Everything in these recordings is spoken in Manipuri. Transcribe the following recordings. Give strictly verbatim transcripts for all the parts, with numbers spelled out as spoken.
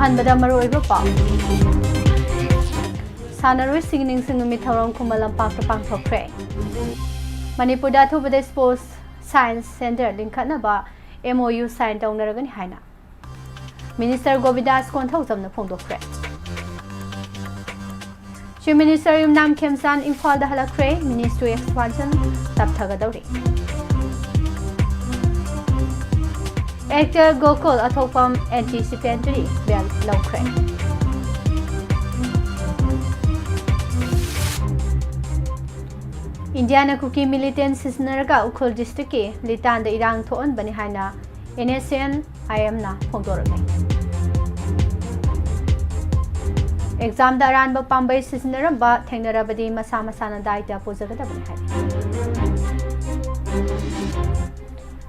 ꯑꯍꯥꯟꯕꯗ ꯃꯔꯨꯑꯣꯏꯕ ꯄꯥꯎ꯫ ꯁꯥꯟꯅꯔꯣꯏꯁꯤꯡ ꯅꯤꯡꯁꯤꯡ ꯅꯨꯃꯤꯠ ꯊꯧꯔꯝ ꯈꯨꯃꯟ ꯂꯝꯄꯥꯛꯇ ꯄꯥꯡꯊꯣꯛꯈ꯭ꯔꯦ꯫ ꯃꯅꯤꯄꯨꯔꯗ ꯑꯊꯨꯕꯗ Sports Science Center ꯂꯤꯡꯈꯠꯅꯕ M O U sign ꯇꯧꯅꯔꯒꯅꯤ ꯍꯥꯏꯅ Minister ꯒꯣꯕꯤꯟꯗꯥꯁ ꯀꯣꯟꯊꯧꯖꯝꯅ ꯐꯣꯡꯗꯣꯛꯈ꯭ꯔꯦ꯫ Chief Minister ꯌꯨꯝꯅꯥꯝ ꯈꯦꯝꯆꯥꯟ ꯏꯝꯐꯥꯜꯗ ꯍꯜꯂꯛꯈ꯭ꯔꯦ꯫ Ministry expansion ꯇꯞꯊꯒꯗꯧꯔꯤ꯫ Actor ꯒꯣꯀꯨꯜ ꯑꯊꯣꯛꯄꯝ anticipatory bail ꯂꯧꯈ꯭ꯔꯦ꯫ ꯏꯟꯗꯤꯌꯥꯅ ꯀꯨꯀꯤ militant ꯁꯤꯖꯤꯟꯅꯔꯒ ꯎꯈ꯭ꯔꯨꯜ district ꯀꯤ ꯂꯤꯇꯥꯟꯗ ꯏꯔꯥꯡ ꯊꯣꯛꯍꯟꯕꯅꯤ ꯍꯥꯏꯅ N S C N I M ꯅ ꯐꯣꯡꯗꯣꯔꯛꯂꯦ꯫ Exam ꯗ ꯑꯔꯥꯟꯕ ꯄꯥꯝꯕꯩ ꯁꯤꯖꯤꯟꯅꯔꯝꯕ ꯊꯦꯡꯅꯔꯕꯗꯤ ꯃꯁꯥ ꯃꯁꯥꯅ ꯗꯥꯏꯇ ꯄꯨꯖꯒꯗꯕꯅꯤ ꯍꯥꯏ꯫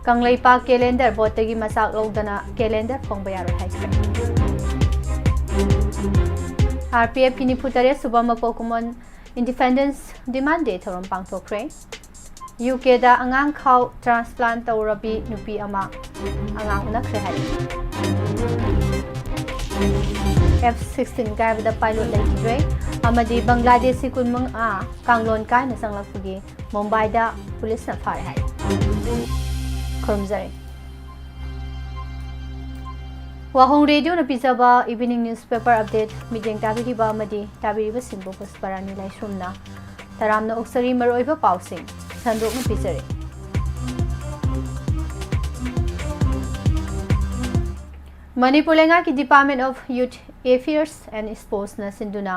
ꯀꯪꯂꯩꯄꯥꯛ calendar board ꯇꯒꯤ ꯃꯆꯥꯛ ꯂꯧꯗꯅ calendar ꯐꯣꯡꯕ ꯌꯥꯔꯣꯏ ꯍꯥꯏꯈ꯭ꯔꯦ꯫ R P F ꯀꯤ ꯅꯤꯐꯨ ꯇꯔꯦꯠ ꯁꯨꯕ ꯃꯄꯣꯛ ꯀꯨꯝꯑꯣꯟ Independence Demand Day ꯊꯧꯔꯝ ꯄꯥꯡꯊꯣꯛꯈ꯭ꯔꯦ꯫ U K ꯗ ꯑꯉꯥꯡ ꯈꯥꯎ transplant ꯇꯧꯔꯕꯤ ꯅꯨꯄꯤ ꯑꯃ ꯑꯉꯥꯡ ꯎꯅꯈ꯭ꯔꯦ ꯍꯥꯏꯔꯤ꯫ F sixteen ꯀꯥꯏꯕꯗ pilot ꯂꯩꯈꯤꯗ꯭ꯔꯦ ꯑꯃꯗꯤ ꯕꯪꯒ꯭ꯂꯥꯗꯦꯁꯤ ꯀꯨꯟꯃꯉꯥ ꯀꯥꯡꯂꯣꯟ ꯀꯥꯏꯅ ꯆꯪꯂꯛꯄꯒꯤ ꯃꯨꯝꯕꯥꯏꯗ ꯄꯨꯂꯤꯁꯅ ꯐꯥꯔꯦ ꯍꯥꯏꯔꯤ꯫ ꯈꯨꯔꯨꯝꯖꯔꯤ꯫ ꯋꯥꯍꯣꯡ ꯔꯦꯗꯤꯑꯣꯅ ꯄꯤꯖꯕ evening newspaper update ꯃꯤꯠꯌꯦꯡ ꯇꯥꯕꯤꯔꯤꯕ ꯑꯃꯗꯤ ꯇꯥꯕꯤꯔꯤꯕꯁꯤꯡꯕꯨ ꯄꯨꯁꯄꯔꯥꯅꯤ ꯂꯥꯏꯁ꯭ꯔꯝꯅ ꯇꯔꯥꯝꯅ ꯑꯣꯛꯆꯔꯤ꯫ ꯃꯔꯨꯑꯣꯏꯕ ꯄꯥꯎꯁꯤꯡ ꯁꯟꯗꯣꯛꯅ ꯄꯤꯖꯔꯤ꯫ ꯃꯅꯤꯄꯨꯔ ꯂꯩꯉꯥꯛꯀꯤ Department of Youth Affairs and Sports ꯅ ꯁꯤꯟꯗꯨꯅ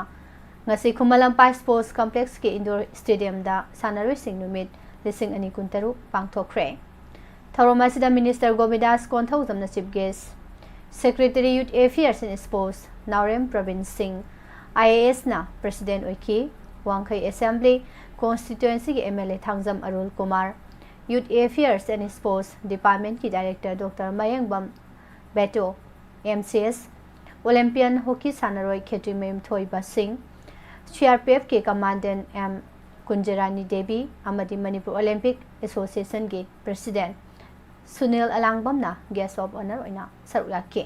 ꯉꯁꯤ ꯈꯨꯃꯟ ꯂꯝꯄꯥꯛ Sports Complex ꯀꯤ indoor stadium ꯗ ꯁꯥꯟꯅꯔꯣꯏꯁꯤꯡ ꯅꯨꯃꯤꯠ ꯂꯤꯁꯤꯡ ꯑꯅꯤ ꯀꯨꯟꯇꯔꯨꯛ ꯄꯥꯡꯊꯣꯛꯈ꯭ꯔꯦ꯫ ꯊꯧꯔꯝ ꯑꯁꯤꯗ Minister ꯒꯣꯕꯤꯟꯗꯥꯁ ꯀꯣꯟꯊꯧꯖꯝꯅ chief guest, Secretary Youth Affairs and Sports ꯅꯥꯎꯔꯦꯝ ꯄ꯭ꯔꯕꯤꯟ ꯁꯤꯡ, I A S ꯅ president ꯑꯣꯏꯈꯤ꯫ ꯋꯥꯡꯈꯩ Assembly constituency ꯒꯤ M L A Thangjam ꯑꯔꯨꯜ Kumar, Youth Affairs and Sports Department ꯀꯤ director Doctor ꯃꯌꯦꯡꯕꯝ ꯕꯦꯇꯣ, M C S, Olympian hockey ꯁꯥꯟꯅꯔꯣꯏ ꯈꯦꯇ꯭ꯔꯤꯃꯌꯨꯝ ꯊꯣꯏꯕ ꯁꯤꯡ, C R P F ꯀꯤ commandant M ꯀꯨꯟꯖꯔꯥꯅꯤ ꯗꯦꯕꯤ ꯑꯃꯗꯤ Manipur Olympic Association ꯒꯤ president Sunil ꯑꯂꯥꯡꯕꯝꯅ guest of honour ꯑꯣꯏꯅ ꯁꯔꯨꯛ ꯌꯥꯈꯤ꯫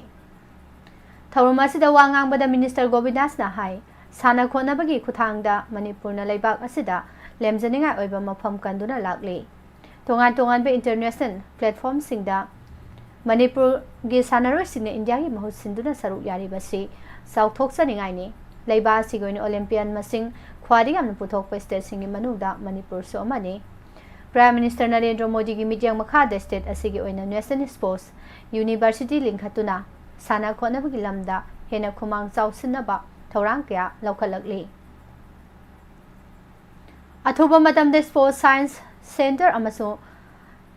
ꯊꯧꯔꯝ ꯑꯁꯤꯗ ꯋꯥ ꯉꯥꯡꯕꯗ ꯃꯤꯅꯤꯁꯇꯔ ꯒꯣꯕꯤꯟꯗꯥꯁꯅ ꯍꯥꯏ, ꯁꯥꯟꯅ ꯈꯣꯠꯅꯕꯒꯤ ꯈꯨꯠꯊꯥꯡꯗ ꯃꯅꯤꯄꯨꯔꯅ ꯂꯩꯕꯥꯛ ꯑꯁꯤꯗ ꯂꯦꯝꯖꯅꯤꯡꯉꯥꯏ ꯑꯣꯏꯕ ꯃꯐꯝ ꯀꯟꯗꯨꯅ ꯂꯥꯛꯂꯤ꯫ ꯇꯣꯉꯥꯟ ꯇꯣꯉꯥꯟꯕ international platformꯁꯤꯡꯗ ꯃꯅꯤꯄꯨꯔꯒꯤ ꯁꯥꯟꯅꯔꯣꯏꯁꯤꯡꯅ ꯏꯟꯗꯤꯌꯥꯒꯤ ꯃꯍꯨꯠ ꯁꯤꯟꯗꯨꯅ ꯁꯔꯨꯛ ꯌꯥꯔꯤꯕꯁꯤ ꯆꯥꯎꯊꯣꯛꯆꯅꯤꯡꯉꯥꯏꯅꯤ꯫ ꯂꯩꯕꯥꯛ ꯑꯁꯤꯒꯤ ꯑꯣꯏꯅ Olympian ꯃꯁꯤꯡ ꯈ꯭ꯋꯥꯏꯗꯒꯤ ꯌꯥꯝꯅ ꯄꯨꯊꯣꯛꯄ stateꯁꯤꯡꯒꯤ ꯃꯅꯨꯡꯗ ꯃꯅꯤꯄꯨꯔꯁꯨ ꯑꯃꯅꯤ꯫ Prime Minister ꯅꯔꯦꯟꯗ꯭ꯔ ꯃꯣꯗꯤꯒꯤ ꯃꯤꯠꯌꯦꯡ ꯃꯈꯥꯗ state ꯑꯁꯤꯒꯤ ꯑꯣꯏꯅ National Sports University ꯂꯤꯡꯈꯠꯇꯨꯅ ꯁꯥꯟꯅ ꯈꯣꯠꯅꯕꯒꯤ ꯂꯝꯗ ꯍꯦꯟꯅ ꯈꯨꯃꯥꯡ ꯆꯥꯎꯁꯤꯟꯅꯕ ꯊꯧꯔꯥꯡ ꯀꯌꯥ ꯂꯧꯈꯠꯂꯛꯂꯤ꯫ ꯑꯊꯨꯕ ꯃꯇꯝꯗ Sports Science Centre ꯑꯃꯁꯨꯡ,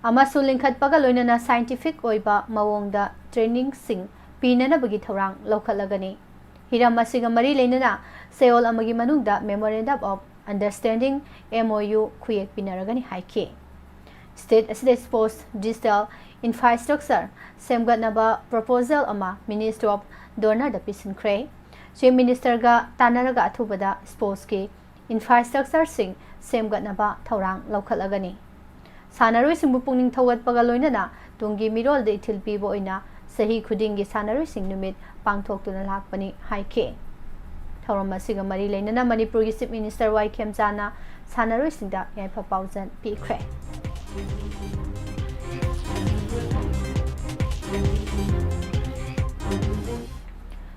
ꯑꯃꯁꯨ ꯂꯤꯡꯈꯠꯄꯒ ꯂꯣꯏꯅꯅ scientific ꯑꯣꯏꯕ ꯃꯑꯣꯡꯗ trainingꯁꯤꯡ ꯄꯤꯅꯅꯕꯒꯤ ꯊꯧꯔꯥꯡ ꯂꯧꯈꯠꯂꯒꯅꯤ꯫ ꯍꯤꯔꯝ ꯑꯁꯤꯒ ꯃꯔꯤ ꯂꯩꯅꯅ ꯆꯌꯣꯜ ꯑꯃꯒꯤ ꯃꯅꯨꯡꯗ Memorandum of Understanding, MOU, ꯈꯨꯌꯦꯛ ꯄꯤꯅꯔꯒꯅꯤ ꯍꯥꯏꯈꯤ꯫ State ꯑꯁꯤꯗ sports digital infrastructure ꯁꯦꯝꯒꯠꯅꯕ proposal ꯑꯃ Ministry of DoNERꯗ ꯄꯤꯁꯤꯟꯈ꯭ꯔꯦ꯫ Chief Ministerꯒ ꯇꯥꯟꯅꯔꯒ ꯑꯊꯨꯕꯗ sportsꯀꯤ infrastructureꯁꯤꯡ ꯁꯦꯝꯒꯠꯅꯕ ꯊꯧꯔꯥꯡ ꯂꯧꯈꯠꯂꯒꯅꯤ꯫ ꯁꯥꯟꯅꯔꯣꯏꯁꯤꯡꯕꯨ ꯄꯨꯛꯅꯤꯡ ꯊꯧꯒꯠꯄꯒ ꯂꯣꯏꯅꯅ ꯇꯨꯡꯒꯤ ꯃꯤꯔꯣꯜꯗ ꯏꯊꯤꯜ ꯄꯤꯕ ꯑꯣꯏꯅ ꯆꯍꯤ ꯈꯨꯗꯤꯡꯒꯤ ꯁꯥꯟꯅꯔꯣꯏꯁꯤꯡ ꯅꯨꯃꯤꯠ ꯄꯥꯡꯊꯣꯛꯇꯨꯅ ꯂꯥꯛꯄꯅꯤ ꯍꯥꯏꯈꯤ꯫ ꯊꯧꯔꯝ ꯑꯁꯤꯒ ꯃꯔꯤ ꯂꯩꯅꯅ ꯃꯅꯤꯄꯨꯔꯒꯤ Chief Minister ꯋꯥꯏ ꯈꯦꯝꯆꯥꯟꯅ ꯁꯥꯟꯅꯔꯣꯏꯁꯤꯡꯗ ꯌꯥꯏꯐ ꯄꯥꯎꯖꯦꯜ ꯄꯤꯈ꯭ꯔꯦ꯫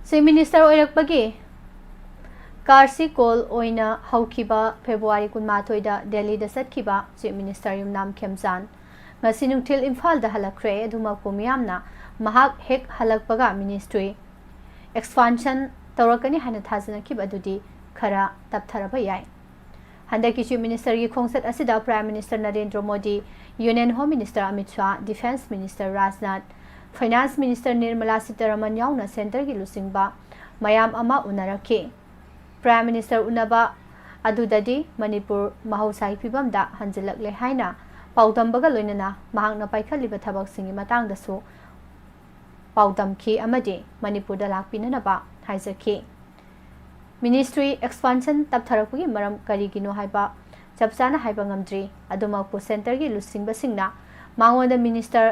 Chief Minister ꯑꯣꯏꯔꯛꯄꯒꯤ ꯀꯥꯔꯁꯤ ꯀꯣꯜ ꯑꯣꯏꯅ ꯍꯧꯈꯤꯕ February ꯀꯨꯟꯃꯥꯊꯣꯏꯗ ꯗꯦꯜꯂꯤꯗ ꯆꯠꯈꯤꯕ Chief Minister ꯌꯨꯝꯅꯥꯝ ꯈꯦꯝꯆꯥꯟ ꯉꯁꯤ ꯅꯨꯡꯊꯤꯜ ꯏꯝꯐꯥꯜꯗ ꯍꯜꯂꯛꯈ꯭ꯔꯦ꯫ ꯑꯗꯨꯃꯛꯄꯨ ꯃꯤꯌꯥꯝꯅ ꯃꯍꯥꯛ ꯍꯦꯛ ꯍꯜꯂꯛꯄꯒ ministry expansion ꯇꯧꯔꯛꯀꯅꯤ ꯍꯥꯏꯅ ꯊꯥꯖꯅꯈꯤꯕ ꯑꯗꯨꯗꯤ ꯈꯔ ꯇꯞꯊꯔꯕ ꯌꯥꯏ꯫ ꯍꯟꯗꯛꯀꯤ Chief Ministerꯒꯤ ꯈꯣꯡꯆꯠ ꯑꯁꯤꯗ Prime Minister Narendra Modi, Union Home Minister Amit Shah, Defence Minister Rajnath, Finance Minister Nirmala Sitharaman ꯌꯥꯎꯅ centreꯒꯤ ꯂꯨꯆꯤꯡꯕ ꯃꯌꯥꯝ ꯑꯃ ꯎꯅꯔꯛꯈꯤ꯫ Prime Minister ꯎꯅꯕ ꯑꯗꯨꯗꯗꯤ ꯃꯅꯤꯄꯨꯔ ꯃꯍꯧꯁꯥꯒꯤ ꯐꯤꯕꯝꯗ ꯍꯟꯖꯤꯜꯂꯛꯂꯦ ꯍꯥꯏꯅ ꯄꯥꯎꯗꯝꯕꯒ ꯂꯣꯏꯅꯅ ꯃꯍꯥꯛꯅ ꯄꯥꯏꯈꯠꯂꯤꯕ ꯊꯕꯛꯁꯤꯡꯒꯤ ꯃꯇꯥꯡꯗꯁꯨ ꯄꯥꯎꯗꯝꯈꯤ ꯑꯃꯗꯤ ꯃꯅꯤꯄꯨꯔꯗ ꯂꯥꯛꯄꯤꯅꯅꯕ ꯍꯥꯏꯖꯈꯤ꯫ Ministry expansion ꯇꯞꯊꯔꯛꯄꯒꯤ ꯃꯔꯝ ꯀꯔꯤꯒꯤꯅꯣ ꯍꯥꯏꯕ ꯆꯞ ꯆꯥꯅ ꯍꯥꯏꯕ ꯉꯝꯗ꯭ꯔꯤ꯫ ꯑꯗꯨꯃꯛꯄꯨ centreꯒꯤ ꯂꯨꯆꯤꯡꯕꯁꯤꯡꯅ ꯃꯉꯣꯟꯗ minister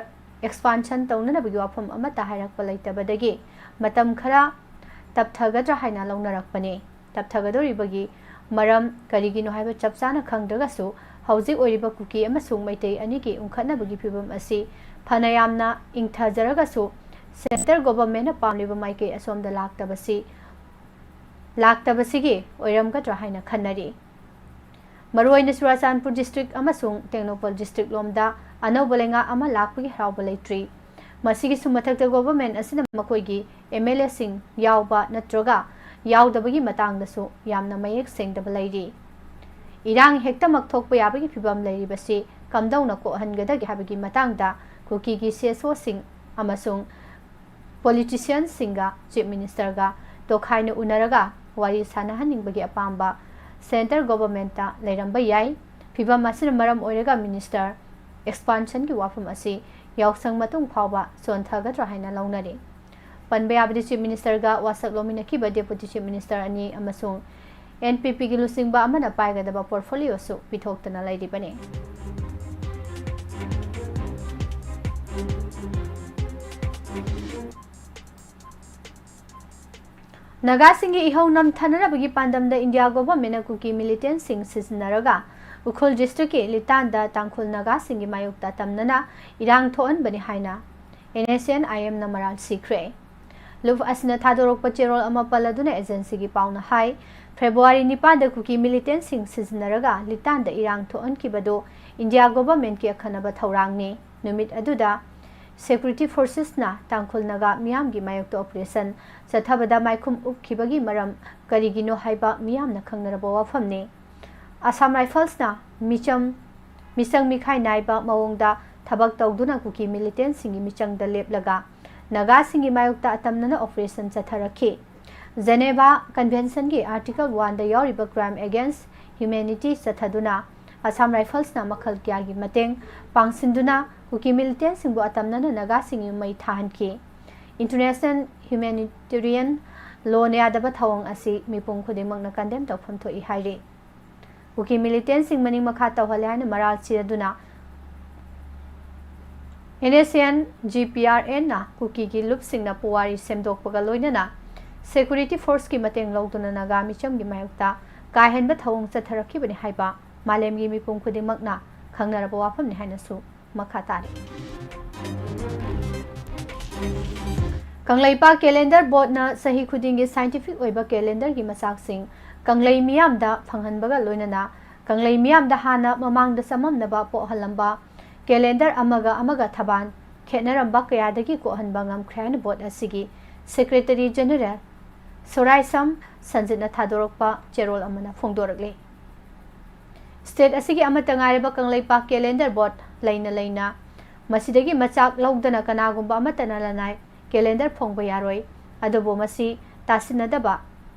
ꯑꯦꯛꯁꯄꯥꯟꯁꯟ ꯇꯧꯅꯅꯕꯒꯤ ꯋꯥꯐꯝ ꯑꯃꯠꯇ ꯍꯥꯏꯔꯛꯄ ꯂꯩꯇꯕꯗꯒꯤ ꯃꯇꯝ ꯈꯔ ꯇꯞꯊꯒꯗ꯭ꯔꯥ ꯍꯥꯏꯅ ꯂꯧꯅꯔꯛꯄꯅꯤ꯫ ꯇꯞꯊꯒꯗꯧꯔꯤꯕꯒꯤ ꯃꯔꯝ ꯀꯔꯤꯒꯤꯅꯣ ꯍꯥꯏꯕ ꯆꯞ ꯆꯥꯅ ꯈꯪꯗ꯭ꯔꯒꯁꯨ, ꯍꯧꯖꯤꯛ ꯑꯣꯏꯔꯤꯕ ꯀꯨꯀꯤ ꯑꯃꯁꯨꯡ ꯃꯩꯇꯩ ꯑꯅꯤꯒꯤ ꯎꯪꯈꯠꯅꯕꯒꯤ ꯐꯤꯕꯝ ꯑꯁꯤ ꯐꯅ ꯌꯥꯝꯅ ꯏꯪꯊꯖꯔꯒꯁꯨ, ꯁꯦꯟꯇꯔ ꯒꯣꯚꯔꯟꯃꯦꯟꯠꯅ ꯄꯥꯝꯂꯤꯕ ꯃꯥꯏꯀꯩ ꯑꯁꯣꯝꯗ ꯂꯥꯛꯇꯕꯁꯤ, ꯂꯥꯛꯇꯕꯁꯤꯒꯤ ꯑꯣꯏꯔꯝꯒꯗ꯭ꯔꯥ ꯍꯥꯏꯅ ꯈꯟꯅꯔꯤ꯫ ꯃꯔꯨꯑꯣꯏꯅ ꯆꯨꯔꯥꯆꯥꯟꯄꯨꯔ ꯗꯤꯁꯇ꯭ꯔꯤꯛ ꯑꯃꯁꯨꯡ ꯇꯦꯡꯅꯧꯄꯜ ꯗꯤꯁꯇ꯭ꯔꯤꯛ ꯂꯣꯝꯗ ꯑꯅꯧꯕ ꯂꯩꯉꯥꯛ ꯑꯃ ꯂꯥꯛꯄꯒꯤ ꯍꯔꯥꯎꯕ ꯂꯩꯇ꯭ꯔꯤ꯫ ꯃꯁꯤꯒꯤꯁꯨ ꯃꯊꯛꯇ ꯒꯣꯚꯔꯟꯃꯦꯟꯠ ꯑꯁꯤꯅ ꯃꯈꯣꯏꯒꯤ ꯑꯦꯝ ꯑꯦꯜ ꯑꯦꯁꯤꯡ ꯌꯥꯎꯕ ꯅꯠꯇ꯭ꯔꯒ ꯌꯥꯎꯗꯕꯒꯤ ꯃꯇꯥꯡꯗꯁꯨ ꯌꯥꯝꯅ ꯃꯌꯦꯛ ꯁꯦꯡꯗꯕ ꯂꯩꯔꯤ꯫ ꯏꯔꯥꯡ ꯍꯦꯛꯇꯃꯛ ꯊꯣꯛꯄ ꯌꯥꯕꯒꯤ ꯐꯤꯕꯝ ꯂꯩꯔꯤꯕꯁꯤ ꯀꯝꯗꯧꯅ ꯀꯣꯛꯍꯟꯒꯗꯒꯦ ꯍꯥꯏꯕꯒꯤ ꯃꯇꯥꯡꯗ ꯀꯨꯀꯤꯒꯤ ꯁꯤ ꯑꯦꯁ ꯑꯣꯁꯤꯡ ꯑꯃꯁꯨꯡ ꯄꯣꯂꯤꯇꯤꯁꯤꯌꯟꯁꯤꯡꯒ ꯆꯤꯐ ꯃꯤꯅꯤꯁꯇꯔꯒ ꯇꯣꯈꯥꯏꯅ ꯎꯅꯔꯒ ꯋꯥꯔꯤ ꯁꯥꯅꯍꯟꯅꯤꯡꯕꯒꯤ ꯑꯄꯥꯝꯕ ꯁꯦꯟꯇꯔ ꯒꯣꯚꯔꯟꯃꯦꯟꯠꯇ ꯂꯩꯔꯝꯕ ꯌꯥꯏ꯫ ꯐꯤꯕꯝ ꯑꯁꯤꯅ ꯃꯔꯝ ꯑꯣꯏꯔꯒ ꯃꯤꯅꯤꯁꯇꯔ ꯑꯦꯛꯁꯄꯥꯟꯁꯟꯒꯤ ꯋꯥꯐꯝ ꯑꯁꯤ ꯌꯥꯎꯁꯪ ꯃꯇꯨꯡ ꯐꯥꯎꯕ ꯆꯣꯟꯊꯒꯗ꯭ꯔꯥ ꯍꯥꯏꯅ ꯂꯧꯅꯔꯤ꯫ ꯄꯟꯕ ꯌꯥꯕꯗꯤ, ꯆꯤꯐ ꯃꯤꯅꯤꯁꯇꯔꯒ ꯋꯥꯁꯛ ꯂꯧꯃꯤꯟꯅꯈꯤꯕ ꯗꯦꯄꯨꯇꯤ ꯆꯤꯐ ꯃꯤꯅꯤꯁꯇꯔ ꯑꯅꯤ ꯑꯃꯁꯨꯡ ꯑꯦꯟ ꯄꯤ ꯄꯤꯒꯤ ꯂꯨꯆꯤꯡꯕ ꯑꯃꯅ ꯄꯥꯏꯒꯗꯕ ꯄꯣꯔꯠꯐꯣꯂꯤꯑꯣꯁꯨ ꯄꯤꯊꯣꯛꯇꯅ ꯂꯩꯔꯤꯕꯅꯤ꯫ ꯅꯥꯒꯥꯁꯤꯡꯒꯤ ꯏꯍꯧ ꯅꯝꯊꯅꯅꯕꯒꯤ ꯄꯥꯟꯗꯝꯗ ꯏꯟꯗꯤꯌꯥ ꯒꯣꯚꯔꯟꯃꯦꯟꯠꯅ ꯀꯨꯀꯤ ꯃꯤꯂꯤꯇꯦꯟꯠꯁꯤꯡ ꯁꯤꯖꯤꯟꯅꯔꯒ ꯎꯈ꯭ꯔꯨꯜ ꯗꯤꯁꯇ꯭ꯔꯤꯛꯀꯤ ꯂꯤꯇꯥꯟꯗ ꯇꯥꯡꯈꯨꯜ ꯅꯥꯒꯥꯁꯤꯡꯒꯤ ꯃꯥꯌꯣꯛꯇ ꯇꯝꯅꯅ ꯏꯔꯥꯡ ꯊꯣꯛꯍꯟꯕꯅꯤ ꯍꯥꯏꯅ ꯑꯦꯟ ꯑꯦꯁ ꯑꯦꯟ ꯑꯥꯏ ꯑꯦꯝꯅ ꯃꯔꯥꯜ ꯁꯤꯈ꯭ꯔꯦ꯫ ꯂꯨꯞ ꯑꯁꯤꯅ ꯊꯥꯗꯣꯔꯛꯄ ꯆꯦꯔꯣꯜ ꯑꯃ ꯄꯜꯂꯗꯨꯅ ꯑꯦꯖꯦꯟꯁꯤꯒꯤ ꯄꯥꯎꯅ ꯍꯥꯏ, ꯐꯦꯕ꯭ꯔꯨꯋꯥꯔꯤ ꯅꯤꯄꯥꯟꯗ ꯀꯨꯀꯤ ꯃꯤꯂꯤꯇꯦꯟꯠꯁꯤꯡ ꯁꯤꯖꯤꯟꯅꯔꯒ ꯂꯤꯇꯥꯟꯗ ꯏꯔꯥꯡ ꯊꯣꯛꯍꯟꯈꯤꯕꯗꯨ ꯏꯟꯗꯤꯌꯥ ꯒꯣꯚꯔꯟꯃꯦꯟꯠꯀꯤ ꯑꯈꯟꯅꯕ ꯊꯧꯔꯥꯡꯅꯤ꯫ ꯅꯨꯃꯤꯠ ꯑꯗꯨꯗ ꯁꯦꯀ꯭ꯌꯨꯔꯤꯇꯤ ꯐꯣꯔꯁꯦꯁꯅ ꯇꯥꯡꯈꯨꯜ ꯅꯥꯒꯥ ꯃꯤꯌꯥꯝꯒꯤ ꯃꯥꯌꯣꯛꯇ ꯑꯣꯄꯔꯦꯁꯟ ꯆꯠꯊꯕꯗ ꯃꯥꯏꯈꯨꯝ ꯎꯞꯈꯤꯕꯒꯤ ꯃꯔꯝ ꯀꯔꯤꯒꯤꯅꯣ ꯍꯥꯏꯕ ꯃꯤꯌꯥꯝꯅ ꯈꯪꯅꯔꯕ ꯋꯥꯐꯝꯅꯤ꯫ ꯑꯁꯥꯝ ꯔꯥꯏꯐꯜꯁꯅ ꯃꯤꯆꯝ, ꯃꯤꯆꯪ ꯃꯤꯈꯥꯏ ꯅꯥꯏꯕ ꯃꯑꯣꯡꯗ ꯊꯕꯛ ꯇꯧꯗꯨꯅ ꯀꯨꯀꯤ ꯃꯤꯂꯤꯇꯦꯟꯠꯁꯤꯡꯒꯤ ꯃꯤꯆꯪꯗ ꯂꯦꯞꯂꯒ ꯅꯥꯒꯥꯁꯤꯡꯒꯤ ꯃꯥꯌꯣꯛꯇ ꯑꯇꯝꯅꯅ ꯑꯣꯄꯔꯦꯁꯟ ꯆꯠꯊꯔꯛꯈꯤ꯫ ꯖꯦꯅꯦꯚꯥ ꯀꯟꯚꯦꯟꯁꯟꯒꯤ ꯑꯥꯔꯇꯤꯀꯜ ꯋꯥꯟꯗ ꯌꯥꯎꯔꯤꯕ ꯀ꯭ꯔꯥꯏꯝ ꯑꯦꯒꯦꯟꯁ ꯍ꯭ꯌꯨꯃꯦꯅꯤꯇꯤ ꯆꯠꯊꯗꯨꯅ ꯑꯁꯥꯝ ꯔꯥꯏꯐꯜꯁꯅ ꯃꯈꯜ ꯀꯌꯥꯒꯤ ꯃꯇꯦꯡ ꯄꯥꯡꯁꯤꯟꯗꯨꯅ ꯀꯨꯀꯤ ꯃꯤꯂꯤꯇꯦꯟꯠꯁꯤꯡꯕꯨ ꯑꯇꯝꯅꯅ ꯅꯥꯒꯥꯁꯤꯡꯒꯤ ꯃꯩ ꯊꯥꯍꯟꯈꯤ꯫ ꯏꯟꯇꯔꯅꯦꯁꯅꯦꯜ ꯍ꯭ꯌꯨꯃꯦꯅꯤꯇꯦꯔꯤꯌꯟ ꯂꯣꯅ ꯌꯥꯗꯕ ꯊꯧꯑꯣꯡ ꯑꯁꯤ ꯃꯤꯄꯨꯝ ꯈꯨꯗꯤꯡꯃꯛꯅ ꯀꯟꯗꯦꯝ ꯇꯧꯐꯝ ꯊꯣꯛꯏ ꯍꯥꯏꯔꯤ꯫ ꯀꯨꯀꯤ ꯃꯤꯂꯤꯇꯦꯟꯠꯁꯤꯡ ꯃꯅꯤꯡ ꯃꯈꯥ ꯇꯧꯍꯜꯂꯦ ꯍꯥꯏꯅ ꯃꯔꯥꯜ ꯁꯤꯔꯗꯨꯅ NSCN GPRN ꯅ ꯀꯨꯀꯤꯒꯤ ꯂꯨꯞꯁꯤꯡꯅ ꯄꯨꯋꯥꯔꯤ ꯁꯦꯝꯗꯣꯛꯄꯒ ꯂꯣꯏꯅꯅ security force ꯀꯤ ꯃꯇꯦꯡ ꯂꯧꯗꯨꯅ ꯅꯥꯒꯥ ꯃꯤꯆꯝꯒꯤ ꯃꯥꯌꯣꯛꯇ ꯀꯥꯏꯍꯟꯕ ꯊꯧꯑꯣꯡ ꯆꯠꯊꯔꯛꯈꯤꯕꯅꯤ ꯍꯥꯏꯕ ꯃꯥꯂꯦꯝꯒꯤ ꯃꯤꯄꯨꯝ ꯈꯨꯗꯤꯡꯃꯛꯅ ꯈꯪꯅꯔꯕ ꯋꯥꯐꯝꯅꯤ ꯍꯥꯏꯅꯁꯨ ꯃꯈꯥ ꯇꯥꯔꯤ꯫ ꯀꯪꯂꯩꯄꯥꯛ calendar board ꯅ ꯆꯍꯤ ꯈꯨꯗꯤꯡꯒꯤ scientific ꯑꯣꯏꯕ calendar ꯒꯤ ꯃꯆꯥꯛꯁꯤꯡ ꯀꯪꯂꯩ ꯃꯤꯌꯥꯝꯗ ꯐꯪꯍꯟꯕꯒ ꯂꯣꯏꯅꯅ ꯀꯪꯂꯩ ꯃꯤꯌꯥꯝꯗ ꯍꯥꯟꯅ ꯃꯃꯥꯡꯗ ꯆꯃꯝꯅꯕ ꯄꯣꯛꯍꯜꯂꯝꯕ calendar ꯑꯃꯒ ꯑꯃꯒ ꯊꯕꯥꯟ ꯈꯦꯠꯅꯔꯝꯕ ꯀꯌꯥꯗꯒꯤ ꯀꯣꯛꯍꯟꯕ ꯉꯝꯈ꯭ꯔꯦ ꯍꯥꯏꯅ board ꯑꯁꯤꯒꯤ Secretary General ꯁꯣꯔꯥꯏꯁꯝ ꯁꯟꯖꯤꯠꯅ ꯊꯥꯗꯣꯔꯛꯄ ꯆꯦꯔꯣꯜ ꯑꯃꯅ ꯐꯣꯡꯗꯣꯔꯛꯂꯤ꯫ State ꯑꯁꯤꯒꯤ ꯑꯃꯠꯇ ꯉꯥꯏꯔꯕ ꯀꯪꯂꯩꯄꯥꯛ calendar board ꯂꯩꯅ ꯂꯩꯅ ꯃꯁꯤꯗꯒꯤ ꯃꯆꯥꯛ ꯂꯧꯗꯅ ꯀꯅꯥꯒꯨꯝꯕ ꯑꯃꯠꯇꯅ ꯂꯅꯥꯏ calendar ꯐꯣꯡꯕ ꯌꯥꯔꯣꯏ꯫ ꯑꯗꯨꯕꯨ ꯃꯁꯤ ꯇꯥꯁꯤꯟꯅꯗꯕ,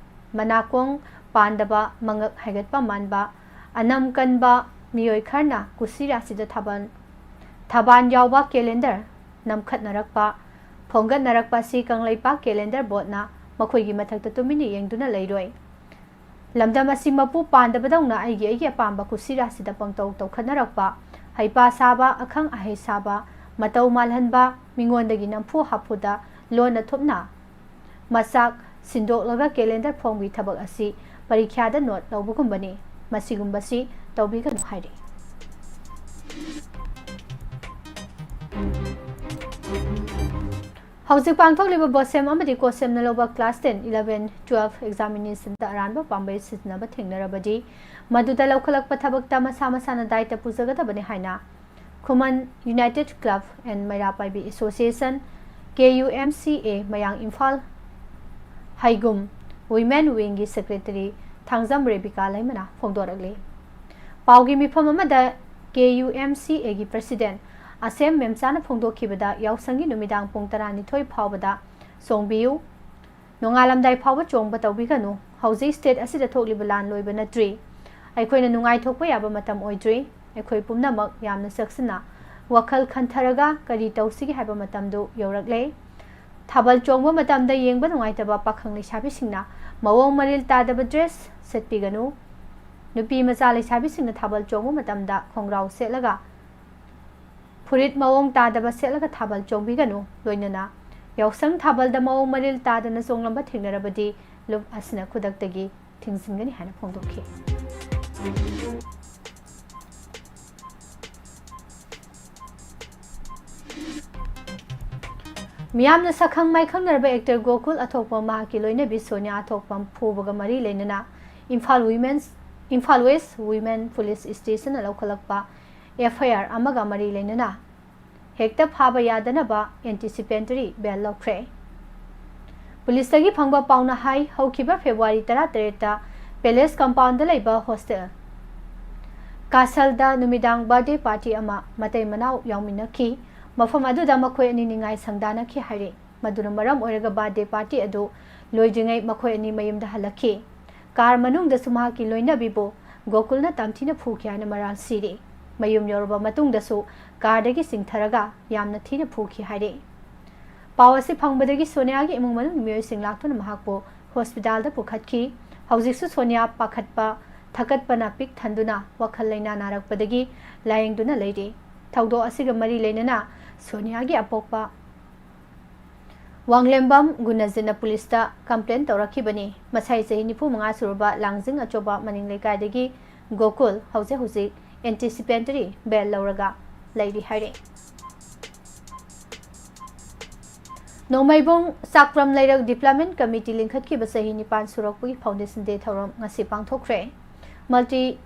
ꯃꯅꯥꯀꯣꯡ ꯄꯥꯟꯗꯕ, ꯃꯉꯛ ꯍꯥꯏꯒꯠꯄ ꯃꯥꯟꯕ, ꯑꯅꯝ ꯀꯟꯕ ꯃꯤꯑꯣꯏ ꯈꯔꯅ ꯀꯨꯁꯤ ꯔꯥꯁꯤꯗ ꯊꯥꯕꯜ, ꯊꯕꯥꯟ ꯌꯥꯎꯕ calendar ꯅꯝꯈꯠꯅꯔꯛꯄ, ꯐꯣꯡꯒꯠꯅꯔꯛꯄ ꯑꯁꯤ ꯀꯪꯂꯩꯄꯥꯛ calendar board ꯅ ꯃꯈꯣꯏꯒꯤ ꯃꯊꯛꯇ ꯇꯨꯃꯤꯟꯅ ꯌꯦꯡꯗꯨꯅ ꯂꯩꯔꯣꯏ꯫ ꯂꯝꯗꯝ ꯑꯁꯤ ꯃꯄꯨ ꯄꯥꯟꯗꯕꯗꯧꯅ ꯑꯩꯒꯤ ꯑꯩꯒꯤ ꯑꯄꯥꯝꯕ ꯀꯨꯁꯤ ꯔꯥꯁꯤꯗ ꯄꯪꯇꯧ ꯇꯧꯈꯠꯅꯔꯛꯄ, ꯍꯩꯄꯥ ꯁꯥꯕ, ꯑꯈꯪ ꯑꯍꯩ ꯁꯥꯕ, ꯃꯇꯧ ꯃꯥꯜꯍꯟꯕ, ꯃꯤꯉꯣꯟꯗꯒꯤ ꯅꯝꯐꯨ ꯍꯥꯐꯨꯗ ꯂꯣꯟꯅ ꯊꯨꯞꯅ ꯃꯆꯥꯛ ꯁꯤꯟꯗꯣꯛꯂꯒ calendar ꯐꯣꯡꯕꯒꯤ ꯊꯕꯛ ꯑꯁꯤ ꯄꯔꯤꯈ꯭ꯌꯥꯗ note ꯂꯧꯕꯒꯨꯝꯕꯅꯤ꯫ ꯃꯁꯤꯒꯨꯝꯕꯁꯤ ꯇꯧꯕꯤꯒꯅꯨ ꯍꯥꯏꯔꯤ꯫ ꯍꯧꯖꯤꯛ ꯄꯥꯡꯊꯣꯛꯂꯤꯕ BOSEM ꯑꯃꯗꯤ COHSEM ꯅ ꯂꯧꯕ class ten, eleven, twelve examination ꯗ ꯑꯔꯥꯟꯕ ꯄꯥꯝꯕꯩ ꯁꯤꯖꯤꯟꯅꯕ ꯊꯦꯡꯅꯔꯕꯗꯤ, ꯃꯗꯨꯗ ꯂꯧꯈꯠꯂꯛꯄ ꯊꯕꯛꯇ ꯃꯁꯥ ꯃꯁꯥꯅ ꯗꯥꯏꯇ ꯄꯨꯖꯒꯗꯕꯅꯤ ꯍꯥꯏꯅ ꯈꯨꯃꯟ United Club and ꯃꯩꯔꯥ ꯄꯥꯏꯕꯤ Association, KUMCA, ꯃꯌꯥꯡ ꯏꯝꯐꯥꯜ ꯍꯩꯒꯨꯝ Women Wing ꯒꯤ Secretary ꯊꯥꯡꯖꯝ ꯔꯦꯕꯤꯀꯥ ꯂꯩꯃꯅ ꯐꯣꯡꯗꯣꯔꯛꯂꯤ꯫ ꯄꯥꯎꯒꯤ ꯃꯤꯐꯝ ꯑꯃꯗ KUMCA ꯒꯤ President ꯑꯁꯦꯝ ꯃꯦꯝꯆꯥꯅ ꯐꯣꯡꯗꯣꯛꯈꯤꯕꯗ, ꯌꯥꯎꯁꯪꯒꯤ ꯅꯨꯃꯤꯗꯥꯡ ꯄꯨꯡ ꯇꯔꯥꯅꯤꯊꯣꯏ ꯐꯥꯎꯕꯗ ꯆꯣꯡꯕꯤꯌꯨ, ꯅꯣꯡꯉꯥꯜꯂꯝꯗꯥꯏ ꯐꯥꯎꯕ ꯆꯣꯡꯕ ꯇꯧꯕꯤꯒꯅꯨ꯫ ꯍꯧꯖꯤꯛ state ꯑꯁꯤꯗ ꯊꯣꯛꯂꯤꯕ ꯂꯥꯟ ꯂꯣꯏꯕ ꯅꯠꯇ꯭ꯔꯤ꯫ ꯑꯩꯈꯣꯏꯅ ꯅꯨꯡꯉꯥꯏꯊꯣꯛꯄ ꯌꯥꯕ ꯃꯇꯝ ꯑꯣꯏꯗ꯭ꯔꯤ꯫ ꯑꯩꯈꯣꯏ ꯄꯨꯝꯅꯃꯛ ꯌꯥꯝꯅ ꯆꯦꯛꯁꯤꯟꯅ ꯋꯥꯈꯜ ꯈꯟꯊꯔꯒ ꯀꯔꯤ ꯇꯧꯁꯤꯒꯦ ꯍꯥꯏꯕ ꯃꯇꯝꯗꯨ ꯌꯧꯔꯛꯂꯦ꯫ ꯊꯥꯕꯜ ꯆꯣꯡꯕ ꯃꯇꯝꯗ ꯌꯦꯡꯕ ꯅꯨꯡꯉꯥꯏꯇꯕ ꯄꯥꯈꯪ ꯂꯩꯁꯥꯕꯤꯁꯤꯡꯅ ꯃꯑꯣꯡ ꯃꯔꯤꯜ ꯇꯥꯗꯕ dress ꯁꯦꯠꯄꯤꯒꯅꯨ꯫ ꯅꯨꯄꯤ ꯃꯆꯥ ꯂꯩꯁꯥꯕꯤꯁꯤꯡꯅ ꯊꯥꯕꯜ ꯆꯣꯡꯕ ꯃꯇꯝꯗ ꯈꯣꯡꯒ꯭ꯔꯥꯎ ꯁꯦꯠꯂꯒ ꯐꯨꯔꯤꯠ ꯃꯑꯣꯡ ꯇꯥꯗꯕ ꯁꯦꯠꯂꯒ ꯊꯥꯕꯜ ꯆꯣꯡꯕꯤꯒꯅꯨ, ꯂꯣꯏꯅꯅ ꯌꯥꯎꯁꯪ ꯊꯥꯕꯜꯗ ꯃꯑꯣꯡ ꯃꯔꯤꯜ ꯇꯥꯗꯅ ꯆꯣꯡꯂꯝꯕ ꯊꯦꯡꯅꯔꯕꯗꯤ ꯂꯨꯞ ꯑꯁꯤꯅ ꯈꯨꯗꯛꯇꯒꯤ ꯊꯤꯡꯖꯤꯟꯒꯅꯤ ꯍꯥꯏꯅ ꯐꯣꯡꯗꯣꯛꯈꯤ꯫ ꯃꯤꯌꯥꯝꯅ ꯁꯛꯈꯪ ꯃꯥꯏꯈꯪꯅꯔꯕ actor ꯒꯣꯀꯨꯜ ꯑꯊꯣꯛꯄꯝ ꯃꯍꯥꯛꯀꯤ ꯂꯣꯏꯅꯕꯤ ꯁꯣꯅꯤꯌꯥ ꯑꯊꯣꯛꯄꯝ ꯐꯨꯕꯒ ꯃꯔꯤ ꯂꯩꯅꯅ Imphal Women's, Imphal West Women Police Station ꯅ ꯂꯧꯈꯠꯂꯛꯄ F I R ꯑꯃꯒ ꯃꯔꯤ ꯂꯩꯅꯅ ꯍꯦꯛꯇ ꯐꯥꯕ ꯌꯥꯗꯅꯕ anticipatory bail ꯂꯧꯈ꯭ꯔꯦ꯫ ꯄꯨꯂꯤꯁꯇꯒꯤ ꯐꯪꯕ ꯄꯥꯎꯅ ꯍꯥꯏ, ꯍꯧꯈꯤꯕ February ꯇꯔꯥꯇꯔꯦꯠꯇ Palace compound ꯗ ꯂꯩꯕ hostel ꯀꯥꯁꯜꯗ ꯅꯨꯃꯤꯗꯥꯡ birthday party ꯑꯃ ꯃꯇꯩ ꯃꯅꯥꯎ ꯌꯥꯎꯃꯤꯟꯅꯈꯤ꯫ ꯃꯐꯝ ꯑꯗꯨꯗ ꯃꯈꯣꯏ ꯑꯅꯤ ꯅꯤꯡꯉꯥꯏ ꯁꯪꯗꯥꯅꯈꯤ ꯍꯥꯏꯔꯤ꯫ ꯃꯗꯨꯅ ꯃꯔꯝ ꯑꯣꯏꯔꯒ birthday party ꯑꯗꯨ ꯂꯣꯏꯗ꯭ꯔꯤꯉꯩ ꯃꯈꯣꯏ ꯑꯅꯤ ꯃꯌꯨꯝꯗ ꯍꯜꯂꯛꯈꯤ꯫ Car ꯃꯅꯨꯡꯗꯁꯨ ꯃꯍꯥꯛꯀꯤ ꯂꯣꯏꯅꯕꯤꯕꯨ ꯒꯣꯀꯨꯜꯅ ꯇꯝꯊꯤꯅ ꯐꯨꯈꯤ ꯍꯥꯏꯅ ꯃꯔꯥꯜ ꯁꯤꯔꯤ꯫ ꯃꯌꯨꯝ ꯌꯧꯔꯕ ꯃꯇꯨꯡꯗꯁꯨ car ꯗꯒꯤ ꯆꯤꯡꯊꯔꯒ ꯌꯥꯝꯅ ꯊꯤꯅ ꯐꯨꯈꯤ ꯍꯥꯏꯔꯤ꯫ ꯄꯥꯎ ꯑꯁꯤ ꯐꯪꯕꯗꯒꯤ ꯁꯣꯅꯤꯌꯥꯒꯤ ꯏꯃꯨꯡ ꯃꯅꯨꯡꯒꯤ ꯃꯤꯑꯣꯏꯁꯤꯡ ꯂꯥꯛꯇꯨꯅ ꯃꯍꯥꯛꯄꯨ hospital ꯗ ꯄꯨꯈꯠꯈꯤ꯫ ꯍꯧꯖꯤꯛꯁꯨ ꯁꯣꯅꯤꯌꯥ ꯄꯥꯈꯠꯄ, ꯊꯀꯠꯄꯅ ꯄꯤꯛ ꯊꯟꯗꯨꯅ ꯋꯥꯈꯜ ꯂꯩꯅꯥ ꯅꯥꯔꯛꯄꯗꯒꯤ ꯂꯥꯌꯦꯡꯗꯨꯅ ꯂꯩꯔꯤ꯫ ꯊꯧꯗꯣꯛ ꯑꯁꯤꯒ ꯃꯔꯤ ꯂꯩꯅꯅ ꯁꯣꯅꯤꯌꯥꯒꯤ ꯑꯄꯣꯛꯄ ꯋꯥꯡꯂꯦꯝꯕꯝ ꯒꯨꯅꯖꯤꯠꯅ ꯄꯨꯂꯤꯁꯇ complain ꯇꯧꯔꯛꯈꯤꯕꯅꯤ꯫ ꯃꯁꯥꯏ ꯆꯍꯤ ꯅꯤꯐꯨ ꯃꯉꯥ ꯁꯨꯔꯕ ꯂꯥꯡꯖꯤꯡ ꯑꯆꯧꯕ ꯃꯅꯤꯡ ꯂꯩꯀꯥꯏꯗꯒꯤ ꯒꯣꯀꯨꯜ ꯍꯧꯖꯤꯛ ꯍꯧꯖꯤꯛ anticipatory bail ꯂꯧꯔꯒ ꯂꯩꯔꯤ ꯍꯥꯏꯔꯦ꯫ ꯅꯣꯡꯃꯩꯕꯨꯡ ꯆꯥꯛꯄ꯭ꯔꯝ ꯂꯩꯔꯛ Development Committee ꯂꯤꯡꯈꯠꯈꯤꯕ ꯆꯍꯤ ꯅꯤꯄꯥꯟ ꯁꯨꯔꯛꯄꯒꯤ Foundation Day ꯊꯧꯔꯝ ꯉꯁꯤ ꯄꯥꯡꯊꯣꯛꯈ꯭ꯔꯦ꯫ Multi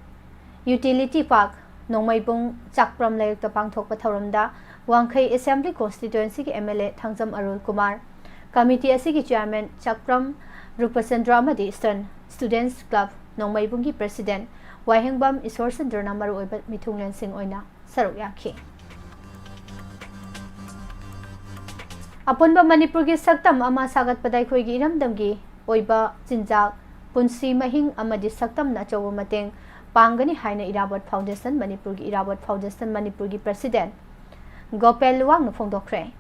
Utility Park, ꯅꯣꯡꯃꯩꯕꯨꯡ ꯆꯥꯛꯄ꯭ꯔꯝ ꯂꯩꯔꯛꯇ ꯄꯥꯡꯊꯣꯛꯄ ꯊꯧꯔꯝꯗ ꯋꯥꯡꯈꯩ Assembly Constituency ꯒꯤ M L A Thangjam ꯑꯔꯨꯜ Kumar, committee ꯑꯁꯤꯒꯤ chairman ꯆꯥꯛꯄ꯭ꯔꯝ ꯔꯨꯄꯆꯟꯗ꯭ꯔ ꯑꯃꯗꯤ Eastern Students Club ꯅꯣꯡꯃꯩꯕꯨꯡꯒꯤ president ꯋꯥꯍꯦꯡꯕꯝ ꯏꯁꯣꯔꯆꯟꯗ꯭ꯔꯅ ꯃꯔꯨꯑꯣꯏꯕ ꯃꯤꯊꯨꯡꯂꯦꯟꯁꯤꯡ ꯑꯣꯏꯅ ꯁꯔꯨꯛ ꯌꯥꯈꯤ꯫ ꯑꯄꯨꯟꯕ ꯃꯅꯤꯄꯨꯔꯒꯤ ꯁꯛꯇꯝ ꯑꯃ ꯁꯥꯒꯠꯄꯗ ꯑꯩꯈꯣꯏꯒꯤ ꯏꯔꯝꯗꯝꯒꯤ ꯑꯣꯏꯕ ꯆꯤꯟꯖꯥꯛ, ꯄꯨꯟꯁꯤ ꯃꯍꯤꯡ ꯑꯃꯗꯤ ꯁꯛꯇꯝꯅ ꯑꯆꯧꯕ ꯃꯇꯦꯡ ꯄꯥꯡꯒꯅꯤ ꯍꯥꯏꯅ ꯏꯔꯥꯕꯣꯠ Foundation ꯃꯅꯤꯄꯨꯔꯒꯤ, ꯏꯔꯥꯕꯣꯠ Foundation ꯃꯅꯤꯄꯨꯔꯒꯤ president ꯒꯣꯄꯦꯜ ꯂꯨꯋꯥꯡꯅ ꯐꯣꯡꯗꯣꯛꯈ꯭ꯔꯦ꯫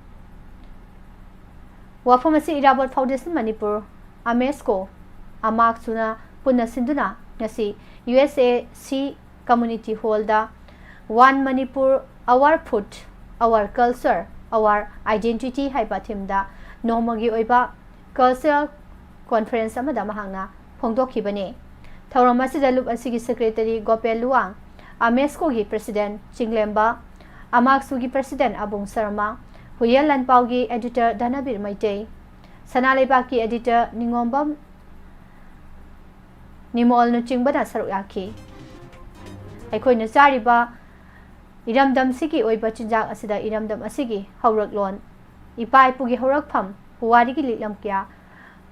ꯋꯥꯐꯝ ꯑꯁꯤ ꯏꯔꯥꯕꯣꯠ Foundation ꯃꯅꯤꯄꯨꯔ, ꯑꯃꯦꯁꯀꯣ, ꯑꯃꯥꯛꯁꯨꯅ ꯄꯨꯟꯅ ꯁꯤꯟꯗꯨꯅ ꯉꯁꯤ U S A C Community Hall the One Manipur Our Food, Our Culture, Our Identity ꯍꯥꯏꯕ ꯊꯤꯝꯗ ꯅꯣꯡꯃꯒꯤ ꯑꯣꯏꯕ ꯀꯜꯆꯔꯦꯜ ꯀꯣꯟꯐꯔꯦꯟꯁ ꯑꯃꯗ ꯃꯍꯥꯛꯅ ꯐꯣꯡꯗꯣꯛꯈꯤꯕꯅꯤ꯫ ꯊꯧꯔꯝ ꯑꯁꯤꯗ ꯂꯨꯞ ꯑꯁꯤꯒꯤ ꯁꯦꯀ꯭ꯔꯦꯇꯔꯤ ꯒꯣꯄꯦꯜ ꯂꯨꯋꯥꯡ, ꯑꯃꯦꯁꯀꯣꯒꯤ ꯄ꯭ꯔꯁꯤꯗꯦꯟ ꯆꯤꯡꯂꯦꯝꯕ, ꯑꯃꯥꯛꯁꯨꯒꯤ ꯄ꯭ꯔꯁꯤꯗꯦꯟ ꯑꯕꯨꯡ ꯁꯔꯃ, ꯍꯨꯌꯦꯜ ꯂꯥꯟꯄꯥꯎꯒꯤ ꯑꯦꯗꯤꯇꯔ ꯙꯅꯕꯤꯔ ꯃꯩꯇꯩ, ꯁꯅꯥ ꯂꯩꯕꯥꯛꯀꯤ ꯑꯦꯗꯤꯇꯔ ꯅꯤꯉꯣꯝꯕꯝ ꯅꯤꯃꯣꯜꯅꯆꯤꯡꯕꯅ ꯁꯔꯨꯛ ꯌꯥꯈꯤ꯫ ꯑꯩꯈꯣꯏꯅ ꯆꯥꯔꯤꯕ ꯏꯔꯝꯗꯝꯁꯤꯒꯤ ꯑꯣꯏꯕ ꯆꯤꯟꯖꯥꯛ ꯑꯁꯤꯗ ꯏꯔꯝꯗꯝ ꯑꯁꯤꯒꯤ ꯍꯧꯔꯛꯂꯣꯟ, ꯏꯄꯥ ꯏꯄꯨꯒꯤ ꯍꯧꯔꯛꯐꯝ, ꯄꯨꯋꯥꯔꯤꯒꯤ ꯂꯤꯛꯂꯝ ꯀꯌꯥ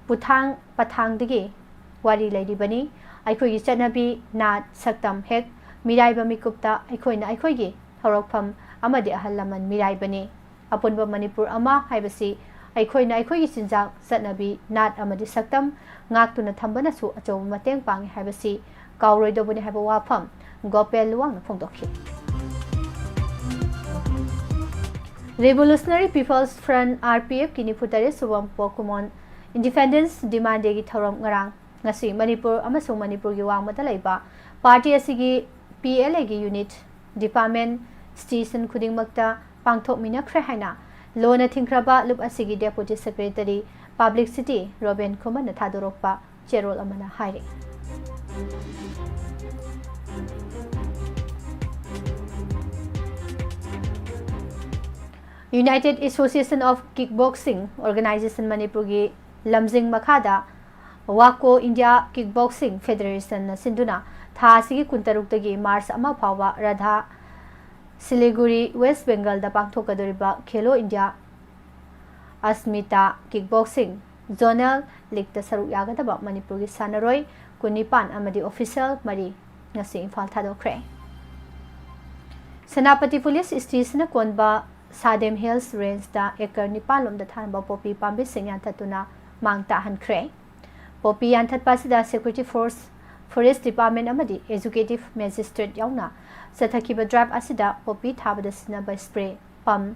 ꯄꯨꯊꯥꯡ ꯄꯊꯥꯡꯗꯒꯤ ꯋꯥꯔꯤ ꯂꯩꯔꯤꯕꯅꯤ꯫ ꯑꯩꯈꯣꯏꯒꯤ ꯆꯠꯅꯕꯤ, ꯅꯥꯠ, ꯁꯛꯇꯝ ꯍꯦꯛ ꯃꯤꯔꯥꯏꯕ ꯃꯤꯀꯨꯞꯇ ꯑꯩꯈꯣꯏꯅ ꯑꯩꯈꯣꯏꯒꯤ ꯍꯧꯔꯛꯐꯝ ꯑꯃꯗꯤ ꯑꯍꯜ ꯂꯃꯟ ꯃꯤꯔꯥꯏꯕꯅꯤ꯫ ꯑꯄꯨꯟꯕ ꯃꯅꯤꯄꯨꯔ ꯑꯃ ꯍꯥꯏꯕꯁꯤ ꯑꯩꯈꯣꯏꯅ ꯑꯩꯈꯣꯏꯒꯤ ꯆꯤꯟꯖꯥꯛ, ꯆꯠꯅꯕꯤ, ꯅꯥꯠ ꯑꯃꯗꯤ ꯁꯛꯇꯝ ꯉꯥꯛꯇꯨꯅ ꯊꯝꯕꯅꯁꯨ ꯑꯆꯧꯕ ꯃꯇꯦꯡ ꯄꯥꯡꯉꯤ ꯍꯥꯏꯕꯁꯤ ꯀꯥꯎꯔꯣꯏꯗꯧꯕꯅꯤ ꯍꯥꯏꯕ ꯋꯥꯐꯝ ꯒꯣꯄꯦꯜ ꯂꯨꯋꯥꯡꯅ ꯐꯣꯡꯗꯣꯛꯈꯤ꯫ Revolutionary People's Front, R P F ꯀꯤ ꯅꯤꯐꯨ ꯇꯔꯦꯠ ꯁꯨꯕ ꯄꯣꯀꯨꯃꯣꯟ Independence Demand Day ꯒꯤ ꯊꯧꯔꯝ ꯉꯔꯥꯡ, ꯉꯁꯤ ꯃꯅꯤꯄꯨꯔ ꯑꯃꯁꯨꯡ ꯃꯅꯤꯄꯨꯔꯒꯤ ꯋꯥꯡꯃꯗ ꯂꯩꯕ ꯄꯥꯔꯇꯤ ꯑꯁꯤꯒꯤ P L A ꯒꯤ ꯌꯨꯅꯤꯠ, ꯗꯤꯄꯥꯔꯠꯃꯦꯟ, ꯁ꯭ꯇꯦꯁꯟ ꯈꯨꯗꯤꯡꯃꯛꯇ ꯄꯥꯡꯊꯣꯛꯃꯤꯟꯅꯈ꯭ꯔꯦ ꯍꯥꯏꯅ ꯂꯣꯟꯅ ꯊꯤꯡꯈ꯭ꯔꯕ ꯂꯨꯞ ꯑꯁꯤꯒꯤ ꯗꯦꯄꯨꯇꯤ ꯁꯦꯀ꯭ꯔꯦꯇꯔꯤ ꯄꯕ꯭ꯂꯤꯁꯤꯇꯤ ꯔꯣꯕꯦꯟ ꯈꯨꯃꯟꯅ ꯊꯥꯗꯣꯔꯛꯄ ꯆꯦꯔꯣꯜ ꯑꯃꯅ ꯍꯥꯏꯔꯤ꯫ United Association of Kickboxing Organization ꯃꯅꯤꯄꯨꯔꯒꯤ ꯂꯝꯖꯤꯡ ꯃꯈꯥꯗ ꯋꯥꯀꯣ ꯏꯟꯗꯤꯌꯥ ꯀꯤꯛ ꯕꯣꯛꯁꯤꯡ ꯐꯦꯗꯔꯦꯁꯟꯅ ꯁꯤꯟꯗꯨꯅ ꯊꯥ ꯑꯁꯤꯒꯤ ꯀꯨꯟꯇꯔꯨꯛꯇꯒꯤ ꯃꯥꯔꯆ ꯑꯃ ꯐꯥꯎꯕ ꯔꯥꯙꯥ ꯁꯤꯂꯤꯒꯨꯔꯤ, ꯋꯦꯁ ꯕꯦꯡꯒꯜꯗ ꯄꯥꯡꯊꯣꯛꯀꯗꯧꯔꯤꯕ Khelo India Asmita kick boxing zonal ꯂꯤꯛꯇ ꯁꯔꯨꯛ ꯌꯥꯒꯗꯕ ꯃꯅꯤꯄꯨꯔꯒꯤ ꯁꯥꯟꯅꯔꯣꯏ ꯀꯨꯟꯅꯤꯄꯥꯟ ꯑꯃꯗꯤ ꯑꯣꯐꯤꯁꯤꯌꯦꯜ ꯃꯔꯤ ꯉꯁꯤ ꯏꯝꯐꯥꯜ ꯊꯥꯗꯣꯛꯈ꯭ꯔꯦ꯫ ꯁꯦꯅꯥꯄꯇꯤ ꯄꯨꯂꯤꯁ ꯁ꯭ꯇꯦꯁꯟꯅ ꯀꯣꯟꯕ ꯁꯥꯗꯦꯝ ꯍꯤꯜꯁ ꯔꯦꯟꯖꯇ ꯑꯦꯀꯔ ꯅꯤꯄꯥꯟ ꯂꯣꯝꯗ ꯊꯥꯅꯕ ꯄꯣꯄꯤ ꯄꯥꯝꯕꯤꯁꯤꯡ ꯌꯥꯟꯊꯠꯇꯨꯅ ꯃꯥꯡ ꯇꯥꯛꯍꯟꯈ꯭ꯔꯦ꯫ ꯄꯣꯄꯤ ꯌꯥꯟꯊꯠꯄ ꯑꯁꯤꯗ ꯁꯦꯀ꯭ꯌꯨꯔꯤꯇꯤ ꯐꯣꯔꯁ, ꯐꯣꯔꯦꯁ ꯗꯤꯄꯥꯔꯠꯃꯦꯟ ꯑꯃꯗꯤ ꯑꯦꯖꯨꯀꯦꯇꯤꯚ ꯃꯦꯖꯤꯁꯇ꯭ꯔꯦꯠ ꯌꯥꯎꯅ ꯆꯠꯊꯈꯤꯕ ꯗ꯭ꯔꯥꯏꯚ ꯑꯁꯤꯗ ꯄꯣꯄꯤ ꯊꯥꯕꯗ ꯁꯤꯖꯤꯟꯅꯕ spray, pump,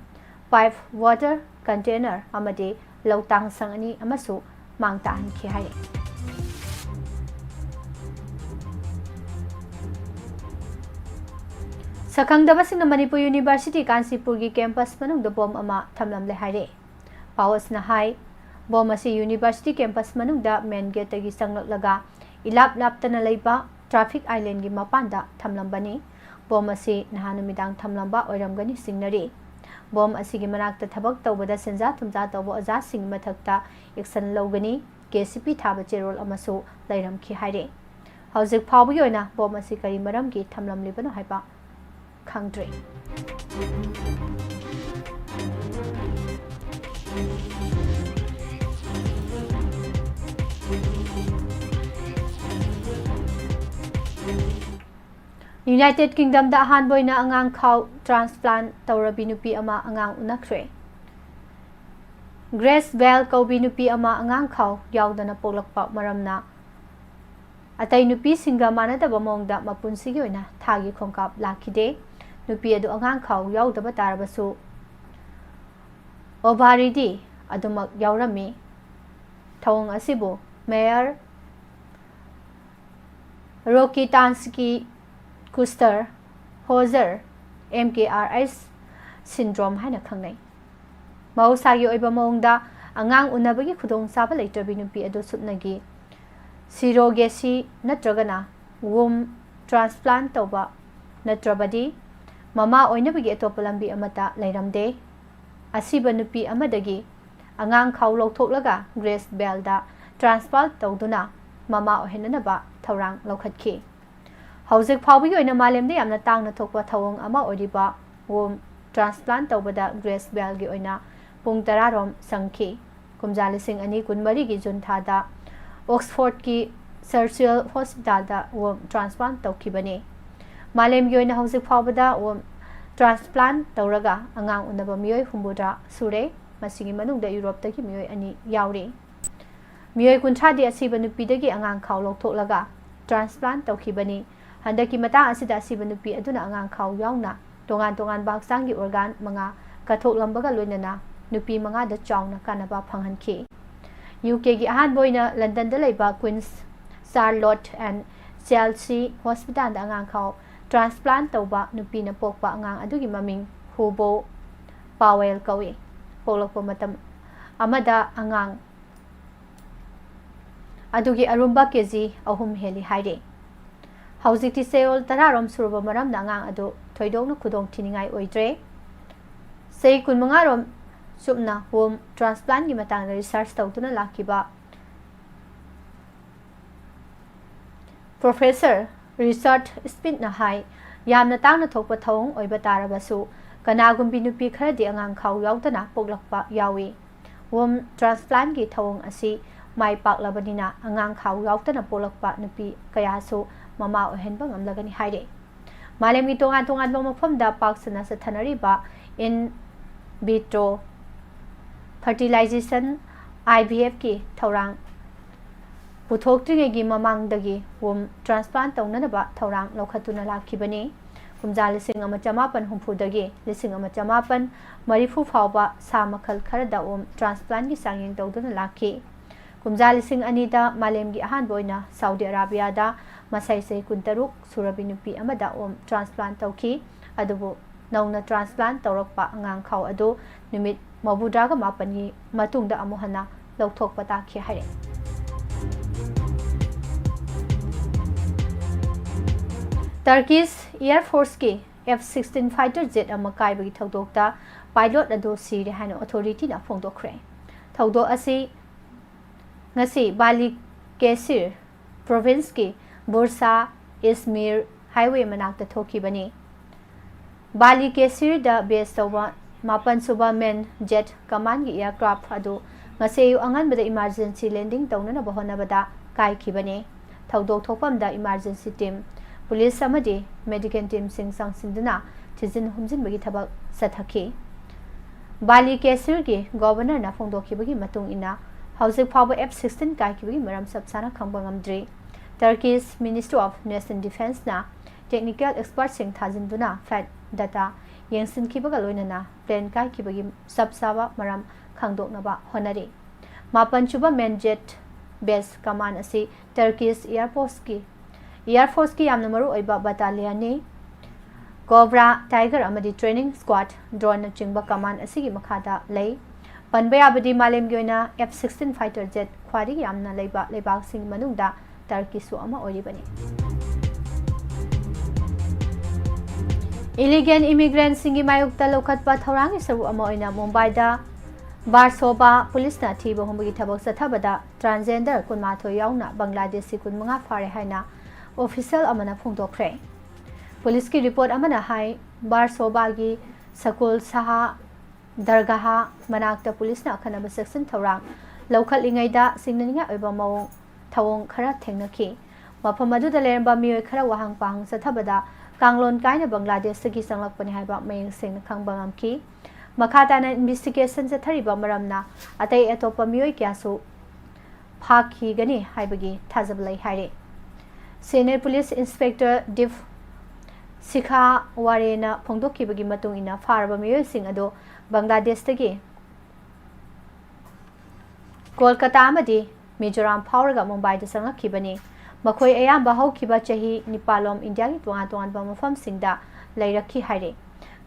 pipe, water container ꯑꯃꯗꯤ ꯂꯧ ꯇꯥꯡꯁꯪ ꯑꯅꯤ ꯑꯃꯁꯨ ꯃꯥꯡ ꯇꯥꯛꯍꯟꯈꯤ ꯍꯥꯏꯔꯤ꯫ ꯁꯛꯈꯪꯗꯕꯁꯤꯡꯅ ꯃꯅꯤꯄꯨꯔ ꯌꯨꯅꯤꯚꯔꯁꯤꯇꯤ ꯀꯥꯟꯆꯤꯄꯨꯔꯒꯤ ꯀꯦꯝꯄꯁ ꯃꯅꯨꯡꯗ ꯕꯣꯝ ꯑꯃ ꯊꯝꯂꯝꯂꯦ ꯍꯥꯏꯔꯦ꯫ ꯄꯥꯎ ꯑꯁꯤꯅ ꯍꯥꯏ, ꯕꯣꯝ ꯑꯁꯤ ꯌꯨꯅꯤꯚꯔꯁꯤꯇꯤ ꯀꯦꯝꯄꯁ ꯃꯅꯨꯡꯗ ꯃꯦꯟ ꯒꯦꯠꯇꯒꯤ ꯆꯪꯂꯛꯂꯒ ꯏꯂꯥꯞ ꯂꯥꯞꯇꯅ ꯂꯩꯕ ꯇ꯭ꯔꯥꯐꯤꯛ ꯑꯥꯏꯂꯦꯟꯒꯤ ꯃꯄꯥꯟꯗ ꯊꯝꯂꯝꯕꯅꯤ꯫ ꯕꯣꯝ ꯑꯁꯤ ꯅꯍꯥꯟ ꯅꯨꯃꯤꯗꯥꯡ ꯊꯝꯂꯝꯕ ꯑꯣꯏꯔꯝꯒꯅꯤ ꯆꯤꯡꯅꯔꯤ꯫ ꯕꯣꯝ ꯑꯁꯤꯒꯤ ꯃꯅꯥꯛꯇ ꯊꯕꯛ ꯇꯧꯕꯗ ꯁꯦꯟꯖꯥ ꯊꯨꯝꯖꯥ ꯇꯧꯕ ꯑꯣꯖꯥꯁꯤꯡꯒꯤ ꯃꯊꯛꯇ action ꯂꯧꯒꯅꯤ꯫ ꯀꯦ ꯁꯤ ꯄꯤ ꯊꯥꯕ ꯆꯦꯔꯣꯜ ꯑꯃꯁꯨ ꯂꯩꯔꯝꯈꯤ ꯍꯥꯏꯔꯤ꯫ ꯍꯧꯖꯤꯛ ꯐꯥꯎꯕꯒꯤ ꯑꯣꯏꯅ ꯕꯣꯝ ꯑꯁꯤ ꯀꯔꯤ ꯃꯔꯝꯒꯤ ꯊꯝꯂꯝꯂꯤꯕꯅꯣ ꯍꯥꯏꯕ ꯈꯪꯗ꯭ꯔꯤ꯫ ꯌꯨꯅꯥꯏꯇꯦꯗ ꯀꯤꯡꯗꯝꯗ ꯑꯍꯥꯟꯕ ꯑꯣꯏꯅ ꯑꯉꯥꯡ ꯈꯥꯎ transplant ꯇꯧꯔꯕꯤ ꯅꯨꯄꯤ ꯑꯃ ꯑꯉꯥꯡ ꯎꯅꯈ꯭ꯔꯦ꯫ ꯒ꯭ꯔꯦꯁ ꯕꯦꯜ ꯀꯧꯕꯤ ꯅꯨꯄꯤ ꯑꯃ ꯑꯉꯥꯡ ꯈꯥꯎ ꯌꯥꯎꯗꯅ ꯄꯣꯛꯂꯛꯄ ꯃꯔꯝꯅ ꯑꯇꯩ ꯅꯨꯄꯤꯁꯤꯡꯒ ꯃꯥꯟꯅꯗꯕ ꯃꯑꯣꯡꯗ ꯃꯄꯨꯟꯁꯤꯒꯤ ꯑꯣꯏꯅ ꯊꯥꯒꯤ ꯈꯣꯡꯀꯥꯞ ꯂꯥꯛꯈꯤꯗꯦ꯫ ꯅꯨꯄꯤ ꯑꯗꯨ ꯑꯉꯥꯡ ꯈꯥꯎ ꯌꯥꯎꯗꯕ ꯇꯥꯔꯕꯁꯨ, ovary ꯗꯤ ꯑꯗꯨꯃꯛ ꯌꯥꯎꯔꯝꯃꯤ꯫ ꯊꯧꯑꯣꯡ ꯑꯁꯤꯕꯨ mayor ꯔꯣꯀꯤꯇꯥꯟꯁꯀꯤ ꯀꯨꯁꯇꯔ ꯍꯣꯖꯔ, M K R H syndrome ꯍꯥꯏꯅ ꯈꯪꯅꯩ꯫ ꯃꯍꯧꯁꯥꯒꯤ ꯑꯣꯏꯕ ꯃꯑꯣꯡꯗ ꯑꯉꯥꯡ ꯎꯅꯕꯒꯤ ꯈꯨꯗꯣꯡꯆꯥꯕ ꯂꯩꯇ꯭ꯔꯕꯤ ꯅꯨꯄꯤ ꯑꯗꯨ ꯁꯨꯞꯅꯒꯤ surrogacy ꯅꯠꯇ꯭ꯔꯒꯅ womb transplant ꯇꯧꯕ ꯅꯠꯇ꯭ꯔꯕꯗꯤ ꯃꯃꯥ ꯑꯣꯏꯅꯕꯒꯤ ꯑꯇꯣꯞꯄ ꯂꯝꯕꯤ ꯑꯃꯠꯇ ꯂꯩꯔꯝꯗꯦ꯫ ꯑꯁꯤꯕ ꯅꯨꯄꯤ ꯑꯃꯗꯒꯤ ꯑꯉꯥꯡ ꯈꯥꯎ ꯂꯧꯊꯣꯛꯂꯒ ꯒ꯭ꯔꯦꯁ ꯕꯦꯜꯗ transplant ꯇꯧꯗꯨꯅ ꯃꯃꯥ ꯑꯣꯏꯍꯟꯅꯅꯕ ꯊꯧꯔꯥꯡ ꯂꯧꯈꯠꯈꯤ꯫ ꯍꯧꯖꯤꯛ ꯐꯥꯎꯕꯒꯤ ꯑꯣꯏꯅ ꯃꯥꯂꯦꯝꯗ ꯌꯥꯝꯅ ꯇꯥꯡꯅ ꯊꯣꯛꯄ ꯊꯧꯑꯣꯡ ꯑꯃ ꯑꯣꯏꯔꯤꯕ womb transplant ꯇꯧꯕꯗ ꯒ꯭ꯔꯦꯁ ꯕꯦꯜꯒꯤ ꯑꯣꯏꯅ ꯄꯨꯡ ꯇꯔꯥ ꯔꯣꯝ ꯆꯪꯈꯤ꯫ ꯀꯨꯝꯖꯥ ꯂꯤꯁꯤꯡ ꯑꯅꯤ ꯀꯨꯟꯃꯔꯤꯒꯤ ꯖꯨꯟ ꯊꯥꯗ ꯑꯣꯛꯁꯐꯣꯔꯗꯀꯤ ꯆꯔꯆꯤꯜ ꯍꯣꯁꯄꯤꯇꯥꯜꯗ womb transplant ꯇꯧꯈꯤꯕꯅꯤ꯫ ꯃꯥꯂꯦꯝꯒꯤ ꯑꯣꯏꯅ ꯍꯧꯖꯤꯛ ꯐꯥꯎꯕꯗ womb transplant ꯇꯧꯔꯒ ꯑꯉꯥꯡ ꯎꯅꯕ ꯃꯤꯑꯣꯏ ꯍꯨꯝꯐꯨꯇꯔꯥ ꯁꯨꯔꯦ꯫ ꯃꯁꯤꯒꯤ ꯃꯅꯨꯡꯗ ꯌꯨꯔꯣꯞꯇꯒꯤ ꯃꯤꯑꯣꯏ ꯑꯅꯤ ꯌꯥꯎꯔꯤ꯫ ꯃꯤꯑꯣꯏ ꯀꯨꯟꯊ꯭ꯔꯥꯗꯤ ꯑꯁꯤꯕ ꯅꯨꯄꯤꯗꯒꯤ ꯑꯉꯥꯡ ꯈꯥꯎ ꯂꯧꯊꯣꯛꯂꯒ transplant ꯇꯧꯈꯤꯕꯅꯤ꯫ ꯍꯟꯗꯛꯀꯤ ꯃꯇꯥꯡ ꯑꯁꯤꯗ ꯑꯁꯤꯕ ꯅꯨꯄꯤ ꯑꯗꯨꯅ ꯑꯉꯥꯡ ꯈꯥꯎ ꯌꯥꯎꯅ ꯇꯣꯉꯥꯟ ꯇꯣꯉꯥꯟꯕ ꯍꯛꯆꯥꯡꯒꯤ organ ꯃꯉꯥ ꯀꯠꯊꯣꯛꯂꯝꯕꯒ ꯂꯣꯏꯅꯅ ꯅꯨꯄꯤ ꯃꯉꯥꯗ ꯆꯥꯎꯅ ꯀꯥꯟꯅꯕ ꯐꯪꯍꯟꯈꯤ꯫ ꯌꯨ ꯀꯦꯒꯤ ꯑꯍꯥꯟꯕ ꯑꯣꯏꯅ ꯂꯟꯗꯟꯗ ꯂꯩꯕ Queen's Charlotte and Chelsea Hospitalꯗ ꯑꯉꯥꯡ ꯈꯥꯎ ꯇ꯭ꯔꯥꯟꯁꯄ꯭ꯂꯥꯟ ꯇꯧꯕ ꯅꯨꯄꯤꯅ ꯄꯣꯛꯄ ꯑꯉꯥꯡ ꯑꯗꯨꯒꯤ ꯃꯃꯤꯡ ꯍꯨꯕꯣ ꯄꯥꯋꯦꯜ ꯀꯧꯏ꯫ ꯄꯣꯛꯂꯛꯄ ꯃꯇꯝ ꯑꯃꯗ ꯑꯉꯥꯡ ꯑꯗꯨꯒꯤ ꯑꯔꯨꯝꯕ ꯀꯦ ꯖꯤ ꯑꯍꯨꯝ ꯍꯦꯜꯂꯤ ꯍꯥꯏꯔꯤ꯫ ꯍꯧꯖꯤꯛꯇꯤ ꯆꯌꯣꯜ ꯇꯔꯥꯔꯣꯝ ꯁꯨꯔꯕ ꯃꯔꯝꯅ ꯑꯉꯥꯡ ꯑꯗꯨ ꯊꯣꯏꯗꯣꯛꯅ ꯈꯨꯗꯣꯡ ꯊꯤꯅꯤꯡꯉꯥꯏ ꯑꯣꯏꯗ꯭ꯔꯦ꯫ ꯆꯍꯤ ꯀꯨꯟꯃꯉꯥꯔꯣꯝ ꯆꯨꯞꯅ ꯋꯨꯝ ꯇ꯭ꯔꯥꯟꯁꯄ꯭ꯂꯥꯟꯒꯤ ꯃꯇꯥꯡꯗ ꯔꯤꯁꯔꯆ ꯇꯧꯗꯨꯅ ꯂꯥꯛꯈꯤꯕ ꯄ꯭ꯔꯣꯐꯦꯁꯔ ꯔꯤꯆꯥꯔꯗ ꯁ꯭ꯃꯤꯠꯅ ꯍꯥꯏ, ꯌꯥꯝꯅ ꯇꯥꯡꯅ ꯊꯣꯛꯄ ꯊꯧꯑꯣꯡ ꯑꯣꯏꯕ ꯇꯥꯔꯕꯁꯨ, ꯀꯅꯥꯒꯨꯝꯕꯤ ꯅꯨꯄꯤ ꯈꯔꯗꯤ ꯑꯉꯥꯡ ꯈꯥꯎ ꯌꯥꯎꯗꯅ ꯄꯣꯛꯂꯛꯄ ꯌꯥꯎꯏ꯫ ꯋꯨꯝ ꯇ꯭ꯔꯥꯟꯁꯄ꯭ꯂꯥꯟꯒꯤ ꯊꯧꯑꯣꯡ ꯑꯁꯤ ꯃꯥꯏ ꯄꯥꯛꯂꯕꯅꯤꯅ, ꯑꯉꯥꯡ ꯈꯥꯎ ꯌꯥꯎꯗꯅ ꯄꯣꯛꯂꯛꯄ ꯅꯨꯄꯤ ꯀꯌꯥꯁꯨ ꯃꯃꯥ ꯑꯣꯏꯍꯟꯕ ꯉꯝꯂꯒꯅꯤ ꯍꯥꯏꯔꯤ꯫ ꯃꯥꯂꯦꯝꯒꯤ ꯇꯣꯉꯥꯟ ꯇꯣꯉꯥꯟꯕ ꯃꯐꯝꯗ ꯄꯥꯛ ꯁꯟꯅ ꯆꯠꯊꯅꯔꯤꯕ in vitro fertilization, I V F ꯀꯤ ꯊꯧꯔꯥꯡ ꯄꯨꯊꯣꯛꯇ꯭ꯔꯤꯉꯩꯒꯤ ꯃꯃꯥꯡꯗꯒꯤ ꯋꯨꯝ ꯇ꯭ꯔꯥꯟꯁꯄ꯭ꯂꯥꯟ ꯇꯧꯅꯅꯕ ꯊꯧꯔꯥꯡ ꯂꯧꯈꯠꯇꯨꯅ ꯂꯥꯛꯈꯤꯕꯅꯤ꯫ ꯀꯨꯝꯖꯥ ꯂꯤꯁꯤꯡ ꯑꯃ ꯆꯃꯥꯄꯟ ꯍꯨꯝꯐꯨꯗꯒꯤ ꯂꯤꯁꯤꯡ ꯑꯃ ꯆꯃꯥꯄꯟ ꯃꯔꯤꯐꯨ ꯐꯥꯎꯕ ꯁꯥ ꯃꯈꯜ ꯈꯔꯗ ꯋꯨꯝ ꯇ꯭ꯔꯥꯟꯁꯄ꯭ꯂꯥꯟꯒꯤ ꯆꯥꯡꯌꯦꯡ ꯇꯧꯗꯨꯅ ꯂꯥꯛꯈꯤ꯫ ꯀꯨꯝꯖꯥ ꯂꯤꯁꯤꯡ ꯑꯅꯤꯗ ꯃꯥꯂꯦꯝꯒꯤ ꯑꯍꯥꯟꯕ ꯑꯣꯏꯅ ꯁꯥꯎꯗꯤ ꯑꯔꯥꯕꯤꯌꯥꯗ ꯃꯁꯥꯏ ꯆꯍꯤ ꯀꯨꯟꯇꯔꯨꯛ ꯁꯨꯔꯕꯤ ꯅꯨꯄꯤ ꯑꯃꯗ ꯋꯨꯝ ꯇ꯭ꯔꯥꯟꯁꯄ꯭ꯂꯥꯟ ꯇꯧꯈꯤ꯫ ꯑꯗꯨꯕꯨ ꯅꯧꯅ ꯇ꯭ꯔꯥꯟꯁꯄ꯭ꯂꯥꯟ ꯇꯧꯔꯛꯄ ꯑꯉꯥꯡ ꯈꯥꯎ ꯑꯗꯨ ꯅꯨꯃꯤꯠ ꯃꯧꯗ꯭ꯔꯥꯒ ꯃꯥꯄꯟꯒꯤ ꯃꯇꯨꯡꯗ ꯑꯃꯨꯛ ꯍꯟꯅ ꯂꯧꯊꯣꯛꯄ ꯇꯥꯈꯤ ꯍꯥꯏꯔꯛꯏ꯫ Turkish Air Force ꯀꯤ F sixteen fighter jet ꯑꯃ ꯀꯥꯏꯕꯒꯤ ꯊꯧꯗꯣꯛꯇ pilot ꯑꯗꯨ ꯁꯤꯔꯦ ꯍꯥꯏꯅ authority ꯅ ꯐꯣꯡꯗꯣꯛꯈ꯭ꯔꯦ꯫ ꯊꯧꯗꯣꯛ ꯑꯁꯤ ꯉꯁꯤ ꯕꯥꯂꯤꯀꯦꯁꯤꯔ province ꯀꯤ ꯕꯨꯔꯁꯥ ꯏꯁꯃꯤꯔ highway ꯃꯅꯥꯛꯇ ꯊꯣꯛꯈꯤꯕꯅꯤ꯫ ꯕꯥꯂꯤꯀꯦꯁꯤꯔꯗ base ꯇꯧꯕ ꯃꯥꯄꯟ ꯁꯨꯕ main jet command ꯒꯤ aircraft ꯑꯗꯨ ꯉꯁꯤ ꯑꯌꯨꯛ ꯑꯉꯟꯕꯗ emergency landing ꯇꯧꯅꯅꯕ ꯍꯣꯠꯅꯕꯗ ꯀꯥꯏꯈꯤꯕꯅꯤ꯫ ꯊꯧꯗꯣꯛ ꯊꯣꯛꯐꯝꯗ emergency team, police ꯑꯃꯗꯤ medical team ꯁꯤꯡ ꯆꯪꯁꯤꯟꯗꯨꯅ ꯊꯤꯖꯤꯟ ꯍꯨꯝꯖꯤꯟꯕꯒꯤ ꯊꯕꯛ ꯆꯠꯊꯈꯤ꯫ ꯕꯥꯂꯤꯀꯦꯁꯤꯔꯒꯤ governor ꯅ ꯐꯣꯡꯗꯣꯛꯈꯤꯕꯒꯤ ꯃꯇꯨꯡ ꯏꯟꯅ, ꯍꯧꯖꯤꯛ ꯐꯥꯎꯕ F sixteen ꯀꯥꯏꯈꯤꯕꯒꯤ ꯃꯔꯝ ꯆꯞ ꯆꯥꯅ ꯈꯪꯕ ꯉꯝꯗ꯭ꯔꯤ꯫ Turkish Ministry of National Defence ꯅ technical expert ꯁꯤꯡ ꯊꯥꯖꯤꯟꯗꯨꯅ flight data ꯌꯦꯡꯁꯤꯟꯈꯤꯕꯒ ꯂꯣꯏꯅꯅ plane ꯀꯥꯏꯈꯤꯕꯒꯤ ꯆꯞ ꯆꯥꯕ ꯃꯔꯝ ꯈꯪꯗꯣꯛꯅꯕ ꯍꯣꯠꯅꯔꯤ꯫ ꯃꯥꯄꯟ ꯁꯨꯕ main jet base command ꯑꯁꯤ Turkish Air Force ꯀꯤ Air Forceꯀꯤ ꯌꯥꯝꯅ ꯃꯔꯨꯑꯣꯏꯕ battalionꯅꯤ꯫ Cobra, Tiger ꯑꯃꯗꯤ training squad, droneꯅꯆꯤꯡꯕ command ꯑꯁꯤꯒꯤ ꯃꯈꯥꯗ ꯂꯩ꯫ ꯄꯟꯕ ꯌꯥꯕꯗꯤ ꯃꯥꯂꯦꯝꯒꯤ ꯑꯣꯏꯅ F sixteen fighter jet ꯈ꯭ꯋꯥꯏꯗꯒꯤ ꯌꯥꯝꯅ ꯂꯩꯕ ꯂꯩꯕꯥꯛꯁꯤꯡꯒꯤ ꯃꯅꯨꯡꯗ Turkeyꯁꯨ ꯑꯃ ꯑꯣꯏꯔꯤꯕꯅꯤ꯫ Illegal immigrantꯁꯤꯡꯒꯤ ꯃꯥꯌꯣꯛꯇ ꯂꯧꯈꯠꯄ ꯊꯧꯔꯥꯡꯒꯤ ꯁꯔꯨꯛ ꯑꯃ ꯑꯣꯏꯅ ꯃꯨꯝꯕꯥꯏꯗ ꯕꯥꯔꯁꯣꯕꯥ ꯄꯨꯂꯤꯁꯅ ꯊꯤꯕ ꯍꯨꯝꯕꯒꯤ ꯊꯕꯛ ꯆꯠꯊꯕꯗ transgender ꯀꯨꯟꯃꯥꯊꯣꯏ ꯌꯥꯎꯅ ꯕꯪꯒ꯭ꯂꯥꯗꯦꯁꯁꯤ ꯀꯨꯟꯃꯉꯥ ꯐꯥꯔꯦ ꯍꯥꯏꯅ official ꯑꯃꯅ ꯐꯣꯡꯗꯣꯛꯈ꯭ꯔꯦ꯫ ꯄꯨꯂꯤꯁꯀꯤ report ꯑꯃꯅ ꯍꯥꯏ, ꯕꯥꯔꯁꯣꯕꯥꯒꯤ ꯁꯀꯨꯜ ꯁꯍꯥ ꯗꯔꯒꯥꯍ ꯃꯅꯥꯛꯇ ꯄꯨꯂꯤꯁꯅ ꯑꯈꯟꯅꯕ ꯆꯦꯛꯁꯤꯟ ꯊꯧꯔꯥꯡ ꯂꯧꯈꯠꯂꯤꯉꯩꯗ ꯆꯤꯡꯅꯅꯤꯡꯉꯥꯏ ꯑꯣꯏꯕ ꯃꯑꯣꯡ ꯊꯧꯑꯣꯡ ꯈꯔ ꯊꯦꯡꯅꯈꯤ꯫ ꯃꯐꯝ ꯑꯗꯨꯗ ꯂꯩꯔꯝꯕ ꯃꯤꯑꯣꯏ ꯈꯔ ꯋꯥꯍꯪ ꯄꯥꯍꯪ ꯆꯠꯊꯕꯗ ꯀꯥꯡꯂꯣꯟ ꯀꯥꯏꯅ ꯕꯪꯒ꯭ꯂꯥꯗꯦꯁꯇꯒꯤ ꯆꯪꯂꯛꯄꯅꯤ ꯍꯥꯏꯕ ꯃꯌꯦꯛ ꯁꯦꯡꯅ ꯈꯪꯕ ꯉꯝꯈꯤ꯫ ꯃꯈꯥ ꯇꯥꯅ investigation ꯆꯠꯊꯔꯤꯕ ꯃꯔꯝꯅ ꯑꯇꯩ ꯑꯇꯣꯞꯄ ꯃꯤꯑꯣꯏ ꯀꯌꯥꯁꯨ ꯐꯥꯈꯤꯒꯅꯤ ꯍꯥꯏꯕꯒꯤ ꯊꯥꯖꯕ ꯂꯩ ꯍꯥꯏꯔꯤ꯫ Senior Police Inspector Deep ꯁꯤꯈꯥ ꯋꯥꯔꯦꯅ ꯐꯣꯡꯗꯣꯛꯈꯤꯕꯒꯤ ꯃꯇꯨꯡ ꯏꯟꯅ ꯐꯥꯔꯕ ꯃꯤꯑꯣꯏꯁꯤꯡ ꯑꯗꯨ ꯕꯪꯒ꯭ꯂꯥꯗꯦꯁꯇꯒꯤ ꯀꯣꯜꯀꯇꯥ ꯑꯃꯗꯤ ꯃꯤꯖꯣꯔꯥꯝ ꯐꯥꯎꯔꯒ ꯃꯨꯝꯕꯥꯏꯗ ꯆꯪꯂꯛꯈꯤꯕꯅꯤ꯫ ꯃꯈꯣꯏ ꯑꯌꯥꯝꯕ ꯍꯧꯈꯤꯕ ꯆꯍꯤ ꯅꯤꯄꯥꯜꯂꯣꯝ ꯏꯟꯗꯤꯌꯥꯒꯤ ꯇꯣꯉꯥꯟ ꯇꯣꯉꯥꯟꯕ ꯃꯐꯝꯁꯤꯡꯗ ꯂꯩꯔꯛꯈꯤ ꯍꯥꯏꯔꯤ꯫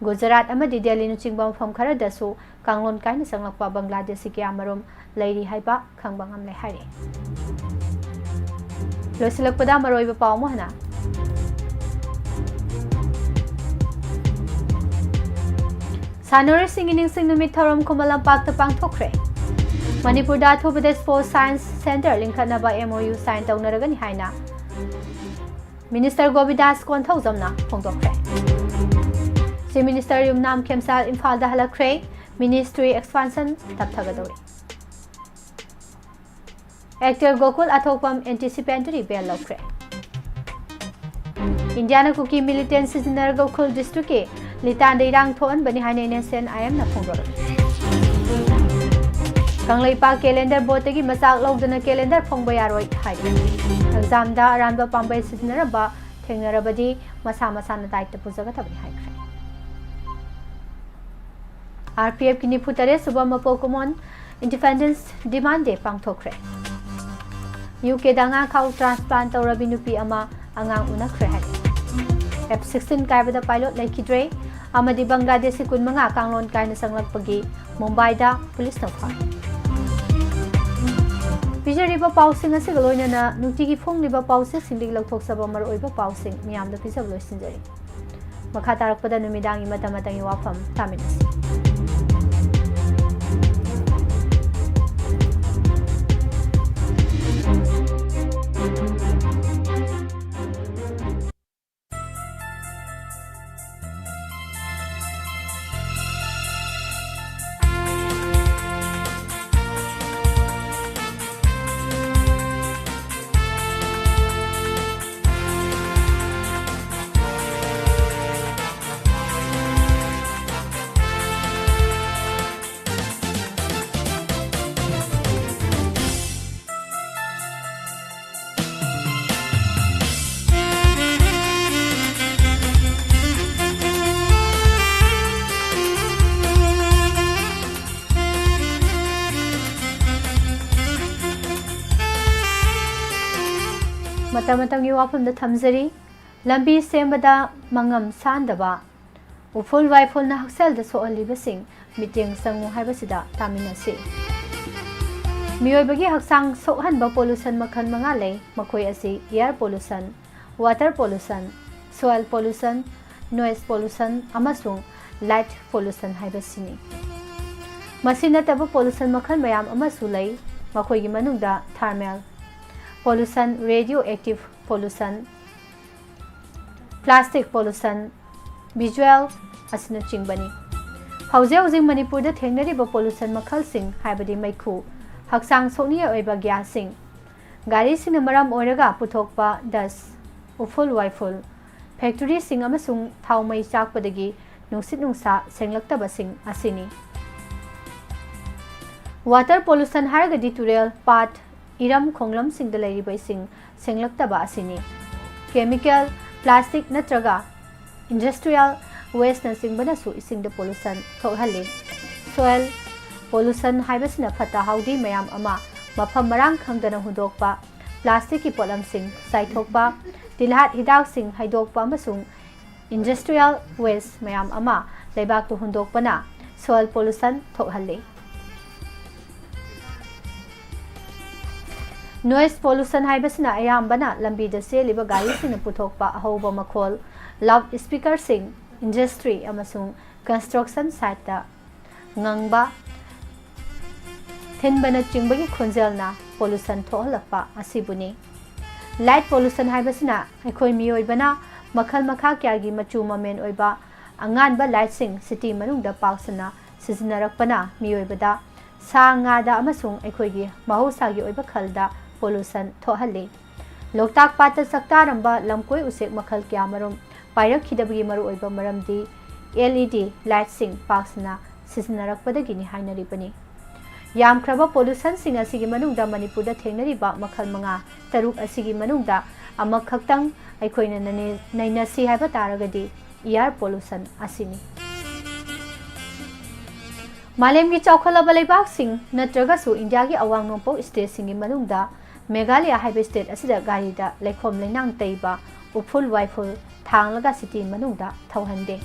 ꯒꯨꯖꯔꯥꯠ ꯑꯃꯗꯤ ꯗꯦꯜꯂꯤꯅꯆꯤꯡꯕ ꯃꯐꯝ ꯈꯔꯗꯁꯨ ꯀꯥꯡꯂꯣꯟ ꯀꯥꯏꯅ ꯆꯪꯂꯛꯄ ꯕꯪꯒ꯭ꯂꯥꯗꯦꯁꯤ ꯀꯌꯥꯃꯔꯨꯝ ꯂꯩꯔꯤ ꯍꯥꯏꯕ ꯈꯪꯕ ꯉꯝꯂꯦ ꯍꯥꯏꯔꯤ꯫ ꯂꯣꯏꯁꯤꯜꯂꯛꯄꯗ ꯃꯔꯨꯑꯣꯏꯕ ꯄꯥꯎ ꯑꯃꯨꯛ ꯍꯟꯅ꯫ ꯁꯥꯟꯅꯔꯣꯏꯁꯤꯡꯒꯤ ꯅꯤꯡꯁꯤꯡ ꯅꯨꯃꯤꯠ ꯊꯧꯔꯝ ꯈꯨꯃꯟ ꯂꯝꯄꯥꯛꯇ ꯄꯥꯡꯊꯣꯛꯈ꯭ꯔꯦ꯫ ꯃꯅꯤꯄꯨꯔꯗ ꯑꯊꯨꯕꯗ Sports Science Centre ꯂꯤꯡꯈꯠꯅꯕ MOU sign ꯇꯧꯅꯔꯒꯅꯤ ꯍꯥꯏꯅ Minister ꯒꯣꯕꯤꯟꯗꯥꯁ ꯀꯣꯟꯊꯧꯖꯝꯅ ꯐꯣꯡꯗꯣꯛꯈ꯭ꯔꯦ꯫ Chief Minister ꯌꯨꯝꯅꯥꯝ ꯈꯦꯝꯆꯥꯜ ꯏꯝꯐꯥꯜꯗ ꯍꯜꯂꯛꯈ꯭ꯔꯦ꯫ Ministry expansion ꯇꯞꯊꯒꯗꯧꯔꯤ꯫ Actor ꯒꯣꯀꯨꯜ ꯑꯊꯣꯛꯄꯝ anticipatory bail ꯂꯧꯈ꯭ꯔꯦ꯫ ꯏꯟꯗꯤꯌꯥꯅ ꯀꯨꯀꯤ militant ꯁꯤꯖꯤꯟꯅꯔꯒ ꯎꯈ꯭ꯔꯨꯜ districtꯀꯤ ꯂꯤꯇꯥꯟꯗ ꯏꯔꯥꯡ ꯊꯣꯛꯍꯟꯕꯅꯤ ꯍꯥꯏꯅ NSCN-IMꯅ ꯐꯣꯡꯗꯣꯔꯛꯂꯤ꯫ ꯀꯪꯂꯩꯄꯥꯛ calendar boardꯇꯒꯤ ꯃꯆꯥꯛ ꯂꯧꯗꯅ calendar ꯐꯣꯡꯕ ꯌꯥꯔꯣꯏ ꯍꯥꯏꯔꯤ꯫ Examꯗ ꯑꯔꯥꯟꯕ ꯄꯥꯝꯕꯩ ꯁꯤꯖꯤꯟꯅꯔꯝꯕ ꯊꯦꯡꯅꯔꯕꯗꯤ ꯃꯁꯥ ꯃꯁꯥꯅ ꯗꯥꯏꯇ ꯄꯨꯖꯒꯗꯕꯅꯤ ꯍꯥꯏꯈ꯭ꯔꯦ꯫ RPFꯀꯤ ꯅꯤꯐꯨ ꯇꯔꯦꯠ ꯁꯨꯕ ꯃꯄꯣꯛ ꯀꯨꯝꯑꯣꯟ Independence Demand Day ꯄꯥꯡꯊꯣꯛꯈ꯭ꯔꯦ꯫ UKꯗ ꯑꯉꯥꯡꯈꯥꯎ transplant ꯇꯧꯔꯕꯤ ꯅꯨꯄꯤ ꯑꯃ ꯑꯉꯥꯡ ꯎꯅꯈ꯭ꯔꯦ ꯍꯥꯏ꯫ ꯑꯦꯐ ꯁꯤꯛꯁꯇꯤꯟ ꯀꯥꯏꯕꯗ ꯄꯥꯏꯂꯣꯠ ꯂꯩꯈꯤꯗ꯭ꯔꯦ ꯑꯃꯗꯤ ꯕꯪꯒ꯭ꯂꯥꯗꯦꯁꯤ ꯀꯨꯟꯃꯉꯥ ꯀꯥꯡꯂꯣꯟ ꯀꯥꯏꯅ ꯆꯪꯂꯛꯄꯒꯤ ꯃꯨꯝꯕꯥꯏꯗ ꯄꯨꯂꯤꯁꯅ ꯐꯥꯔꯦ꯫ ꯄꯤꯖꯔꯤꯕ ꯄꯥꯎꯁꯤꯡ ꯑꯁꯤꯒ ꯂꯣꯏꯅꯅ ꯅꯨꯡꯇꯤꯒꯤ ꯐꯣꯡꯂꯤꯕ ꯄꯥꯎꯆꯦꯁꯤꯡꯗꯒꯤ ꯂꯧꯊꯣꯛꯆꯕ ꯃꯔꯨꯑꯣꯏꯕ ꯄꯥꯎꯁꯤꯡ ꯃꯤꯌꯥꯝꯗ ꯄꯤꯖꯕ ꯂꯣꯏꯁꯤꯟꯖꯔꯤ꯫ ꯃꯈꯥ ꯇꯥꯔꯛꯄꯗ ꯅꯨꯃꯤꯗꯥꯡꯒꯤ ꯃꯇꯝ ꯃꯇꯝꯒꯤ ꯋꯥꯐꯝ ꯇꯥꯃꯤꯟꯅꯁꯤ꯫ ꯃꯇꯝ ꯃꯇꯝꯒꯤ ꯋꯥꯐꯝꯗ ꯊꯝꯖꯔꯤ꯫ ꯂꯝꯕꯤ ꯁꯦꯝꯕꯗ ꯃꯉꯝ ꯁꯥꯟꯗꯕ, ꯎꯐꯨꯜ ꯋꯥꯏꯐꯨꯜꯅ ꯍꯛꯁꯦꯜꯗ ꯁꯣꯛꯍꯜꯂꯤꯕꯁꯤꯡ ꯃꯤꯠꯌꯦꯡ ꯆꯪꯉꯨ ꯍꯥꯏꯕꯁꯤꯗ ꯇꯥꯃꯤꯟꯅꯁꯤ꯫ ꯃꯤꯑꯣꯏꯕꯒꯤ ꯍꯛꯆꯥꯡ ꯁꯣꯛꯍꯟꯕ pollution ꯃꯈꯜ ꯃꯉꯥ ꯂꯩ꯫ ꯃꯈꯣꯏ ꯑꯁꯤ air pollution, water pollution, soil pollution, noise pollution ꯑꯃꯁꯨꯡ light pollution ꯍꯥꯏꯕꯁꯤꯅꯤ꯫ ꯃꯁꯤ ꯅꯠꯇꯕ pollution ꯃꯈꯜ ꯃꯌꯥꯝ ꯑꯃꯁꯨ ꯂꯩ꯫ ꯃꯈꯣꯏꯒꯤ ꯃꯅꯨꯡꯗ thermal pollution, radioactive pollution, plastic pollution, visual ꯑꯁꯤꯅꯆꯤꯡꯕꯅꯤ꯫ ꯍꯧꯖꯤꯛ ꯍꯧꯖꯤꯛ ꯃꯅꯤꯄꯨꯔꯗ ꯊꯦꯡꯅꯔꯤꯕ pollution ꯃꯈꯜꯁꯤꯡ ꯍꯥꯏꯕꯗꯤ ꯃꯩꯈꯨ, ꯍꯛꯆꯥꯡ ꯁꯣꯛꯅꯤꯡꯉꯥꯏ ꯑꯣꯏꯕ gasꯁꯤꯡ, ꯒꯥꯔꯤꯁꯤꯡꯅ ꯃꯔꯝ ꯑꯣꯏꯔꯒ ꯄꯨꯊꯣꯛꯄ dust, ꯎꯐꯨꯜ ꯋꯥꯏꯐꯨꯜ, factoryꯁꯤꯡ ꯑꯃꯁꯨꯡ ꯊꯥꯎ ꯃꯩ ꯆꯥꯛꯄꯗꯒꯤ ꯅꯨꯡꯁꯤꯠ ꯅꯨꯡꯁꯥ ꯁꯦꯡꯂꯛꯇꯕꯁꯤꯡ ꯑꯁꯤꯅꯤ꯫ Water pollution ꯍꯥꯏꯔꯒꯗꯤ ꯇꯨꯔꯦꯜ, ꯄꯥꯠ, ꯏꯔꯝ ꯈꯣꯡꯂꯝꯁꯤꯡꯗ ꯂꯩꯔꯤꯕ ꯏꯁꯤꯡ ꯁꯦꯡꯂꯛꯇꯕ ꯑꯁꯤꯅꯤ꯫ Chemical, plastic ꯅꯠꯇ꯭ꯔꯒ industrial wasteꯅꯆꯤꯡꯕꯅꯁꯨ ꯏꯁꯤꯡꯗ pollution ꯊꯣꯛꯍꯜꯂꯤ꯫ Soil pollution ꯍꯥꯏꯕꯁꯤꯅ ꯐꯠꯇ ꯍꯥꯎꯗꯤ ꯃꯌꯥꯝ ꯑꯃ ꯃꯐꯝ ꯃꯔꯥꯡ ꯈꯪꯗꯅ ꯍꯨꯟꯗꯣꯛꯄ, plasticꯀꯤ ꯄꯣꯠꯂꯝꯁꯤꯡ ꯆꯥꯏꯊꯣꯛꯄ, ꯇꯤꯜꯍꯥꯠ ꯍꯤꯗꯥꯛꯁꯤꯡ ꯍꯩꯗꯣꯛꯄ ꯑꯃꯁꯨꯡ industrial waste ꯃꯌꯥꯝ ꯑꯃ ꯂꯩꯕꯥꯛꯇ ꯍꯨꯟꯗꯣꯛꯄꯅ soil pollution ꯊꯣꯛꯍꯜꯂꯤ꯫ Noise pollution ꯍꯥꯏꯕꯁꯤꯅ ꯑꯌꯥꯝꯕꯅ ꯂꯝꯕꯤꯗ ꯆꯦꯜꯂꯤꯕ ꯒꯥꯔꯤꯁꯤꯡꯅ ꯄꯨꯊꯣꯛꯄ ꯑꯍꯧꯕ ꯃꯈꯣꯜ, loud speakerꯁꯤꯡ, industry ꯑꯃꯁꯨꯡ construction siteꯇ ꯉꯪꯕ, ꯊꯤꯟꯕꯅꯆꯤꯡꯕꯒꯤ ꯈꯣꯟꯖꯦꯜꯅ pollution ꯊꯣꯛꯍꯜꯂꯛꯄ ꯑꯁꯤꯕꯨꯅꯤ꯫ Light pollution ꯍꯥꯏꯕꯁꯤꯅ ꯑꯩꯈꯣꯏ ꯃꯤꯑꯣꯏꯕꯅ ꯃꯈꯜ ꯃꯈꯥ ꯀꯌꯥꯒꯤ ꯃꯆꯨ ꯃꯃꯦꯟ ꯑꯣꯏꯕ ꯑꯉꯥꯟꯕ lightꯁꯤꯡ city ꯃꯅꯨꯡꯗ ꯄꯥꯛ ꯁꯟꯅ ꯁꯤꯖꯤꯟꯅꯔꯛꯄꯅ ꯃꯤꯑꯣꯏꯕꯗ, ꯁꯥ ꯉꯥꯗ ꯑꯃꯁꯨꯡ ꯑꯩꯈꯣꯏꯒꯤ ꯃꯍꯧꯁꯥꯒꯤ ꯑꯣꯏꯕ ꯈꯜꯗ pollution ꯊꯣꯛꯍꯜꯂꯤ꯫ ꯂꯣꯛꯇꯥꯛ ꯄꯥꯠꯇ ꯆꯥꯛꯇꯥꯔꯝꯕ ꯂꯝꯀꯣꯏ ꯎꯆꯦꯛ ꯃꯈꯜ ꯀꯌꯥꯃꯔꯨꯝ ꯄꯥꯏꯔꯛꯈꯤꯗꯕꯒꯤ ꯃꯔꯨꯑꯣꯏꯕ ꯃꯔꯝꯗꯤ LED lightꯁꯤꯡ ꯄꯥꯛ ꯁꯟꯅ ꯁꯤꯖꯤꯟꯅꯔꯛꯄꯗꯒꯤꯅꯤ ꯍꯥꯏꯅꯔꯤꯕꯅꯤ꯫ ꯌꯥꯝꯈ꯭ꯔꯕ pollutionꯁꯤꯡ ꯑꯁꯤꯒꯤ ꯃꯅꯨꯡꯗ ꯃꯅꯤꯄꯨꯔꯗ ꯊꯦꯡꯅꯔꯤꯕ ꯃꯈꯜ ꯃꯉꯥ ꯇꯔꯨꯛ ꯑꯁꯤꯒꯤ ꯃꯅꯨꯡꯗ ꯑꯃꯈꯛꯇꯪ ꯑꯩꯈꯣꯏꯅ ꯅꯩꯅ-, ꯅꯩꯅꯁꯤ ꯍꯥꯏꯕ ꯇꯥꯔꯒꯗꯤ air pollution ꯑꯁꯤꯅꯤ꯫ ꯃꯥꯂꯦꯝꯒꯤ ꯆꯥꯎꯈꯠꯂꯕ ꯂꯩꯕꯥꯛꯁꯤꯡ ꯅꯠꯇ꯭ꯔꯒꯁꯨ ꯏꯟꯗꯤꯌꯥꯒꯤ ꯑꯋꯥꯡ ꯅꯣꯡꯄꯣꯛ stateꯁꯤꯡꯒꯤ ꯃꯅꯨꯡꯗ ꯃꯦꯘꯥꯂꯌꯥ ꯍꯥꯏꯕ state ꯑꯁꯤꯗ ꯒꯥꯔꯤꯗ ꯂꯩꯈꯣꯝ ꯂꯩꯅꯥꯡ ꯇꯩꯕ, ꯎꯐꯨꯜ ꯋꯥꯏꯐꯨꯜ ꯊꯥꯡꯂꯒ city ꯃꯅꯨꯡꯗ ꯊꯧꯍꯟꯗꯦ꯫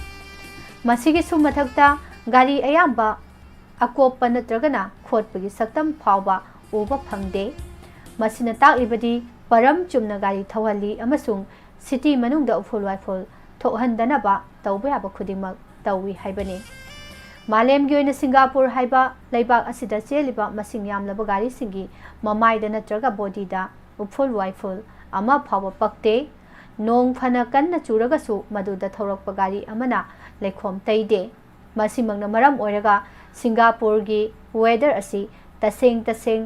ꯃꯁꯤꯒꯤꯁꯨ ꯃꯊꯛꯇ ꯒꯥꯔꯤ ꯑꯌꯥꯝꯕ ꯑꯀꯣꯞꯄ ꯅꯠꯇ꯭ꯔꯒꯅ ꯈꯣꯠꯄꯒꯤ ꯁꯛꯇꯝ ꯐꯥꯎꯕ ꯎꯕ ꯐꯪꯗꯦ꯫ ꯃꯁꯤꯅ ꯇꯥꯛꯂꯤꯕꯗꯤ ꯄꯔꯝ ꯆꯨꯝꯅ ꯒꯥꯔꯤ ꯊꯧꯍꯜꯂꯤ ꯑꯃꯁꯨꯡ city ꯃꯅꯨꯡꯗ ꯎꯐꯨꯜ ꯋꯥꯏꯐꯨꯜ ꯊꯣꯛꯍꯟꯗꯅꯕ ꯇꯧꯕ ꯌꯥꯕ ꯈꯨꯗꯤꯡꯃꯛ ꯇꯧꯏ ꯍꯥꯏꯕꯅꯤ꯫ ꯃꯥꯂꯦꯝꯒꯤ ꯑꯣꯏꯅ ꯁꯤꯡꯒꯥꯄꯨꯔ ꯍꯥꯏꯕ ꯂꯩꯕꯥꯛ ꯑꯁꯤꯗ ꯆꯦꯜꯂꯤꯕ ꯃꯁꯤꯡ ꯌꯥꯝꯂꯕ ꯒꯥꯔꯤꯁꯤꯡꯒꯤ ꯃꯃꯥꯏꯗ ꯅꯠꯇ꯭ꯔꯒ bodyꯗ ꯎꯐꯨꯜ ꯋꯥꯏꯐꯨꯜ ꯑꯃ ꯐꯥꯎꯕ ꯄꯛꯇꯦ꯫ ꯅꯣꯡ ꯐꯅ ꯀꯟꯅ ꯆꯨꯔꯒꯁꯨ ꯃꯗꯨꯗ ꯊꯧꯔꯛꯄ ꯒꯥꯔꯤ ꯑꯃꯅ ꯂꯩꯈꯣꯝ ꯇꯩꯗꯦ꯫ ꯃꯁꯤꯃꯛꯅ ꯃꯔꯝ ꯑꯣꯏꯔꯒ ꯁꯤꯡꯒꯥꯄꯨꯔꯒꯤ weather ꯑꯁꯤ ꯇꯁꯦꯡ ꯇꯁꯦꯡ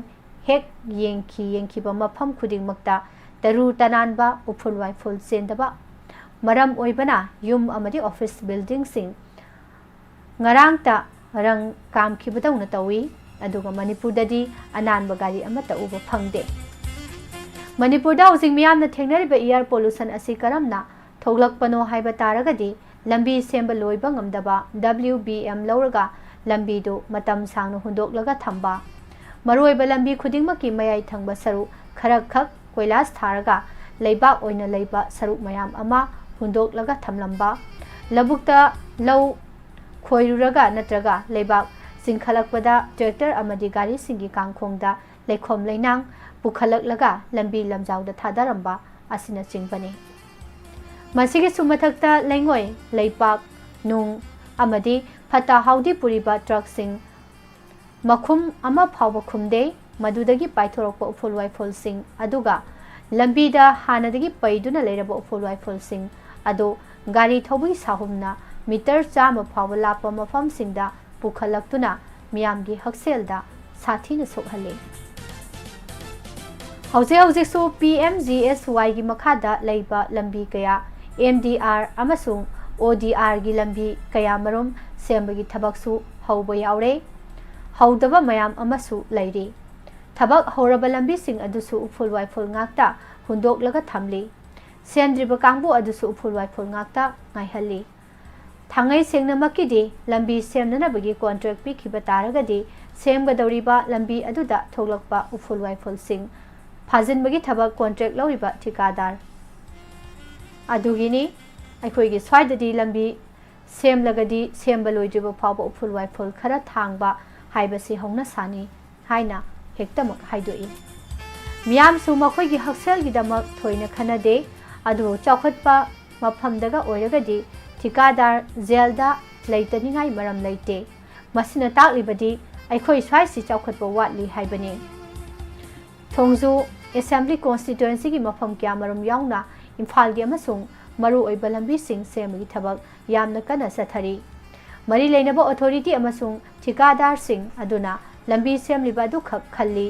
ꯍꯦꯛ ꯌꯦꯡꯈꯤ ꯌꯦꯡꯈꯤꯕ ꯃꯐꯝ ꯈꯨꯗꯤꯡꯃꯛꯇ ꯇꯔꯨ ꯇꯅꯥꯟꯕ ꯎꯐꯨꯜ ꯋꯥꯏꯐꯨꯜ ꯆꯦꯟꯗꯕ ꯃꯔꯝ ꯑꯣꯏꯕꯅ ꯌꯨꯝ ꯑꯃꯗꯤ office buildingꯁꯤꯡ ꯉꯔꯥꯡꯇ ꯔꯪ ꯀꯥꯝꯈꯤꯕꯗꯧꯅ ꯇꯧꯏ꯫ ꯑꯗꯨꯒ ꯃꯅꯤꯄꯨꯔꯗꯗꯤ ꯑꯅꯥꯟꯕ ꯒꯥꯔꯤ ꯑꯃꯠꯇ ꯎꯕ ꯐꯪꯗꯦ꯫ ꯃꯅꯤꯄꯨꯔꯗ ꯍꯧꯖꯤꯛ ꯃꯤꯌꯥꯝꯅ ꯊꯦꯡꯅꯔꯤꯕ air pollution ꯑꯁꯤ ꯀꯔꯝꯅ ꯊꯣꯛꯂꯛꯄꯅꯣ ꯍꯥꯏꯕ ꯇꯥꯔꯒꯗꯤ, ꯂꯝꯕꯤ ꯁꯦꯝꯕ ꯂꯣꯏꯕ ꯉꯝꯗꯕ, WBM ꯂꯧꯔꯒ ꯂꯝꯕꯤꯗꯨ ꯃꯇꯝ ꯁꯥꯡꯅ ꯍꯨꯟꯗꯣꯛꯂꯒ ꯊꯝꯕ, ꯃꯔꯨꯑꯣꯏꯕ ꯂꯝꯕꯤ ꯈꯨꯗꯤꯡꯃꯛꯀꯤ ꯃꯌꯥꯏ ꯊꯪꯕ ꯁꯔꯨꯛ ꯈꯔꯈꯛ ꯀꯣꯏꯂꯥꯁ ꯊꯥꯔꯒ ꯂꯩꯕꯥꯛ ꯑꯣꯏꯅ ꯂꯩꯕ ꯁꯔꯨꯛ ꯃꯌꯥꯝ ꯑꯃ ꯍꯨꯟꯗꯣꯛꯂꯒ ꯊꯝꯂꯝꯕ, ꯂꯧꯕꯨꯛꯇ ꯂꯧ ꯈꯣꯏꯔꯨꯔꯒ ꯅꯠꯇ꯭ꯔꯒ ꯂꯩꯕꯥꯛ ꯆꯤꯡꯈꯠꯂꯛꯄꯗ ꯇ꯭ꯔꯦꯛꯇꯔ ꯑꯃꯗꯤ ꯒꯥꯔꯤꯁꯤꯡꯒꯤ ꯀꯥꯡꯈꯣꯡꯗ ꯂꯩꯈꯣꯝ ꯂꯩꯅꯥꯡ ꯄꯨꯈꯠꯂꯛꯂꯒ ꯂꯝꯕꯤ ꯂꯝꯖꯥꯎꯗ ꯊꯥꯗꯔꯝꯕ ꯑꯁꯤꯅꯆꯤꯡꯕꯅꯤ꯫ ꯃꯁꯤꯒꯤꯁꯨ ꯃꯊꯛꯇ ꯂꯩꯉꯣꯏ, ꯂꯩꯄꯥꯛ, ꯅꯨꯡ ꯑꯃꯗꯤ ꯐꯠꯇ ꯍꯥꯎꯗꯤ ꯄꯨꯔꯤꯕ ꯇ꯭ꯔꯛꯁꯤꯡ ꯃꯈꯨꯝ ꯑꯃ ꯐꯥꯎꯕ ꯈꯨꯝꯗꯦ꯫ ꯃꯗꯨꯗꯒꯤ ꯄꯥꯏꯊꯣꯔꯛꯄ ꯎꯐꯨꯜ ꯋꯥꯏꯐꯨꯜꯁꯤꯡ ꯑꯗꯨꯒ ꯂꯝꯕꯤꯗ ꯍꯥꯟꯅꯗꯒꯤ ꯄꯩꯗꯨꯅ ꯂꯩꯔꯕ ꯎꯐꯨꯜ ꯋꯥꯏꯐꯨꯜꯁꯤꯡ ꯑꯗꯨ ꯒꯥꯔꯤ ꯊꯧꯕꯒꯤ ꯁꯥꯍꯨꯝꯅ ꯃꯤꯇꯔ ꯆꯥꯝꯃ ꯐꯥꯎꯕ ꯂꯥꯞꯄ ꯃꯐꯝꯁꯤꯡꯗ ꯄꯨꯈꯠꯂꯛꯇꯨꯅ ꯃꯤꯌꯥꯝꯒꯤ ꯍꯛꯁꯦꯜꯗ ꯁꯥꯊꯤꯅ ꯁꯣꯛꯍꯜꯂꯤ꯫ ꯍꯧꯖꯤꯛ ꯍꯧꯖꯤꯛꯁꯨ ꯄꯤ ꯑꯦꯝ ꯖꯤ ꯑꯦꯁ ꯋꯥꯏꯒꯤ ꯃꯈꯥꯗ ꯂꯩꯕ ꯂꯝꯕꯤ ꯀꯌꯥ, ꯑꯦꯝ ꯗꯤ ꯑꯥꯔ ꯑꯃꯁꯨꯡ ꯑꯣ ꯗꯤ ꯑꯥꯔꯒꯤ ꯂꯝꯕꯤ ꯀꯌꯥꯃꯔꯨꯝ ꯁꯦꯝꯕꯒꯤ ꯊꯕꯛꯁꯨ ꯍꯧꯕ ꯌꯥꯎꯔꯦ꯫ ꯍꯧꯗꯕ ꯃꯌꯥꯝ ꯑꯃꯁꯨ ꯂꯩꯔꯤ꯫ ꯊꯕꯛ ꯍꯧꯔꯕ ꯂꯝꯕꯤꯁꯤꯡ ꯑꯗꯨꯁꯨ ꯎꯐꯨꯜ ꯋꯥꯏꯐꯨꯜ ꯉꯥꯛꯇ ꯍꯨꯟꯗꯣꯛꯂꯒ ꯊꯝꯂꯤ꯫ ꯁꯦꯝꯗ꯭ꯔꯤꯕ ꯀꯥꯡꯕꯨ ꯑꯗꯨꯁꯨ ꯎꯐꯨꯜ ꯋꯥꯏꯐꯨꯜ ꯉꯥꯛꯇ ꯉꯥꯏꯍꯜꯂꯤ꯫ ꯊꯥꯡꯉꯩ ꯁꯦꯡꯅꯃꯛꯀꯤꯗꯤ ꯂꯝꯕꯤ ꯁꯦꯝꯅꯅꯕꯒꯤ ꯀꯣꯟꯇ꯭ꯔꯦꯛ ꯄꯤꯈꯤꯕ ꯇꯥꯔꯒꯗꯤ ꯁꯦꯝꯒꯗꯧꯔꯤꯕ ꯂꯝꯕꯤ ꯑꯗꯨꯗ ꯊꯣꯛꯂꯛꯄ ꯎꯐꯨꯜ ꯋꯥꯏꯐꯨꯜꯁꯤꯡ ꯐꯥꯖꯤꯟꯕꯒꯤ ꯊꯕꯛ ꯀꯣꯟꯇ꯭ꯔꯦꯛ ꯂꯧꯔꯤꯕ ꯊꯤꯀꯥꯗꯥꯔ ꯑꯗꯨꯒꯤꯅꯤ꯫ ꯑꯩꯈꯣꯏꯒꯤ ꯁ꯭ꯋꯥꯏꯗꯗꯤ ꯂꯝꯕꯤ ꯁꯦꯝꯂꯒꯗꯤ ꯁꯦꯝꯕ ꯂꯣꯏꯗ꯭ꯔꯤꯕ ꯐꯥꯎꯕ ꯎꯐꯨꯜ ꯋꯥꯏꯐꯨꯜ ꯈꯔ ꯊꯥꯡꯕ ꯍꯥꯏꯕꯁꯤ ꯍꯧꯅꯁꯥꯅꯤ ꯍꯥꯏꯅ ꯍꯦꯛꯇꯃꯛ ꯍꯥꯏꯗꯣꯛꯏ꯫ ꯃꯤꯌꯥꯝꯁꯨ ꯃꯈꯣꯏꯒꯤ ꯍꯛꯁꯦꯜꯒꯤꯗꯃꯛ ꯊꯣꯏꯅ ꯈꯟꯅꯗꯦ꯫ ꯑꯗꯨꯕꯨ ꯆꯥꯎꯈꯠꯄ ꯃꯐꯝꯗꯒ ꯑꯣꯏꯔꯒꯗꯤ ꯊꯤꯀꯥꯗꯥꯔ ꯖꯦꯜꯗ ꯂꯩꯇꯅꯤꯡꯉꯥꯏ ꯃꯔꯝ ꯂꯩꯇꯦ꯫ ꯃꯁꯤꯅ ꯇꯥꯛꯂꯤꯕꯗꯤ ꯑꯩꯈꯣꯏ ꯁ꯭ꯋꯥꯏꯁꯤ ꯆꯥꯎꯈꯠꯄ ꯋꯥꯠꯂꯤ ꯍꯥꯏꯕꯅꯤ꯫ ꯊꯣꯡꯖꯨ ꯑꯦꯁꯦꯝꯕ꯭ꯂꯤ ꯀꯣꯟꯁꯇꯤꯇ꯭ꯋꯦꯟꯁꯤꯒꯤ ꯃꯐꯝ ꯀꯌꯥꯃꯔꯨꯝ ꯌꯥꯎꯅ ꯏꯝꯐꯥꯜꯒꯤ ꯑꯃꯁꯨꯡ ꯃꯔꯨꯑꯣꯏꯕ ꯂꯝꯕꯤꯁꯤꯡ ꯁꯦꯝꯕꯒꯤ ꯊꯕꯛ ꯌꯥꯝꯅ ꯀꯟꯅ ꯆꯠꯊꯔꯤ꯫ ꯃꯔꯤ ꯂꯩꯅꯕ ꯑꯣꯊꯣꯔꯤꯇꯤ ꯑꯃꯁꯨꯡ ꯊꯤꯀꯥꯗꯥꯔꯁꯤꯡ ꯑꯗꯨꯅ ꯂꯝꯕꯤ ꯁꯦꯝꯂꯤꯕ ꯑꯗꯨꯈꯛ ꯈꯜꯂꯤ꯫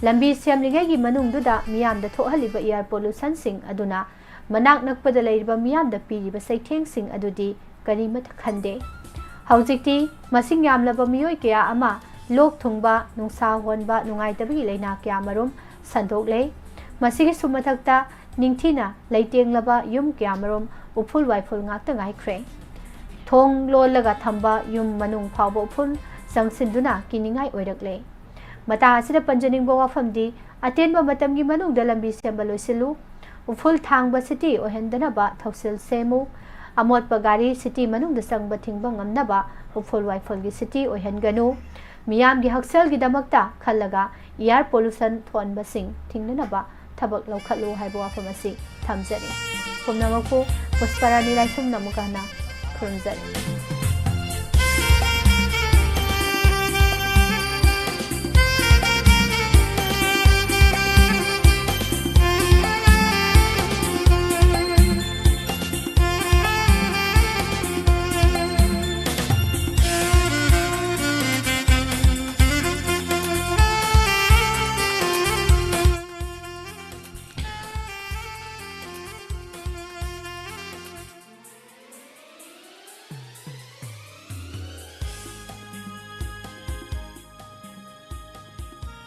ꯂꯝꯕꯤ ꯁꯦꯝꯂꯤꯉꯩꯒꯤ ꯃꯅꯨꯡꯗꯨꯗ ꯃꯤꯌꯥꯝꯗ ꯊꯣꯛꯍꯜꯂꯤꯕ ꯏꯌꯥꯔ ꯄꯣꯂꯨꯁꯟꯁꯤꯡ ꯑꯗꯨꯅ ꯃꯅꯥꯛ ꯅꯛꯄꯗ ꯂꯩꯔꯤꯕ ꯃꯤꯌꯥꯝꯗ ꯄꯤꯔꯤꯕ ꯆꯩꯊꯦꯡꯁꯤꯡ ꯑꯗꯨꯗꯤ ꯀꯔꯤꯃꯠꯇ ꯈꯟꯗꯦ꯫ ꯍꯧꯖꯤꯛꯇꯤ ꯃꯁꯤꯡ ꯌꯥꯝꯂꯕ ꯃꯤꯑꯣꯏ ꯀꯌꯥ ꯑꯃ ꯂꯣꯛ ꯊꯨꯡꯕ, ꯅꯨꯡꯁꯥ ꯍꯣꯟꯕ ꯅꯨꯡꯉꯥꯏꯇꯕꯒꯤ ꯂꯥꯏꯅꯥ ꯀꯌꯥꯃꯔꯨꯝ ꯁꯟꯗꯣꯛꯂꯦ꯫ ꯃꯁꯤꯒꯤꯁꯨ ꯃꯊꯛꯇ ꯅꯤꯡꯊꯤꯅ ꯂꯩꯇꯦꯡꯂꯕ ꯌꯨꯝ ꯀꯌꯥꯃꯔꯨꯝ ꯎꯐꯨꯜ ꯋꯥꯏꯐꯨꯜ ꯉꯥꯛꯇ ꯉꯥꯏꯈ꯭ꯔꯦ꯫ ꯊꯣꯡ ꯂꯣꯜꯂꯒ ꯊꯝꯕ ꯌꯨꯝ ꯃꯅꯨꯡ ꯐꯥꯎꯕ ꯎꯐꯨꯜ ꯆꯪꯁꯤꯟꯗꯨꯅ ꯀꯤꯅꯤꯡꯉꯥꯏ ꯑꯣꯏꯔꯛꯂꯦ꯫ ꯃꯇꯥꯡ ꯑꯁꯤꯗ ꯄꯟꯖꯅꯤꯡꯕ ꯋꯥꯐꯝꯗꯤ, ꯑꯇꯦꯟꯕ ꯃꯇꯝꯒꯤ ꯃꯅꯨꯡꯗ ꯂꯝꯕꯤ ꯁꯦꯝꯕ ꯂꯣꯏꯁꯤꯜꯂꯨ꯫ ꯎꯐꯨꯜ ꯊꯥꯡꯕ city ꯑꯣꯏꯍꯟꯗꯅꯕ ꯊꯧꯁꯤꯜ ꯁꯦꯝꯃꯨ꯫ ꯑꯃꯣꯠꯄ ꯒꯥꯔꯤ city ꯃꯅꯨꯡꯗ ꯆꯪꯕ ꯊꯤꯡꯕ ꯉꯝꯅꯕ ꯎꯐꯨꯜ ꯋꯥꯏꯐꯨꯜꯒꯤ city ꯑꯣꯏꯍꯟꯒꯅꯨ꯫ ꯃꯤꯌꯥꯝꯒꯤ ꯍꯛꯁꯦꯜꯒꯤꯗꯃꯛꯇ ꯈꯜꯂꯒ air pollution ꯊꯣꯛꯍꯟꯕꯁꯤꯡ ꯊꯤꯡꯅꯅꯕ ꯊꯕꯛ ꯂꯧꯈꯠꯂꯨ ꯍꯥꯏꯕ ꯋꯥꯐꯝ ꯑꯁꯤ ꯊꯝꯖꯔꯤ꯫ ꯄꯨꯝꯅꯃꯛꯄꯨ ꯄꯨꯁꯄꯔꯥꯅꯤ ꯂꯥꯏꯁ꯭ꯔꯝꯅ ꯑꯃꯨꯛꯀ ꯍꯟꯅ ꯈꯨꯔꯨꯝꯖꯔꯤ꯫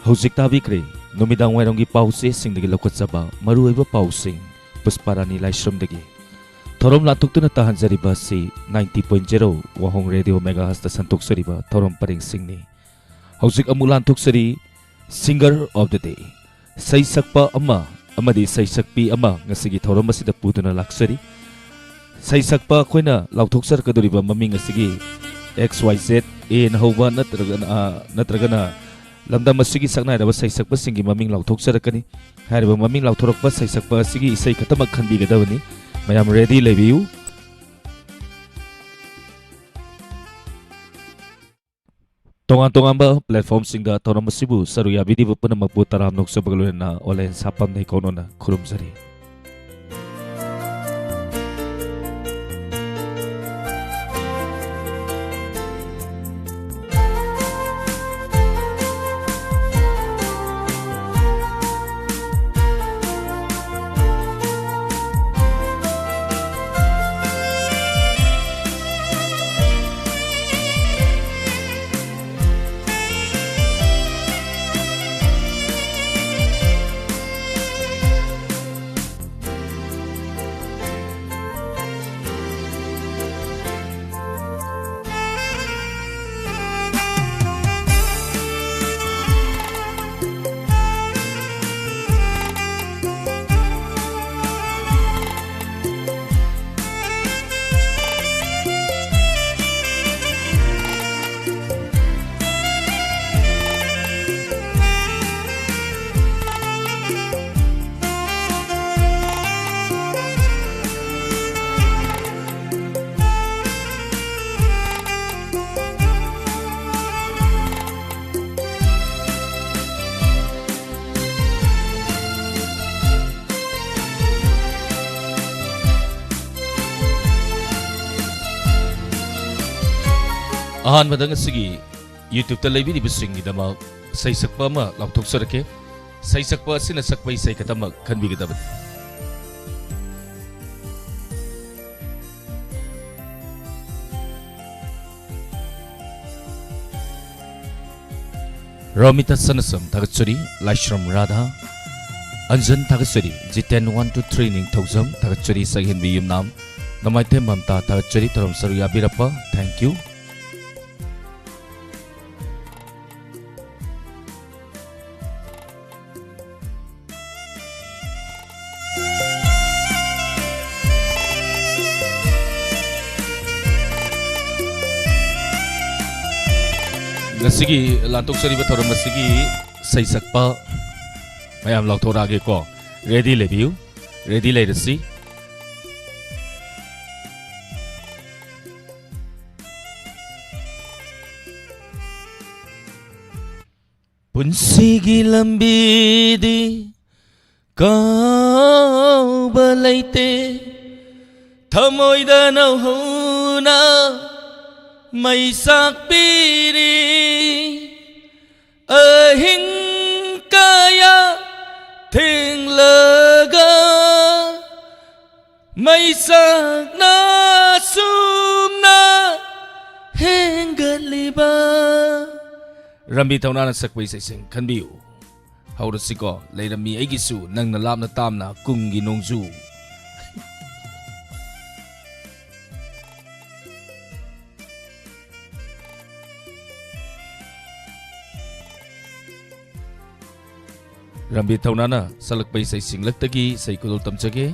ꯍꯧꯖꯤꯛ ꯇꯥꯕꯤꯈ꯭ꯔꯦ ꯅꯨꯃꯤꯗꯥꯡ ꯋꯥꯏꯔꯝꯒꯤ ꯄꯥꯎꯆꯦꯁꯤꯡꯗꯒꯤ ꯂꯧꯈꯠꯆꯕ ꯃꯔꯨꯑꯣꯏꯕ ꯄꯥꯎꯁꯤꯡ ꯄꯨꯁꯄꯥꯔꯥꯅꯤ ꯂꯥꯏꯁ꯭ꯔꯝꯗꯒꯤ꯫ ꯊꯧꯔꯝ ꯂꯥꯟꯊꯣꯛꯇꯨꯅ ꯇꯥꯍꯟꯖꯔꯤꯕ ꯑꯁꯤ ninety point zero ꯋꯥꯍꯣꯡ ꯔꯦꯗꯤꯑꯣ ꯃꯦꯒꯥꯍꯔꯁꯇ ꯁꯟꯗꯣꯛꯆꯔꯤꯕ ꯊꯧꯔꯝ ꯄꯔꯦꯡꯁꯤꯡꯅꯤ꯫ ꯍꯧꯖꯤꯛ ꯑꯃꯨꯛ ꯂꯥꯟꯊꯣꯛꯆꯔꯤ, Singer of the Day꯫ ꯁꯩꯁꯛꯄ ꯑꯃ ꯑꯃꯗꯤ ꯁꯩꯁꯛꯄꯤ ꯑꯃ ꯉꯁꯤꯒꯤ ꯊꯧꯔꯝ ꯑꯁꯤꯗ ꯄꯨꯗꯨꯅ ꯂꯥꯛꯆꯔꯤ꯫ ꯁꯩꯁꯛꯄ ꯑꯩꯈꯣꯏꯅ ꯂꯥꯎꯊꯣꯛꯆꯔꯛꯀꯗꯧꯔꯤꯕ ꯃꯃꯤꯡ ꯑꯁꯤꯒꯤ X Y Z, Aꯅ ꯍꯧꯕ ꯅꯠꯇ꯭ꯔꯒꯅ, ꯑ, ꯅꯠꯇ꯭ꯔꯒꯅ ꯂꯝꯗꯝ ꯑꯁꯤꯒꯤ ꯁꯛꯅꯥꯏꯔꯕ ꯁꯩꯁꯛꯄꯁꯤꯡꯒꯤ ꯃꯃꯤꯡ ꯂꯥꯎꯊꯣꯛꯆꯔꯛꯀꯅꯤ꯫ ꯍꯥꯏꯔꯤꯕ ꯃꯃꯤꯡ ꯂꯥꯎꯊꯣꯔꯛꯄ ꯁꯩꯁꯛꯄ ꯑꯁꯤꯒꯤ ꯏꯁꯩ ꯈꯛꯇꯃꯛ ꯈꯟꯕꯤꯒꯗꯕꯅꯤ꯫ ꯃꯌꯥꯝ ready ꯂꯩꯕꯤꯌꯨ꯫ ꯇꯣꯉꯥꯟ ꯇꯣꯉꯥꯟꯕ platformꯁꯤꯡꯗ ꯊꯧꯔꯝ ꯑꯁꯤꯕꯨ ꯁꯔꯨꯛ ꯌꯥꯕꯤꯔꯤꯕ ꯄꯨꯝꯅꯃꯛꯄꯨ ꯇꯔꯥꯝꯅ ꯑꯣꯛꯆꯕꯒ ꯂꯣꯏꯅꯅ online ꯁꯥꯐꯝꯗꯒꯤ ꯀꯧꯅꯅ ꯈꯨꯔꯨꯝꯖꯔꯤ꯫ ꯑꯍꯥꯟꯕꯗ ꯉꯁꯤꯒꯤ YouTube-ꯇ ꯂꯩꯕꯤꯔꯤꯕꯁꯤꯡꯒꯤꯗꯃꯛ ꯁꯩꯁꯛꯄ ꯑꯃ ꯂꯥꯎꯊꯣꯛꯆꯔꯛꯀꯦ꯫ ꯁꯩꯁꯛꯄ ꯑꯁꯤꯅ ꯁꯛꯄ ꯏꯁꯩ ꯈꯛꯇꯃꯛ ꯈꯟꯕꯤꯒꯗꯕꯅꯤ꯫ ꯔꯣꯃꯤꯇꯥ ꯁꯅꯥꯁꯝ, ꯊꯥꯒꯠꯆꯔꯤ꯫ ꯂꯥꯏꯁ꯭ꯔꯝ ꯔꯥꯙꯥ, ꯑꯟꯖꯟ, ꯊꯥꯒꯠꯆꯔꯤ꯫ ꯖꯤꯇꯦꯟ one two three ꯅꯤꯡꯊꯧꯖꯝ, ꯊꯥꯒꯠꯆꯔꯤ꯫ ꯁꯛꯍꯦꯟꯕꯤ ꯌꯨꯝꯅꯥꯝ, ꯅꯃꯥꯏꯊꯦꯝ ꯃꯝꯇꯥ, ꯊꯥꯒꯠꯆꯔꯤ꯫ ꯊꯧꯔꯝ ꯁꯔꯨꯛ ꯌꯥꯕꯤꯔꯛꯄ, thank you꯫ ꯉꯁꯤꯒꯤ ꯂꯥꯟꯊꯣꯛꯆꯔꯤꯕ ꯊꯧꯔꯝ ꯑꯁꯤꯒꯤ ꯁꯩꯁꯛꯄ ꯃꯌꯥꯝ ꯂꯥꯎꯊꯣꯔꯛꯑꯒꯦꯀꯣ꯫ Ready ꯂꯩꯕꯤꯌꯨ, ready ꯂꯩꯔꯁꯤ꯫ ꯄꯨꯟꯁꯤꯒꯤ ꯂꯝꯕꯤꯗꯤ ꯀꯥꯎꯕ ꯂꯩꯇꯦ, ꯊꯃꯣꯏꯗ ꯅꯧꯍꯧꯅ ꯃꯩ ꯆꯥꯛꯄꯤꯔꯤ꯫ ꯑꯍꯤꯡ ꯀꯌꯥ ꯊꯦꯡꯂꯒ ꯃꯩꯆꯥꯛꯅ ꯁꯨꯝꯅ ꯍꯦꯟꯒꯠꯂꯤꯕ꯫ ꯔꯝꯕꯤ ꯊꯧꯅꯥꯅ ꯁꯛꯄ ꯏꯁꯩꯁꯤꯡ ꯈꯟꯕꯤꯌꯨ꯫ ꯍꯧꯔꯁꯤꯀꯣ꯫ ꯂꯩꯔꯝꯃꯤ ꯑꯩꯒꯤꯁꯨ ꯅꯪꯅ ꯂꯥꯞꯅ ꯇꯥꯝꯅ ꯀꯨꯝꯒꯤ ꯅꯣꯡꯖꯨ꯫ ꯔꯝꯕꯤꯔ ꯊꯧꯅꯥꯅ ꯁꯛꯂꯛꯄ ꯏꯁꯩ ꯁꯤꯡꯂꯛꯇꯒꯤ ꯏꯁꯩ ꯈꯨꯗꯣꯜ ꯇꯝꯖꯒꯦ꯫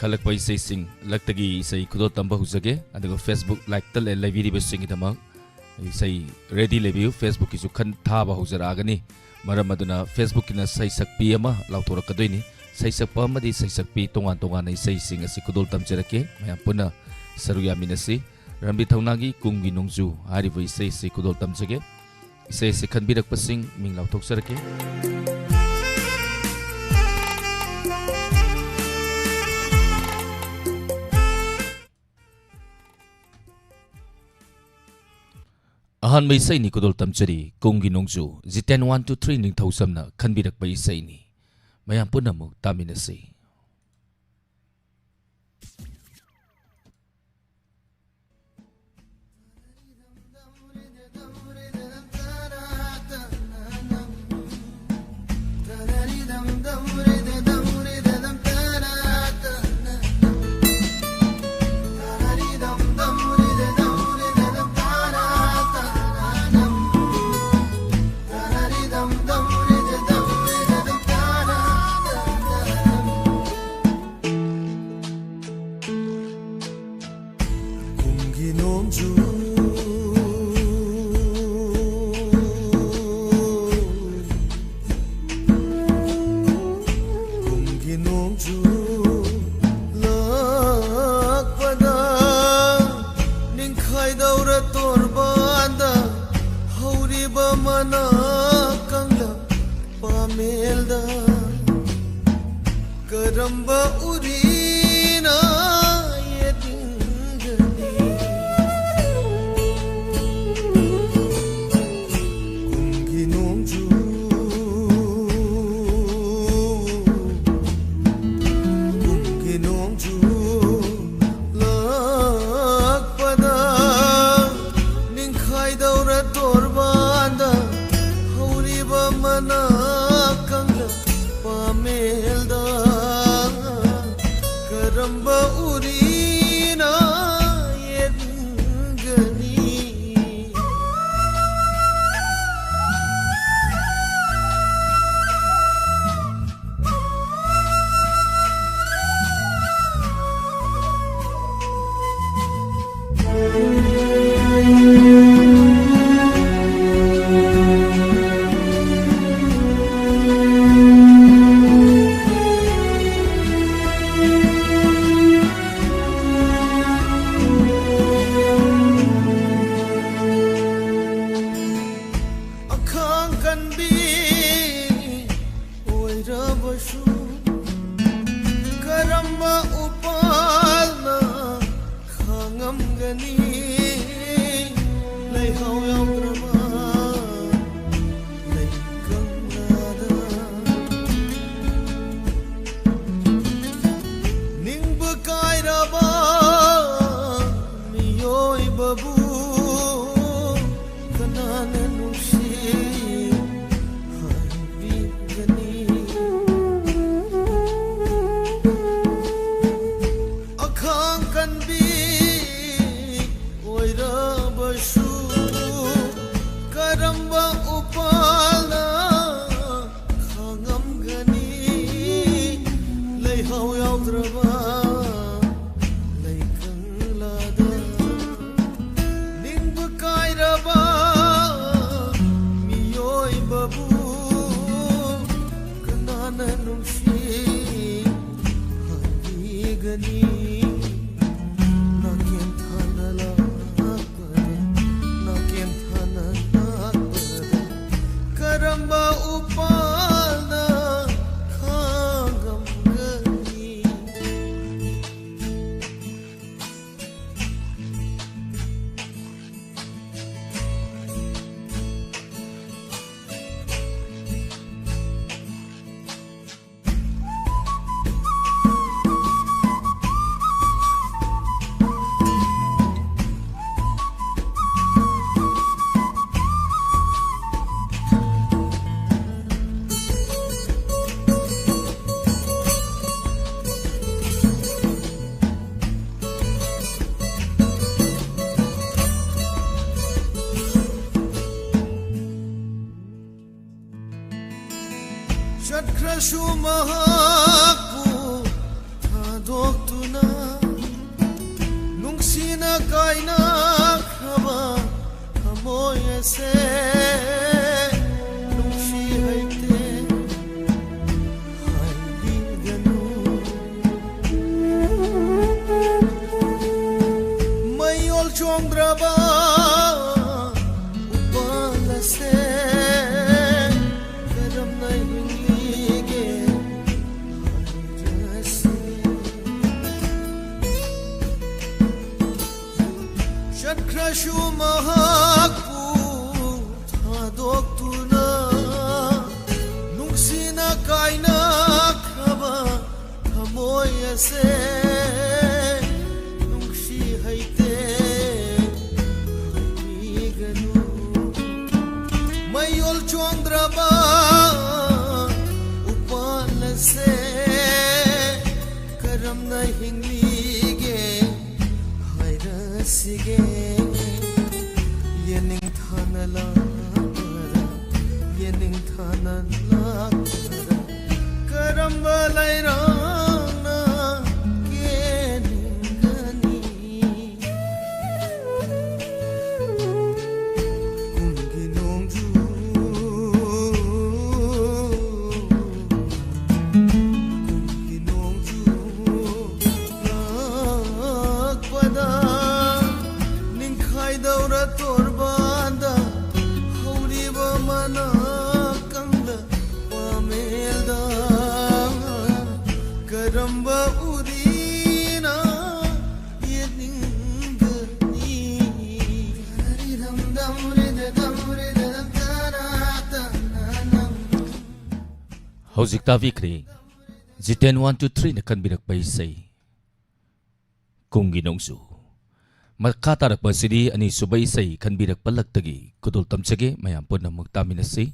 ꯍꯜꯂꯛꯄ ꯏꯁꯩꯁꯤꯡ, ꯂꯛꯇꯒꯤ ꯏꯁꯩ ꯈꯨꯗꯣꯜ ꯇꯝꯕ ꯍꯧꯖꯒꯦ꯫ ꯑꯗꯨꯒ Facebook Liveꯇ ꯂꯩ-, ꯂꯩꯕꯤꯔꯤꯕꯁꯤꯡꯒꯤꯗꯃꯛ ꯏꯁꯩ ready ꯂꯩꯕꯤꯌꯨ꯫ Facebookꯀꯤꯁꯨ ꯈꯟ-, ꯊꯥꯕ ꯍꯧꯖꯔꯛꯑꯒꯅꯤ꯫ ꯃꯔꯝ ꯑꯗꯨꯅ Facebookꯀꯤꯅ ꯁꯩꯁꯛꯄꯤ ꯑꯃ ꯂꯥꯎꯊꯣꯔꯛꯀꯗꯣꯏꯅꯤ꯫ ꯁꯩꯁꯛꯄ ꯑꯃꯗꯤ ꯁꯩꯁꯛꯄꯤ ꯇꯣꯉꯥꯟ ꯇꯣꯉꯥꯟꯅ ꯏꯁꯩꯁꯤꯡ ꯑꯁꯤ ꯈꯨꯗꯣꯜ ꯇꯝꯖꯔꯛꯀꯦ꯫ ꯃꯌꯥꯝ ꯄꯨꯟꯅ ꯁꯔꯨꯛ ꯌꯥꯃꯤꯟꯅꯁꯤ꯫ ꯔꯟꯕꯤꯔ ꯊꯧꯅꯥꯒꯤ ꯀꯨꯝꯒꯤ ꯅꯣꯡꯖꯨ ꯍꯥꯏꯔꯤꯕ ꯏꯁꯩ ꯑꯁꯤ ꯈꯨꯗꯣꯜ ꯇꯝꯖꯒꯦ꯫ ꯏꯁꯩ ꯑꯁꯤ ꯈꯟꯕꯤꯔꯛꯄꯁꯤꯡ ꯃꯤꯡ ꯂꯥꯎꯊꯣꯛꯆꯔꯛꯀꯦ꯫ ꯑꯍꯥꯟꯕ ꯏꯁꯩꯅꯤ ꯈꯨꯗꯣꯜ ꯇꯝꯖꯔꯤ, ꯀꯨꯝꯒꯤ ꯅꯣꯡꯖꯨ, ꯖꯤꯇꯦꯟ one two three ꯅꯤꯡꯊꯧꯖꯝꯅ ꯈꯟꯕꯤꯔꯛꯄ ꯏꯁꯩꯅꯤ꯫ ꯃꯌꯥꯝ ꯄꯨꯟꯅ ꯑꯃꯨꯛ ꯇꯥꯃꯤꯟꯅꯁꯤ꯫ ꯀꯨꯝꯒꯤ ꯅꯣꯡꯖꯨ, ꯀꯨꯝꯒꯤ ꯅꯣꯡꯖꯨ ꯂꯥꯛꯄꯗ, ꯅꯤꯡꯈꯥꯏꯗꯧꯔ ꯇꯣꯔꯕꯥꯟꯗ ꯍꯧꯔꯤꯕ ꯃꯅꯥ ꯀꯪꯂꯞ ꯄꯥꯃꯦꯜꯗ ꯀꯔꯝꯕ ꯎꯔꯤꯅ ꯌꯦꯠꯅꯤꯡꯒꯅꯤ? ꯀꯨꯝꯒꯤ ꯅꯣꯡꯖꯨ, ꯀꯨꯝꯒꯤ ꯅꯣꯡꯖꯨ ꯂꯥꯛꯄꯗ, ꯅꯤꯡꯈꯥꯏꯗꯧꯔ ꯇꯣꯔꯕꯥꯟꯗ ꯍꯧꯔꯤꯕ ꯃꯅꯥ ꯀꯪꯂꯞ ꯄꯥꯃꯦꯜꯗ ꯊꯋꯥꯏ ꯌꯥꯎꯗ꯭ꯔꯕ ꯂꯩꯀꯪꯂꯥꯗ ꯅꯤꯡꯕ ꯀꯥꯏꯔꯕ ꯃꯤꯑꯣꯏꯕꯕꯨ ꯀꯅꯥꯅ ꯅꯨꯡꯁꯤ ꯍꯥꯏꯕꯤꯒꯅꯤ? ꯑꯈꯥꯡ ꯀꯟꯕꯤ ꯑꯣꯏꯔꯕꯁꯨ ꯀꯔꯝꯕ ꯎꯄꯥꯜꯅ ꯈꯥꯡꯉꯝꯒꯅꯤ? ꯂꯩꯍꯥꯎ ꯌꯥꯎꯗ꯭ꯔꯕ ꯂꯩꯀꯪꯂꯥꯗ ꯅꯤꯡꯕ ꯀꯥꯏꯔꯕ ꯃꯤꯑꯣꯏꯕꯕꯨ ꯀꯅꯥꯅ ꯅꯨꯡꯁꯤ ꯍꯥꯏꯕꯤꯒꯅꯤ? ꯅꯥꯀꯦꯟ ꯊꯥꯅ ꯂꯥꯛꯄꯗ, ꯅꯥꯀꯦꯟ ꯊꯥꯅ ꯂꯥꯛꯄꯗ ꯀꯔꯝꯕ ꯎꯄꯥꯜꯅ ꯈꯥꯡꯉꯝꯒꯅꯤ? ꯆꯠꯈ꯭ꯔꯁꯨ ꯃꯍꯥꯛꯄꯨ ꯊꯥꯗꯣꯛꯇꯨꯅ ꯅꯨꯡꯁꯤꯅ ꯀꯥꯏꯅꯈ꯭ꯔꯕ ꯊꯃꯣꯏ ꯑꯁꯦ ꯅꯨꯡꯁꯤ ꯍꯩꯇꯦ ꯍꯥꯏꯕꯤꯒꯅꯨ꯫ ꯃꯌꯣꯜ ꯆꯣꯡꯗ꯭ꯔꯕ ꯎꯄꯥꯜ ꯑꯁꯦ ꯀꯔꯝꯅ ꯍꯤꯡꯂꯤꯒꯦ ꯍꯥꯏꯔꯁꯤ꯫ ꯆꯠꯈ꯭ꯔꯁꯨ ꯃꯍꯥꯛ ꯇꯨꯅ ꯅꯨꯡꯁꯤꯅ ꯀꯥꯏꯅꯈ꯭ꯔꯕ ꯊꯃꯣꯏ ꯑꯁꯦ ꯅꯨꯡꯁꯤ ꯍꯩꯇꯦ ꯍꯥꯏꯕꯤꯒꯅꯨ꯫ ꯃꯌꯣꯜ ꯆꯣꯡꯗ꯭ꯔꯕ ꯎꯄꯥꯜ ꯑꯁꯦ ꯀꯔꯝꯅ ꯍꯤꯡꯂꯤꯒꯦ ꯍꯥꯏꯔꯁꯤꯒꯦ꯫ ꯌꯦꯅꯤꯡꯊꯥꯅ ꯂꯥꯛꯄꯔꯥ, ꯌꯦꯅꯤꯡꯊꯥꯅ ꯂꯥꯛꯄꯔꯥ, ꯀꯔꯝꯕ ꯂꯩꯔꯥꯡꯅ ꯀꯦꯅꯤꯡꯒꯅꯤ? ꯀꯨꯝꯒꯤ ꯅꯣꯡꯖꯨ, ꯀꯨꯝꯒꯤ ꯅꯣꯡꯖꯨ ꯂꯥꯛꯄꯗ ꯅꯤꯡꯈꯥꯏꯗꯧꯔ ꯇꯣꯔꯕꯥꯟꯗ ꯍꯧꯔꯤꯕ ꯃꯅꯥ ꯀꯪꯂ ꯄꯥꯃꯦꯜꯗ ꯀꯔꯝꯕ ꯎꯔꯤꯅ ꯌꯦꯠꯅꯤꯡꯒꯅꯤ? ꯍꯧꯖꯤꯛ ꯇꯥꯕꯤꯈ꯭ꯔꯦ ꯖꯤꯇꯦꯟ ꯋꯥꯟ ꯇꯨ ꯊ꯭ꯔꯤꯅ ꯈꯟꯕꯤꯔꯛꯄ ꯏꯁꯩ ꯀꯨꯝꯒꯤ ꯅꯣꯡꯖꯨ꯫ ꯃꯈꯥ ꯇꯥꯔꯛꯄ ꯑꯁꯤꯗꯤ ꯑꯅꯤꯁꯨꯕ ꯏꯁꯩ ꯈꯟꯕꯤꯔꯛꯄ ꯂꯛꯇꯒꯤ ꯈꯨꯗꯣꯜ ꯇꯝꯖꯒꯦ꯫ ꯃꯌꯥꯝ ꯄꯨꯝꯅꯃꯛ ꯇꯥꯃꯤꯟꯅꯁꯤ꯫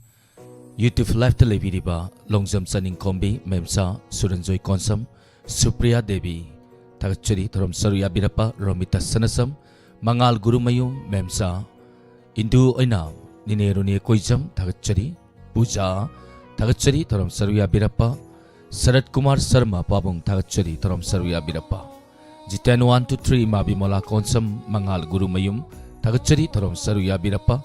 YouTube liveꯇ ꯂꯩꯕꯤꯔꯤꯕ ꯂꯣꯡꯖꯝ ꯆꯅꯤꯡꯈꯣꯝꯕꯤ, ꯃꯦꯝꯆꯥ ꯁꯨꯔꯟꯖꯣꯏ ꯀꯣꯟꯁꯝ, ꯁꯨꯄ꯭ꯔꯤꯌꯥ ꯗꯦꯕꯤ, ꯊꯥꯒꯠꯆꯔꯤ꯫ ꯊꯧꯔꯝ ꯁꯔꯨꯛ ꯌꯥꯕꯤꯔꯛꯄ ꯔꯣꯃꯤꯇꯥ ꯁꯅꯥꯖꯝ, ꯃꯉꯥꯜ ꯒꯨꯔꯨꯃꯌꯨꯝ, ꯃꯦꯝꯆꯥ ꯏꯟꯗꯨ ꯑꯣꯏꯅꯥꯝ, ꯅꯤꯅꯦ ꯔꯨꯅꯦ ꯀꯣꯏꯖꯝ, ꯊꯥꯒꯠꯆꯔꯤ꯫ ꯄꯨꯖꯥ, ꯊꯥꯒꯠꯆꯔꯤ꯫ ꯊꯧꯔꯝ ꯁꯔꯨꯛ ꯌꯥꯕꯤꯔꯛꯄ ꯁꯔꯠ ꯀꯨꯃꯥꯔ ꯁꯔꯃ ꯄꯥꯕꯨꯡ, ꯊꯥꯒꯠꯆꯔꯤ꯫ ꯊꯧꯔꯝ ꯁꯔꯨꯛ ꯌꯥꯕꯤꯔꯛꯄ ꯖꯤꯇꯦꯟ ꯋꯥꯟ ꯇꯨ ꯊ꯭ꯔꯤ, ꯏꯃꯥ ꯕꯤꯃꯣꯂꯥ ꯀꯣꯟꯁꯝ, ꯃꯉꯥꯜ ꯒꯨꯔꯨꯃꯌꯨꯝ, ꯊꯥꯒꯠꯆꯔꯤ꯫ ꯊꯧꯔꯝ ꯁꯔꯨꯛ ꯌꯥꯕꯤꯔꯛꯄ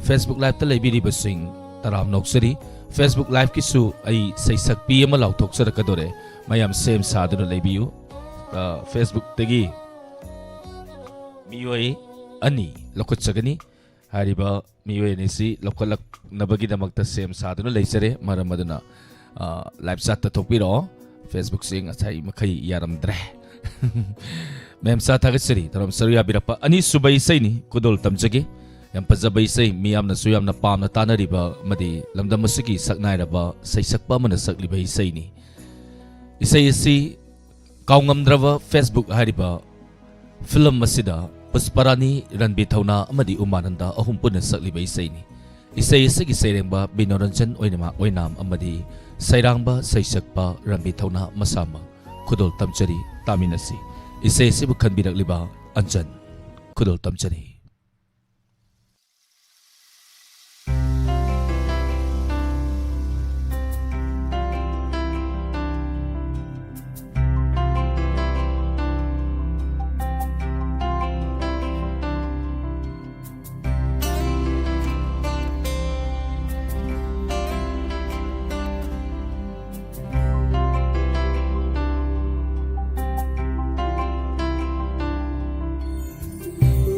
Facebook liveꯇ ꯂꯩꯕꯤꯔꯤꯕꯁꯤꯡ ꯇꯔꯥꯝꯅ ꯑꯣꯛꯆꯔꯤ꯫ Facebook liveꯀꯤꯁꯨ ꯑꯩ ꯁꯩꯁꯛꯄꯤ ꯑꯃ ꯂꯥꯎꯊꯣꯛꯆꯔꯛꯀꯗꯣꯔꯦ꯫ ꯃꯌꯥꯝ ꯁꯦꯝ ꯁꯥꯗꯨꯅ ꯂꯩꯕꯤꯌꯨ꯫ ꯑ, Facebookꯇꯒꯤ ꯃꯤꯑꯣꯏ ꯑꯅꯤ ꯂꯧꯈꯠꯆꯒꯅꯤ꯫ ꯍꯥꯏꯔꯤꯕ ꯃꯤꯑꯣꯏ ꯑꯅꯤꯁꯤ ꯂꯧꯈꯠꯂꯛꯅꯕꯒꯤꯗꯃꯛꯇ ꯁꯦꯝ ꯁꯥꯗꯨꯅ ꯂꯩꯖꯔꯦ꯫ ꯃꯔꯝ ꯑꯗꯨꯅ, ꯑ, live chatꯇ ꯊꯣꯛꯄꯤꯔꯛꯑꯣ꯫ Facebookꯁꯤ ꯉꯁꯥꯏ ꯃꯈꯩ ꯌꯥꯔꯝꯗ꯭ꯔꯦ꯫ ꯃꯦꯝꯆꯥ ꯊꯥꯒꯠꯆꯔꯤ꯫ ꯊꯧꯔꯝ ꯁꯔꯨꯛ ꯌꯥꯕꯤꯔꯛꯄ ꯑꯅꯤꯁꯨꯕ ꯏꯁꯩꯅꯤ꯫ ꯈꯨꯗꯣꯜ ꯇꯝꯖꯒꯦ꯫ ꯌꯥꯝ ꯐꯖꯕ ꯏꯁꯩ, ꯃꯤꯌꯥꯝꯅꯁꯨ ꯌꯥꯝꯅ ꯄꯥꯝꯅ ꯇꯥꯅꯔꯤꯕ ꯑꯃꯗꯤ ꯂꯝꯗꯝ ꯑꯁꯤꯒꯤ ꯁꯛꯅꯥꯏꯔꯕ ꯁꯩꯁꯛꯄ ꯑꯃꯅ ꯁꯛꯂꯤꯕ ꯏꯁꯩꯅꯤ꯫ ꯏꯁꯩ ꯑꯁꯤ ꯀꯥꯎꯉꯝꯗ꯭ꯔꯕ ꯐꯦꯁꯕꯨꯛ ꯍꯥꯏꯔꯤꯕ ꯐꯤꯂꯝ ꯑꯁꯤꯗ ꯄꯨꯁꯄꯔꯥꯅꯤ, ꯔꯟꯕꯤꯔ ꯊꯧꯅꯥ ꯑꯃꯗꯤ ꯎꯃꯥꯅꯟꯗ ꯑꯍꯨꯝ ꯄꯨꯟꯅ ꯁꯛꯂꯤꯕ ꯏꯁꯩꯅꯤ꯫ ꯏꯁꯩ ꯑꯁꯤꯒꯤ ꯁꯩꯔꯦꯡꯕ ꯕꯤꯅꯣꯔꯟꯖꯟ ꯑꯣꯏꯅꯃ-, ꯑꯣꯏꯅꯥꯝ ꯑꯃꯗꯤ ꯁꯩꯔꯥꯡꯕ ꯁꯩꯁꯛꯄ ꯔꯟꯕꯤꯔ ꯊꯧꯅꯥ ꯃꯁꯥꯃꯛ꯫ ꯈꯨꯗꯣꯜ ꯇꯝꯖꯔꯤ, ꯇꯥꯃꯤꯟꯅꯁꯤ꯫ ꯏꯁꯩ ꯑꯁꯤꯕꯨ ꯈꯟꯕꯤꯔꯛꯂꯤꯕ ꯑꯟꯖꯟ, ꯈꯨꯗꯣꯜ ꯇꯝꯖꯔꯤ꯫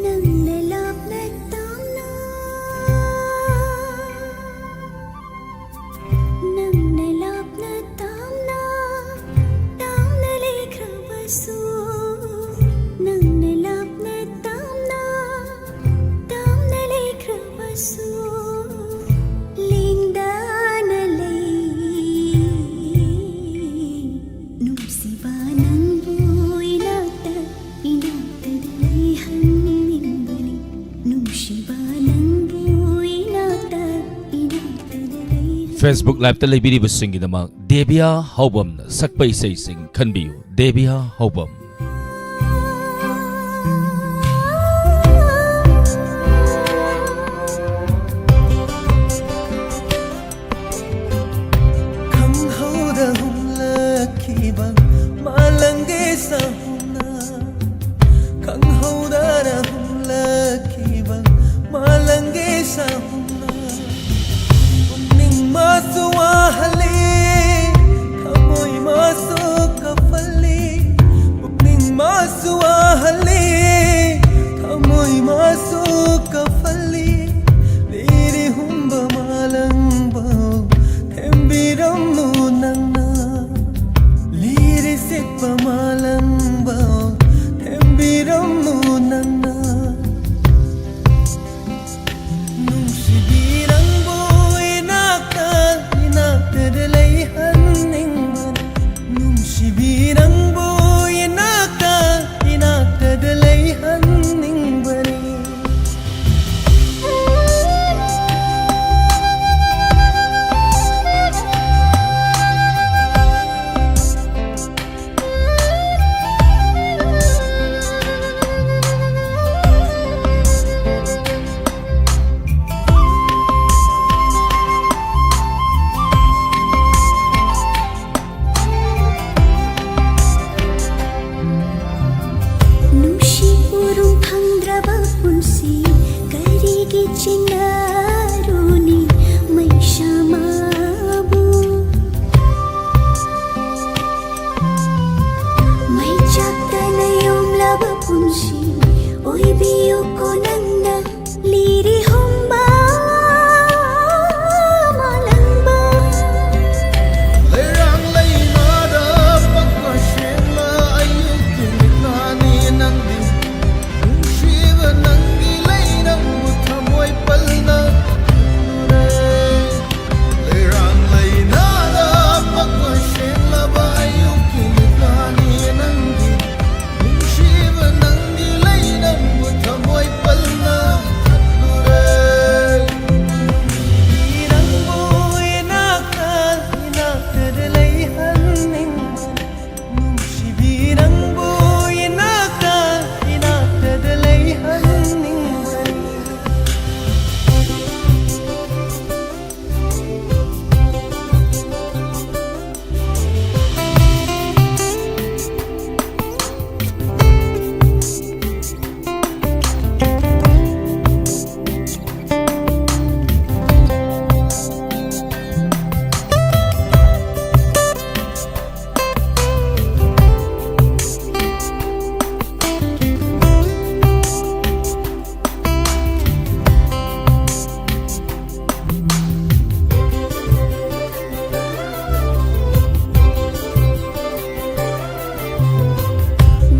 ꯅꯪꯅ ꯂꯥꯞꯅ ꯇꯥꯝꯅ, ꯅꯪꯅ ꯂꯥꯞꯅ ꯇꯥꯝꯅ, ꯇꯥꯝꯅ ꯂꯩꯈ꯭ꯔꯕꯁꯨ, ꯅꯪꯅ ꯂꯥꯞꯅ ꯇꯥꯝꯅ, ꯇꯥꯝꯅ ꯂꯩꯈ꯭ꯔꯕꯁꯨ, ꯂꯦꯡꯗꯅ ꯂꯩ꯫ ꯅꯨꯡꯁꯤꯕ ꯅꯪꯕꯨ ꯏꯅꯥꯛꯇ, ꯏꯅꯥꯛꯇ ꯂꯩꯍꯟꯅꯤꯡꯕꯅꯤ꯫ ꯅꯨꯡꯁꯤꯕ ꯅꯪꯕꯨ ꯏꯅꯥꯛꯇ, ꯏꯅꯥꯛꯇ ꯂꯩꯍꯟ- Facebook Live-ꯇ ꯂꯩꯕꯤꯔꯤꯕꯁꯤꯡꯒꯤꯗꯃꯛ ꯗꯦꯕꯤꯌꯥ ꯍꯥꯎꯕꯝꯅ ꯁꯛꯄ ꯏꯁꯩꯁꯤꯡ ꯈꯟꯕꯤꯌꯨ꯫ ꯗꯦꯕꯤꯌꯥ ꯍꯥꯎꯕꯝ꯫ ꯈꯪꯍꯧꯗ ꯍꯨꯝꯂꯛꯈꯤꯕ ꯃꯥꯂꯪꯒꯤ ꯁꯥꯍꯨꯝꯅ, ꯈꯪꯍꯧꯗꯅ ꯍꯨꯝꯂꯛꯈꯤꯕ ꯃꯥꯂꯪꯒꯤ ꯁꯥꯍꯨꯝꯅ, ꯄꯨꯛꯅꯤꯡ ꯃꯥꯁꯨ ꯋꯥꯍꯜꯂꯤ, ꯊꯃꯣꯏ ꯃꯥꯁꯨ ꯀꯞꯍꯜꯂꯤ, ꯄꯨꯛꯅꯤꯡ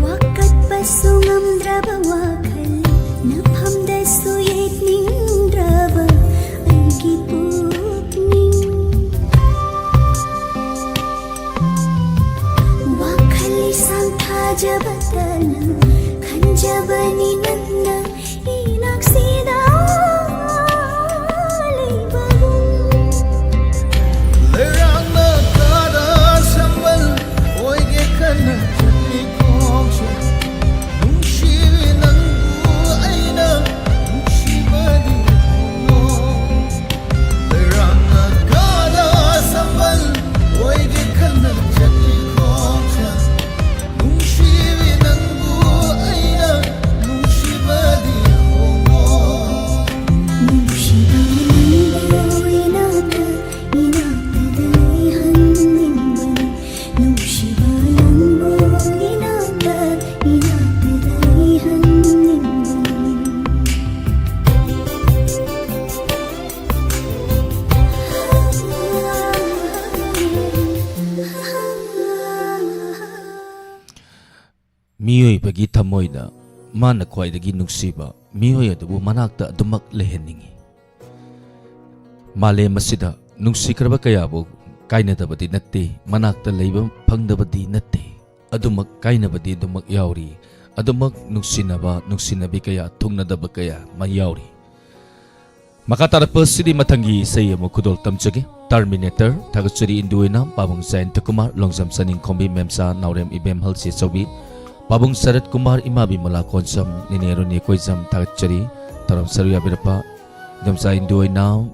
ꯋꯥꯀꯠꯄꯁꯨ ꯉꯝꯗ꯭ꯔꯕ ꯋꯥꯈꯜ, ꯅꯐꯝꯗꯁꯨ ꯌꯦꯠꯅꯤꯡꯗ꯭ꯔꯕ ꯑꯩꯒꯤ ꯄꯨꯛꯅꯤꯡ꯫ ꯋꯥꯈꯜ ꯂꯤꯁꯥꯡ ꯊꯥꯖꯕꯇꯅ ꯈꯟꯖꯕꯅꯤ ꯅꯪꯅ ꯏꯅꯥꯛꯁꯤꯗ ꯂꯩꯕꯒꯨꯝ꯫ ꯂꯩꯔꯥꯡꯅ ꯀꯥꯗ ꯁꯝꯕꯜ ꯑꯣꯏꯒꯦ ꯈꯟꯅ ꯆꯠꯂꯤ ꯈꯣꯡꯆꯠ꯫ ꯅꯨꯡꯁꯤꯕꯤ ꯅꯪꯕꯨ ꯑꯩꯅ ꯅꯨꯡꯁꯤꯕꯗꯤ ꯍꯧꯅꯣ꯫ ꯂꯩꯔꯥꯡꯅ ꯀꯥꯗ ꯁꯝꯕꯜ ꯑꯣꯏꯒꯦ ꯈꯟꯅ ꯆꯠꯂꯤ ꯈꯣꯡꯆꯠ꯫ ꯅꯨꯡꯁꯤꯕꯤ ꯅꯪꯕꯨ ꯑꯩꯅ ꯅꯨꯡꯁꯤꯕꯗꯤ ꯍꯧꯅꯣ꯫ ꯅꯨꯡꯁꯤꯕ ꯅꯪꯕꯨ ꯏꯅꯥꯛꯇ, ꯏꯅꯥꯛꯇ ꯂꯩꯍꯟꯅꯤꯡꯕꯅꯤ꯫ ꯅꯨꯡꯁꯤꯕ ꯅꯪꯕꯨ ꯏꯅꯥꯛꯇ, ꯏꯅꯥꯛꯇ ꯂꯩꯍꯟꯅꯤꯡꯕꯅꯤ꯫ ꯃꯤꯑꯣꯏꯕꯒꯤ ꯊꯃꯣꯏꯗ ꯃꯥꯅ ꯈ꯭ꯋꯥꯏꯗꯒꯤ ꯅꯨꯡꯁꯤꯕ ꯃꯤꯑꯣꯏ ꯑꯗꯨꯕꯨ ꯃꯅꯥꯛꯇ ꯑꯗꯨꯃꯛ ꯂꯩꯍꯟꯅꯤꯡꯏ꯫ ꯃꯥꯂꯦꯝ ꯑꯁꯤꯗ ꯅꯨꯡꯁꯤꯈ꯭ꯔꯕ ꯀꯌꯥꯕꯨ ꯀꯥꯏꯅꯗꯕꯗꯤ ꯅꯠꯇꯦ, ꯃꯅꯥꯛꯇ ꯂꯩꯕ ꯐꯪꯗꯕꯗꯤ ꯅꯠꯇꯦ꯫ ꯑꯗꯨꯃꯛ ꯀꯥꯏꯅꯕꯗꯤ ꯑꯗꯨꯃꯛ ꯌꯥꯎꯔꯤ꯫ ꯑꯗꯨꯃꯛ ꯅꯨꯡꯁꯤꯅꯕ, ꯅꯨꯡꯁꯤꯅꯕꯤ ꯀꯌꯥ, ꯊꯨꯡꯅꯗꯕ ꯀꯌꯥ ꯑꯃ ꯌꯥꯎꯔꯤ꯫ ꯃꯈꯥ ꯇꯥꯔꯛꯄ ꯑꯁꯤꯗꯤ ꯃꯊꯪꯒꯤ ꯏꯁꯩ ꯑꯃ ꯈꯨꯗꯣꯜ ꯇꯝꯖꯒꯦ꯫ Terminator, ꯊꯥꯒꯠꯆꯔꯤ ꯏꯟꯗꯨ ꯑꯣꯏꯅ, ꯄꯥꯕꯨꯡ ꯖꯌꯟꯇ ꯀꯨꯃꯥꯔ, ꯂꯣꯡꯖꯝ ꯁꯅꯤꯡꯈꯣꯝꯕꯤ, ꯃꯦꯝꯆꯥ ꯅꯥꯎꯔꯦꯝ ꯏꯕꯦꯝꯍꯜ ꯆꯦꯆꯧꯕꯤ, ꯄꯥꯕꯨꯡ ꯁꯔꯠ ꯀꯨꯃꯥꯔ, ꯏꯃꯥ ꯕꯤꯃꯂꯥ ꯀꯣꯟꯁꯝ, ꯅꯦꯅꯦ ꯔꯣꯅꯤ ꯀꯣꯏꯖꯝ, ꯊꯥꯒꯠꯆꯔꯤ, ꯊꯧꯔꯝ ꯁꯔꯨꯛ ꯌꯥꯕꯤꯔꯛꯄ꯫ ꯏꯗꯣꯝꯆꯥ ꯏꯟꯗꯨ ꯑꯣꯏꯅ,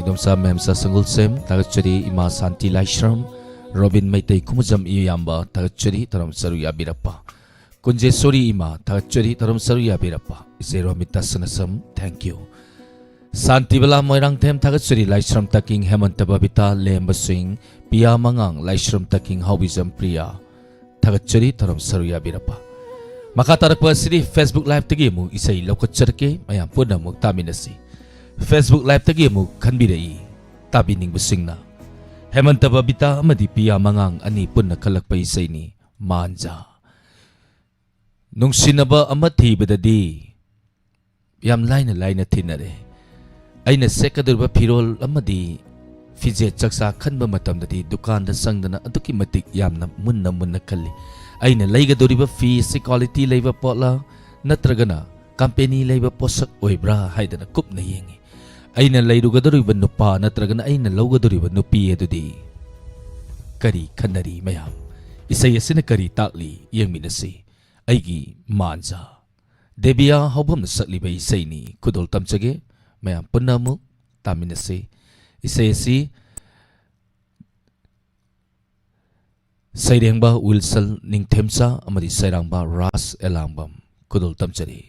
ꯏꯗꯣꯝꯆꯥ ꯃꯦꯝꯆꯥ ꯁꯪꯒꯨꯜꯁꯦꯝ, ꯊꯥꯒꯠꯆꯔꯤ, ꯏꯃꯥ ꯁꯥꯟꯇꯤ ꯂꯥꯏꯁ꯭ꯔꯝ, ꯔꯣꯕꯤꯟ ꯃꯩꯇꯩ ꯈꯨꯃꯨꯖꯝ ꯏꯌꯥꯝꯕ, ꯊꯥꯒꯠꯆꯔꯤ, ꯊꯧꯔꯝ ꯁꯔꯨꯛ ꯌꯥꯕꯤꯔꯛꯄ꯫ ꯀꯨꯟꯖꯦꯁꯣꯔꯤ ꯏꯃꯥ, ꯊꯥꯒꯠꯆꯔꯤ, ꯊꯧꯔꯝ ꯁꯔꯨꯛ ꯌꯥꯕꯤꯔꯛꯄ꯫ ꯏꯆꯦ ꯔꯣꯃꯤꯇꯥ ꯁꯅꯥꯁꯝ, thank you꯫ ꯁꯥꯟꯇꯤꯕꯂꯥ ꯃꯣꯏꯔꯥꯡꯊꯦꯝ, ꯊꯥꯒꯠꯆꯔꯤ, ꯂꯥꯏꯁ꯭ꯔꯝ ꯇꯥꯀꯤꯡ ꯍꯦꯃꯟꯇ ꯕꯕꯤꯇꯥ, ꯂꯦꯝꯕꯁꯤꯡ, ꯄꯤꯌꯥ ꯃꯉꯥꯡ, ꯂꯥꯏꯁ꯭ꯔꯝ ꯇꯥꯀꯤꯡ ꯍꯥꯎꯕꯤꯖꯝ ꯄ꯭ꯔꯤꯌꯥ, ꯊꯥꯒꯠꯆꯔꯤ, ꯊꯧꯔꯝ ꯁꯔꯨꯛ ꯌꯥꯕꯤꯔꯛꯄ꯫ ꯃꯈꯥ ꯇꯥꯔꯛꯄ ꯑꯁꯤꯗꯤ Facebook Live ꯇꯒꯤ ꯑꯃꯨꯛ ꯏꯁꯩ ꯂꯧꯈꯠꯆꯔꯛꯀꯦ, ꯃꯌꯥꯝ ꯄꯨꯟꯅ ꯑꯃꯨꯛ ꯇꯥꯃꯤꯟꯅꯁꯤ꯫ Facebook Live-ꯇꯒꯤ ꯑꯃꯨꯛ ꯈꯟꯕꯤꯔꯛꯏ ꯇꯥꯕꯤꯅꯤꯡꯕꯁꯤꯡꯅ꯫ ꯍꯦꯃꯟꯇ ꯕꯕꯤꯇꯥ ꯑꯃꯗꯤ ꯄꯤꯌꯥ ꯃꯉꯥꯡ ꯑꯅꯤ ꯄꯨꯟꯅ ꯈꯜꯂꯛꯄ ꯏꯁꯩꯅꯤ ꯃꯥꯟꯖꯥ꯫ ꯅꯨꯡꯁꯤꯅꯕ ꯑꯃ ꯊꯤꯕꯗꯗꯤ ꯌꯥꯝ ꯂꯥꯏꯅ ꯂꯥꯏꯅ ꯊꯤꯅꯔꯦ꯫ ꯑꯩꯅ ꯁꯦꯠꯀꯗꯧꯔꯤꯕ ꯐꯤꯔꯣꯜ ꯑꯃꯗꯤ ꯐꯤꯖꯦꯠ ꯆꯥꯛꯆꯥ ꯈꯟꯕ ꯃꯇꯝꯗꯗꯤ ꯗꯨꯀꯥꯟꯗ ꯆꯪꯗꯅ ꯑꯗꯨꯛꯀꯤ ꯃꯇꯤꯛ ꯌꯥꯝꯅ ꯃꯨꯟꯅ ꯃꯨꯟꯅ ꯈꯜꯂꯤ꯫ ꯑꯩꯅ ꯂꯩꯒꯗꯧꯔꯤꯕ ꯐꯤ ꯑꯁꯤ quality ꯂꯩꯕ ꯄꯣꯠꯂꯥ ꯅꯠꯇ꯭ꯔꯒꯅ company ꯂꯩꯕ ꯄꯣꯠꯁꯛ ꯑꯣꯏꯕ꯭ꯔꯥ ꯍꯥꯏꯗꯅ ꯀꯨꯞꯅ ꯌꯦꯡꯉꯤ꯫ ꯑꯩꯅ ꯂꯩꯔꯨꯒꯗꯧꯔꯤꯕ ꯅꯨꯄꯥ ꯅꯠꯇ꯭ꯔꯒꯅ ꯑꯩꯅ ꯂꯧꯒꯗꯧꯔꯤꯕ ꯅꯨꯄꯤ ꯑꯗꯨꯗꯤ ꯀꯔꯤ ꯈꯟꯅꯔꯤ ꯃꯌꯥꯝ? ꯏꯁꯩ ꯑꯁꯤꯅ ꯀꯔꯤ ꯇꯥꯛꯂꯤ ꯌꯦꯡꯃꯤꯟꯅꯁꯤ꯫ ꯑꯩꯒꯤ ꯃꯥꯟꯖꯥ꯫ ꯗꯦꯕꯤꯌꯥ ꯍꯧꯕꯝꯅ ꯁꯛꯂꯤꯕ ꯏꯁꯩꯅꯤ꯫ ꯈꯨꯗꯣꯜ ꯇꯝꯖꯒꯦ꯫ ꯃꯌꯥꯝ ꯄꯨꯟꯅ ꯑꯃꯨꯛ ꯇꯥꯃꯤꯟꯅꯁꯤ꯫ ꯏꯁꯩ ꯑꯁꯤ ꯁꯩꯔꯦꯡꯕ ꯋꯤꯜꯁꯟ ꯅꯤꯡꯊꯦꯝꯆꯥ ꯑꯃꯗꯤ ꯁꯩꯔꯥꯡꯕ ꯔꯥꯖ ꯑꯦꯂꯥꯡꯕꯝ꯫ ꯈꯨꯗꯣꯜ ꯇꯝꯖꯔꯤ꯫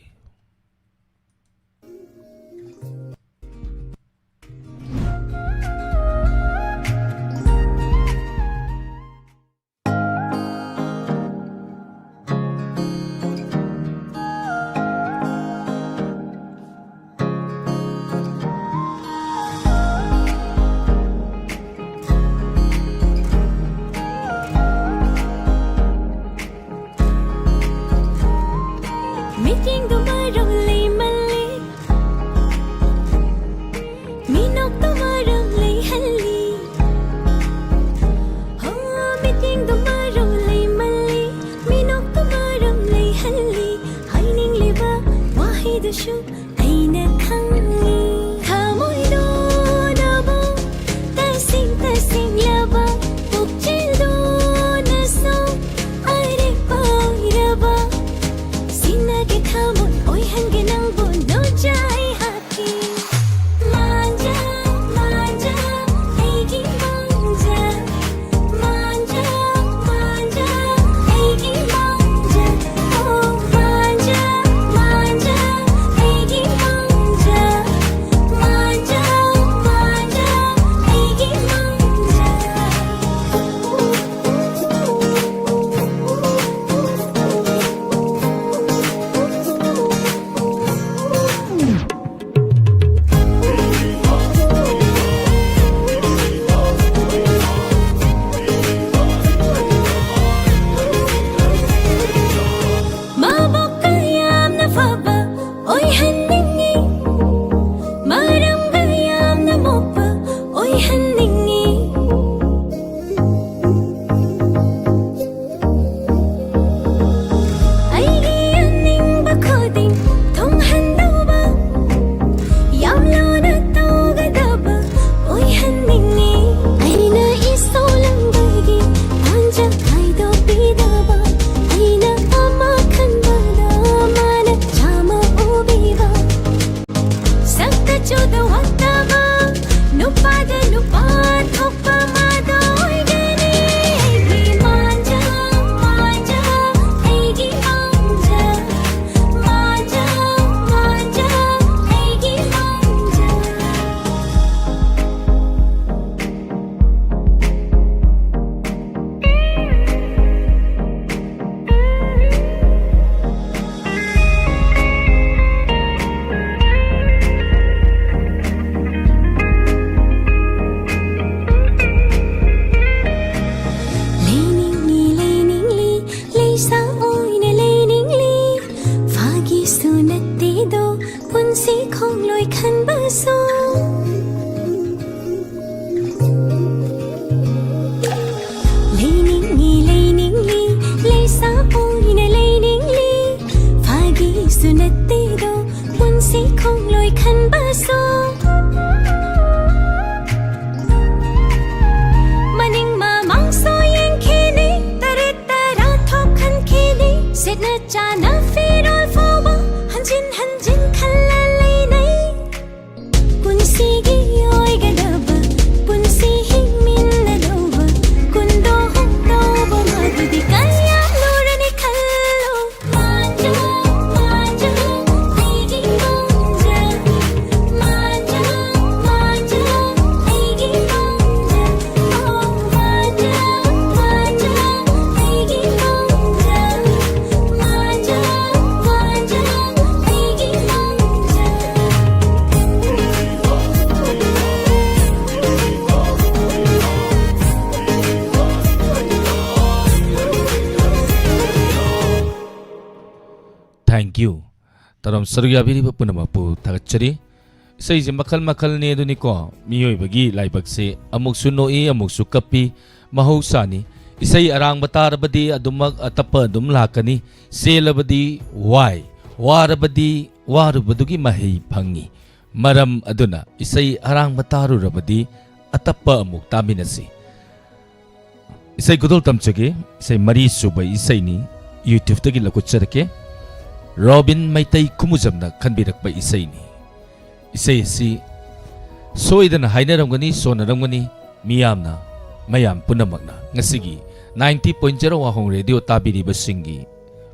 ꯃꯤꯠꯌꯦꯡꯗꯨ ꯃꯔꯧ ꯂꯩꯃꯜꯂꯤ, ꯃꯤꯅꯣꯛꯇꯨ ꯃꯔꯝ ꯂꯩꯍꯜꯂꯤ꯫ ꯍꯣ, ꯃꯤꯠꯌꯦꯡꯗꯨ ꯃꯔꯧ ꯂꯩꯃꯜꯂꯤ, ꯃꯤꯅꯣꯛꯇꯨ ꯃꯔꯝ ꯂꯩꯍꯜꯂꯤ꯫ ꯍꯥꯏꯅꯤꯡꯂꯤꯕ ꯋꯥꯍꯩꯗꯨꯁꯨ ꯑꯩꯅ ꯈꯪꯏ꯫ ꯊꯃꯣꯏꯗꯣ ꯅꯕꯨ ꯇꯁꯦꯡ ꯇꯁꯦꯡꯂꯕ, ꯄꯨꯛꯆꯦꯜꯗꯣ ꯅꯁꯨ ꯑꯔꯦꯞꯄ ꯑꯣꯏꯔꯕ꯫ ꯁꯤꯟꯅꯒꯦ ꯊꯃꯣꯏ ꯑꯣꯏꯍꯟꯒꯦ ꯅꯪꯕꯨ ꯅꯣꯖꯥꯏ ꯍꯥꯞꯀꯦ꯫ ꯃꯥꯟꯖꯥ ꯇ꯭ꯌꯨ꯫ ꯊꯧꯔꯝ ꯁꯔꯨꯛ ꯌꯥꯕꯤꯔꯤꯕ ꯄꯨꯝꯅꯃꯛꯄꯨ ꯊꯥꯒꯠꯆꯔꯤ꯫ ꯏꯁꯩꯁꯦ ꯃꯈꯜ ꯃꯈꯜꯅꯤ ꯑꯗꯨꯅꯤꯀꯣ, ꯃꯤꯑꯣꯏꯕꯒꯤ ꯂꯥꯏꯕꯛꯁꯦ ꯑꯃꯨꯛꯁꯨ ꯅꯣꯛꯏ, ꯑꯃꯨꯛꯁꯨ ꯀꯞꯄꯤ, ꯃꯍꯧꯁꯥꯅꯤ꯫ ꯏꯁꯩ ꯑꯔꯥꯡꯕ ꯇꯥꯔꯕꯗꯤ ꯑꯗꯨꯃꯛ ꯑꯇꯞꯄ ꯑꯗꯨꯝ ꯂꯥꯛꯀꯅꯤ꯫ ꯆꯦꯜꯂꯕꯗꯤ ꯋꯥꯏ, ꯋꯥꯔꯕꯗꯤ ꯋꯥꯔꯨꯕꯗꯨꯒꯤ ꯃꯍꯩ ꯐꯪꯉꯤ꯫ ꯃꯔꯝ ꯑꯗꯨꯅ ꯏꯁꯩ ꯑꯔꯥꯡꯕ ꯇꯥꯔꯨꯔꯕꯗꯤ ꯑꯇꯞꯄ ꯑꯃꯨꯛ ꯇꯥꯃꯤꯟꯅꯁꯤ꯫ ꯏꯁꯩ ꯈꯨꯗꯣꯜ ꯇꯝꯖꯒꯦ꯫ ꯏꯁꯩ ꯃꯔꯤ ꯁꯨꯕ ꯏꯁꯩꯅꯤ, YouTube-ꯇꯒꯤ ꯂꯧꯈꯠꯆꯔꯛꯀꯦ꯫ ꯔꯣꯕꯤꯟ ꯃꯩꯇꯩ ꯈꯨꯃꯨꯖꯝꯅ ꯈꯟꯕꯤꯔꯛꯄ ꯏꯁꯩꯅꯤ꯫ ꯏꯁꯩ ꯑꯁꯤ ꯁꯣꯏꯗꯅ ꯍꯥꯏꯅꯔꯝꯒꯅꯤ, ꯁꯣꯟꯅꯔꯝꯒꯅꯤ ꯃꯤꯌꯥꯝꯅ, ꯃꯌꯥꯝ ꯄꯨꯝꯅꯃꯛꯅ꯫ ꯉꯁꯤꯒꯤ ninety point zero ꯋꯥꯍꯣꯡ ꯔꯦꯗꯤꯑꯣ ꯇꯥꯕꯤꯔꯤꯕꯁꯤꯡꯒꯤ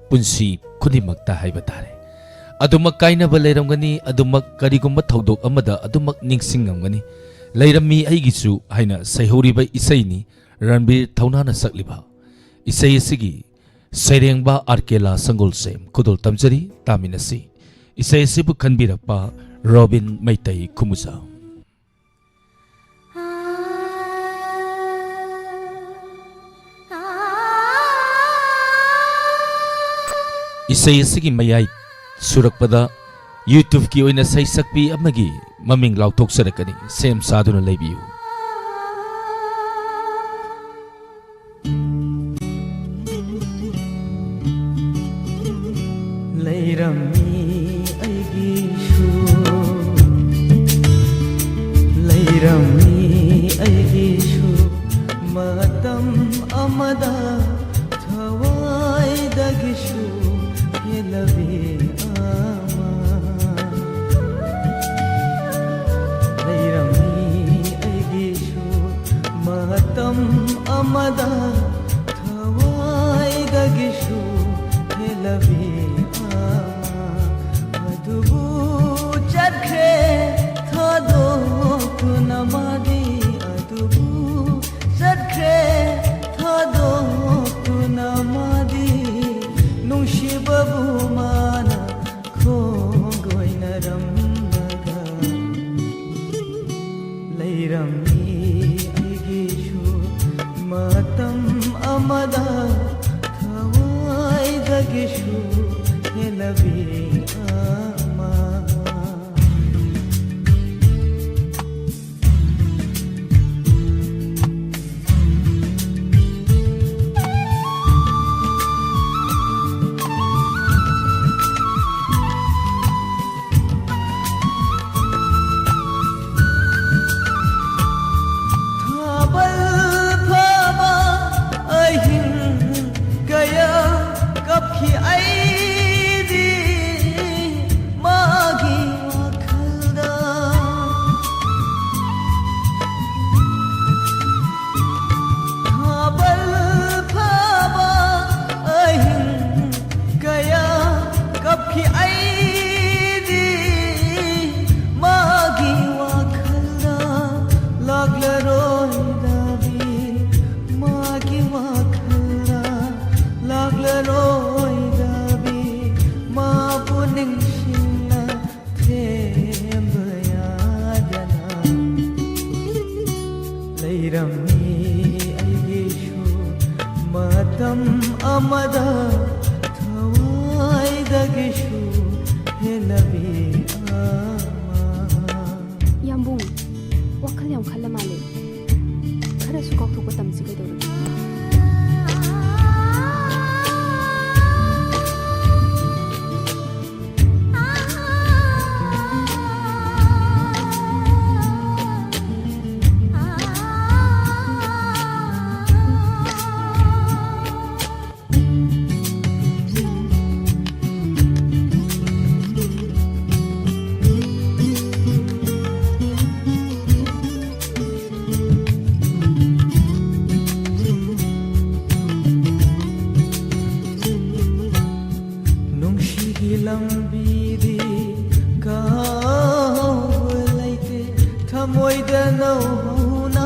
ꯄꯨꯟꯁꯤ ꯈꯨꯗꯤꯡꯃꯛꯇ ꯍꯥꯏꯕ ꯇꯥꯔꯦ꯫ ꯑꯗꯨꯃꯛ ꯀꯥꯏꯅꯕ ꯂꯩꯔꯝꯒꯅꯤ, ꯑꯗꯨꯃꯛ ꯀꯔꯤꯒꯨꯝꯕ ꯊꯧꯗꯣꯛ ꯑꯃꯗ ꯑꯗꯨꯃꯛ ꯅꯤꯡꯁꯤꯡꯉꯝꯒꯅꯤ꯫ "ꯂꯩꯔꯝꯃꯤ ꯑꯩꯒꯤꯁꯨ" ꯍꯥꯏꯅ ꯁꯩꯍꯧꯔꯤꯕ ꯏꯁꯩꯅꯤ, ꯔꯟꯕꯤꯔ ꯊꯧꯅꯥꯅ ꯁꯛꯂꯤꯕ꯫ ꯏꯁꯩ ꯑꯁꯤꯒꯤ ꯁꯩꯔꯦꯡꯕ ꯑꯥꯔ ꯀꯦ ꯂꯥ ꯁꯪꯒꯣꯜꯁꯦꯝ꯫ ꯈꯨꯗꯣꯜ ꯇꯝꯖꯔꯤ, ꯇꯥꯃꯤꯟꯅꯁꯤ꯫ ꯏꯁꯩ ꯑꯁꯤꯕꯨ ꯈꯟꯕꯤꯔꯛꯄ ꯔꯣꯕꯤꯟ ꯃꯩꯇꯩ ꯈꯨꯃꯨꯖꯝ꯫ ꯏꯁꯩ ꯑꯁꯤꯒꯤ ꯃꯌꯥꯏ ꯁꯨꯔꯛꯄꯗ YouTube-ꯀꯤ ꯑꯣꯏꯅ ꯁꯩꯁꯛꯄꯤ ꯑꯃꯒꯤ ꯃꯃꯤꯡ ꯂꯥꯎꯊꯣꯛꯆꯔꯛꯀꯅꯤ, ꯁꯦꯝ ꯁꯥꯗꯨꯅ ꯂꯩꯕꯤꯌꯨ꯫ ꯂꯩꯔꯝꯃꯤ ꯑꯩꯒꯤꯁꯨ, ꯂꯩꯔꯝꯃꯤ ꯑꯩꯒꯤꯁꯨ ꯃꯇꯝ ꯑꯃꯗ ꯊꯋꯥꯏꯗꯒꯤꯁꯨ ꯍꯦꯜꯂꯕꯤ ꯑꯃ꯫ ꯂꯩꯔꯝꯃꯤ ꯑꯩꯒꯤꯁꯨ ꯃꯇꯝ ꯑꯃꯗ ꯊꯋꯥꯏꯗꯒꯤꯁꯨ ꯍꯦꯜꯂꯕꯤ ꯑꯃ꯫ ꯑꯗꯨꯕꯨ ꯆꯠꯈ꯭ꯔꯦ ꯊꯥꯗꯣꯛꯇꯨꯅ ꯃꯥꯗꯤ, ꯑꯗꯨꯕꯨ ꯆꯠꯈ꯭ꯔꯦ ꯊꯥꯗꯣꯛꯇꯨꯅ ꯃꯥꯗꯤ, ꯅꯨꯡꯁꯤꯕꯕꯨ ꯃꯥꯅ ꯈꯣꯡꯒꯣꯏꯅꯔꯝꯂꯒ꯫ ꯂꯩꯔꯝꯃꯤ ꯑꯩꯒꯤꯁꯨ ꯃꯇꯝ ꯑꯃꯗ ꯊꯋꯥꯏꯗꯒꯤꯁꯨ ꯍꯦꯟꯅ ꯂꯩꯔꯕꯤ ꯑꯃ꯫ ꯊꯥꯕꯜ ꯐꯥꯕ ꯑꯍꯤꯡ ꯀꯌꯥ ꯀꯞꯈꯤ ꯑꯩꯗꯤ ꯃꯥꯒꯤ ꯋꯥꯈꯜꯗ꯫ ꯊꯥꯕꯜ ꯐꯥꯕ ꯑꯍꯤꯡ ꯀꯌꯥ ꯀꯞꯈꯤ ꯑꯩꯗꯤ ꯃꯥꯒꯤ ꯋꯥꯈꯜꯗ꯫ ꯂꯥꯛꯂꯔꯣꯏꯗꯕꯤ ꯃꯥꯒꯤ ꯋꯥꯈꯜꯗ꯫ ꯂꯥꯛꯂꯔꯣꯏꯗꯕꯤ ꯃꯥꯕꯨ ꯅꯤꯡꯁꯤꯡꯅ ꯊꯦꯝꯕ ꯌꯥꯗꯅ ꯂꯩꯔꯝꯃꯤ ꯑꯩꯒꯤꯁꯨ ꯃꯇꯝ ꯑꯃꯗ ꯊꯋꯥꯏꯗꯒꯤꯁꯨ ꯍꯦꯟꯅꯕꯤ ꯑꯃ꯫ ꯌꯥꯝꯕꯨꯡ, ꯋꯥꯈꯜ ꯌꯥꯝ ꯈꯜꯂ ꯃꯥꯜꯂꯦ꯫ ꯈꯔꯁꯨ ꯀꯥꯎꯊꯣꯛꯄ ꯇꯝꯁꯤ ꯀꯩꯗꯧꯔꯒꯦ? ꯅꯨꯡꯁꯤꯒꯤ ꯂꯝꯕꯤꯗꯤ ꯀꯥꯎꯕ ꯂꯩꯇꯦ, ꯊꯃꯣꯏꯗ ꯅꯧꯍꯧꯅ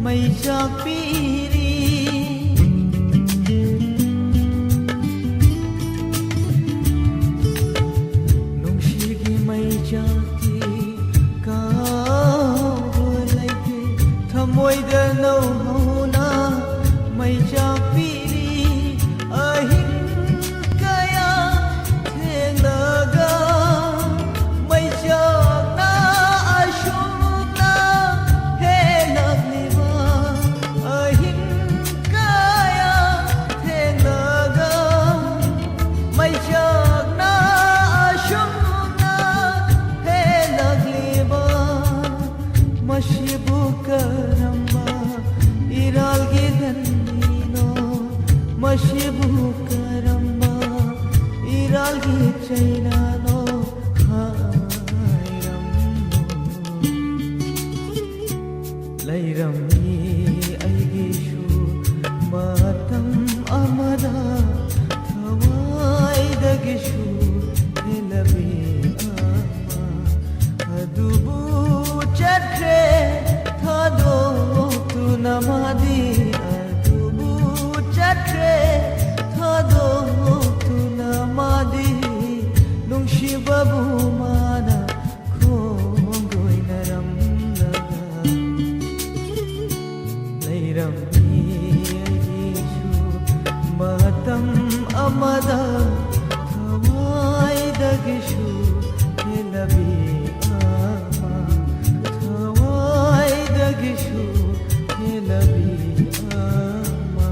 ꯃꯩ ꯆꯥꯛꯄꯤꯔꯤ꯫ ꯅꯨꯡꯁꯤꯒꯤ ꯃꯩ ꯆꯥꯛꯇꯤ ꯀꯥꯎꯕ ꯂꯩꯇꯦ, ꯊꯃꯣꯏꯗ ꯅꯧꯍꯧꯅ ꯃꯩ ꯆꯥꯛꯄꯤꯔꯤ꯫ ꯑꯍꯤꯡ ꯀꯌꯥ ꯂꯩꯔꯝꯃꯤ ꯑꯩꯒꯤꯁꯨ ꯃꯇꯝ ꯑꯃꯗ ꯊꯋꯥꯏꯗꯒꯤꯁꯨ ꯍꯦꯜꯂꯕꯤ ꯑꯃ꯫ ꯑꯗꯨꯕꯨ ꯆꯠꯈ꯭ꯔꯦ ꯊꯥꯗꯣꯛꯇꯨꯅ ꯃꯥꯗꯤ, ꯑꯗꯨꯕꯨ ꯆꯠꯈ꯭ꯔꯦ ꯊꯥꯗꯣꯛꯇꯨꯅ ꯃꯥꯗꯤ, ꯅꯨꯡꯁꯤꯕꯕꯨ ꯃꯥꯅ ꯈꯣꯡꯒꯣꯏꯅꯔꯝꯂꯒ꯫ ꯂꯩꯔꯝꯃꯤ ꯑꯩꯒꯤꯁꯨ ꯃꯇꯝ ꯑꯃꯗ ꯊꯋꯥꯏꯗꯒꯤꯁꯨ ꯍꯦꯜꯂꯕꯤ ꯑꯃ, ꯊꯋꯥꯏꯗꯒꯤꯁꯨ ꯍꯦꯜꯂꯕꯤ ꯑꯃ꯫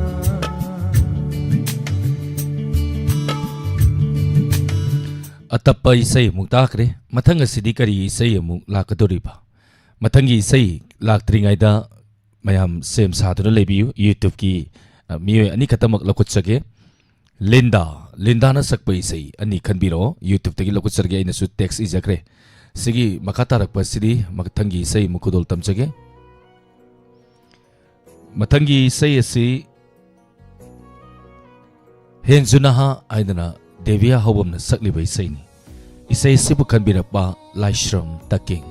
ꯑꯇꯞꯄ ꯏꯁꯩ ꯑꯃꯨꯛ ꯇꯥꯈ꯭ꯔꯦ꯫ ꯃꯊꯪ ꯑꯁꯤꯗꯤ ꯀꯔꯤ ꯏꯁꯩ ꯑꯃꯨꯛ ꯂꯥꯛꯀꯗꯧꯔꯤꯕ? ꯃꯊꯪꯒꯤ ꯏꯁꯩ ꯂꯥꯛꯇ꯭ꯔꯤꯉꯩꯗ ꯃꯌꯥꯝ ꯁꯦꯝ ꯁꯥꯗꯨꯅ ꯂꯩꯕꯤꯌꯨ꯫ YouTube-ꯀꯤ, ꯑ, ꯃꯤꯑꯣꯏ ꯑꯅꯤꯈꯛꯇꯃꯛ ꯂꯧꯈꯠꯆꯒꯦ꯫ ꯂꯤꯟꯗꯥ, ꯂꯤꯟꯗꯥꯅ ꯁꯛꯄ ꯏꯁꯩ ꯑꯅꯤ ꯈꯟꯕꯤꯔꯛꯑꯣ꯫ YouTube-ꯇꯒꯤ ꯂꯧꯈꯠꯆꯔꯒꯦ, ꯑꯩꯅꯁꯨ text ꯏꯖꯈ꯭ꯔꯦ꯫ ꯁꯤꯒꯤ ꯃꯈꯥ ꯇꯥꯔꯛꯄ ꯑꯁꯤꯗꯤ ꯃꯊꯪꯒꯤ ꯏꯁꯩ ꯑꯃꯨꯛ ꯈꯨꯗꯣꯜ ꯇꯝꯖꯒꯦ꯫ ꯃꯊꯪꯒꯤ ꯏꯁꯩ ꯑꯁꯤ ꯍꯦꯟꯖꯨ ꯅꯍꯥ ꯍꯥꯏꯗꯅ ꯗꯦꯕꯤꯌꯥ ꯍꯧꯕꯝꯅ ꯁꯛꯂꯤꯕ ꯏꯁꯩꯅꯤ꯫ ꯏꯁꯩ ꯑꯁꯤꯕꯨ ꯈꯟꯕꯤꯔꯛꯄ ꯂꯥꯏꯁ꯭ꯔꯝ ꯇꯀꯦꯡ꯫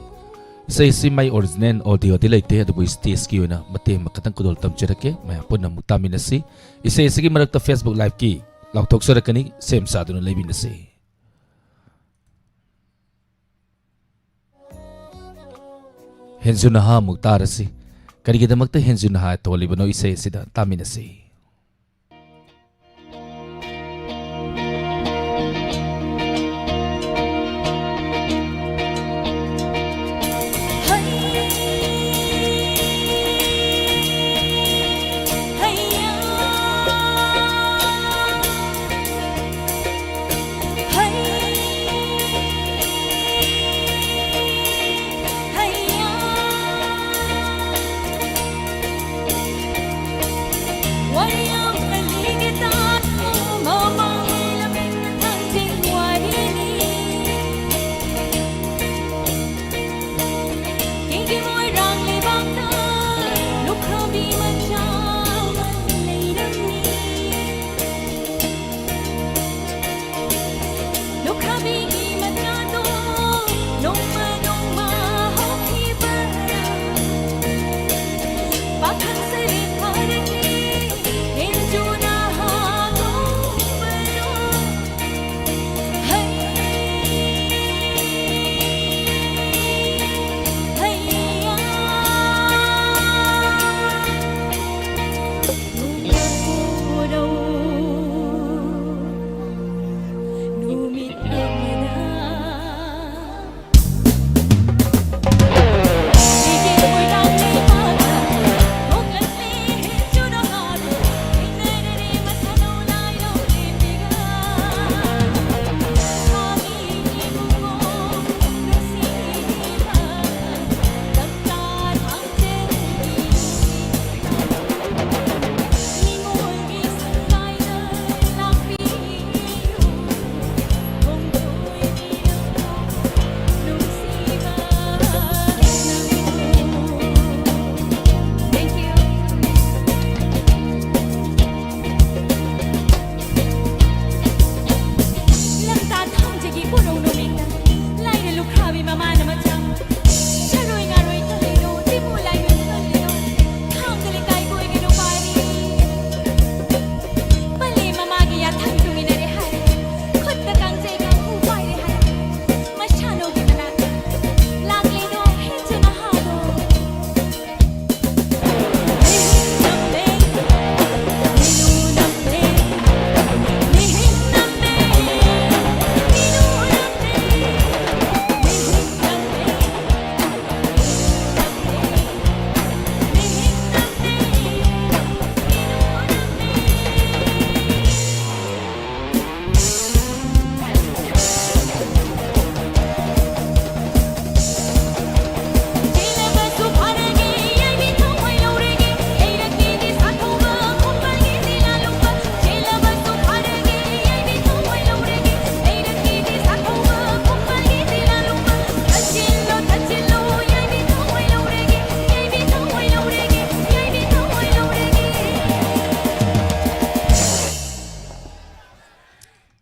ꯏꯁꯩ ꯑꯁꯤ ꯃꯥꯏ original audio-ꯗꯤ ꯂꯩꯇꯦ, ꯑꯗꯨꯕꯨ stage-ꯀꯤ ꯑꯣꯏꯅ ꯃꯇꯦꯛ ꯑꯃꯈꯛꯇꯪ ꯈꯨꯗꯣꯜ ꯇꯝꯖꯔꯛꯀꯦ꯫ ꯃꯌꯥꯝ ꯄꯨꯟꯅ ꯑꯃꯨꯛ ꯇꯥꯃꯤꯟꯅꯁꯤ꯫ ꯏꯁꯩ ꯑꯁꯤꯒꯤ ꯃꯔꯛꯇ Facebook Live-ꯀꯤ ꯂꯥꯎꯊꯣꯛꯆꯔꯛꯀꯅꯤ, ꯁꯦꯝ ꯁꯥꯗꯨꯅ ꯂꯩꯃꯤꯟꯅꯁꯤ꯫ ꯍꯦꯟꯖꯨ ꯅꯍꯥ ꯑꯃꯨꯛ ꯇꯥꯔꯁꯤ꯫ ꯀꯔꯤꯒꯤꯗꯃꯛꯇ ꯍꯦꯟꯖꯨ ꯅꯍꯥ ꯊꯣꯜꯂꯤꯕꯅꯣ ꯏꯁꯩ ꯑꯁꯤꯗ? ꯇꯥꯃꯤꯟꯅꯁꯤ꯫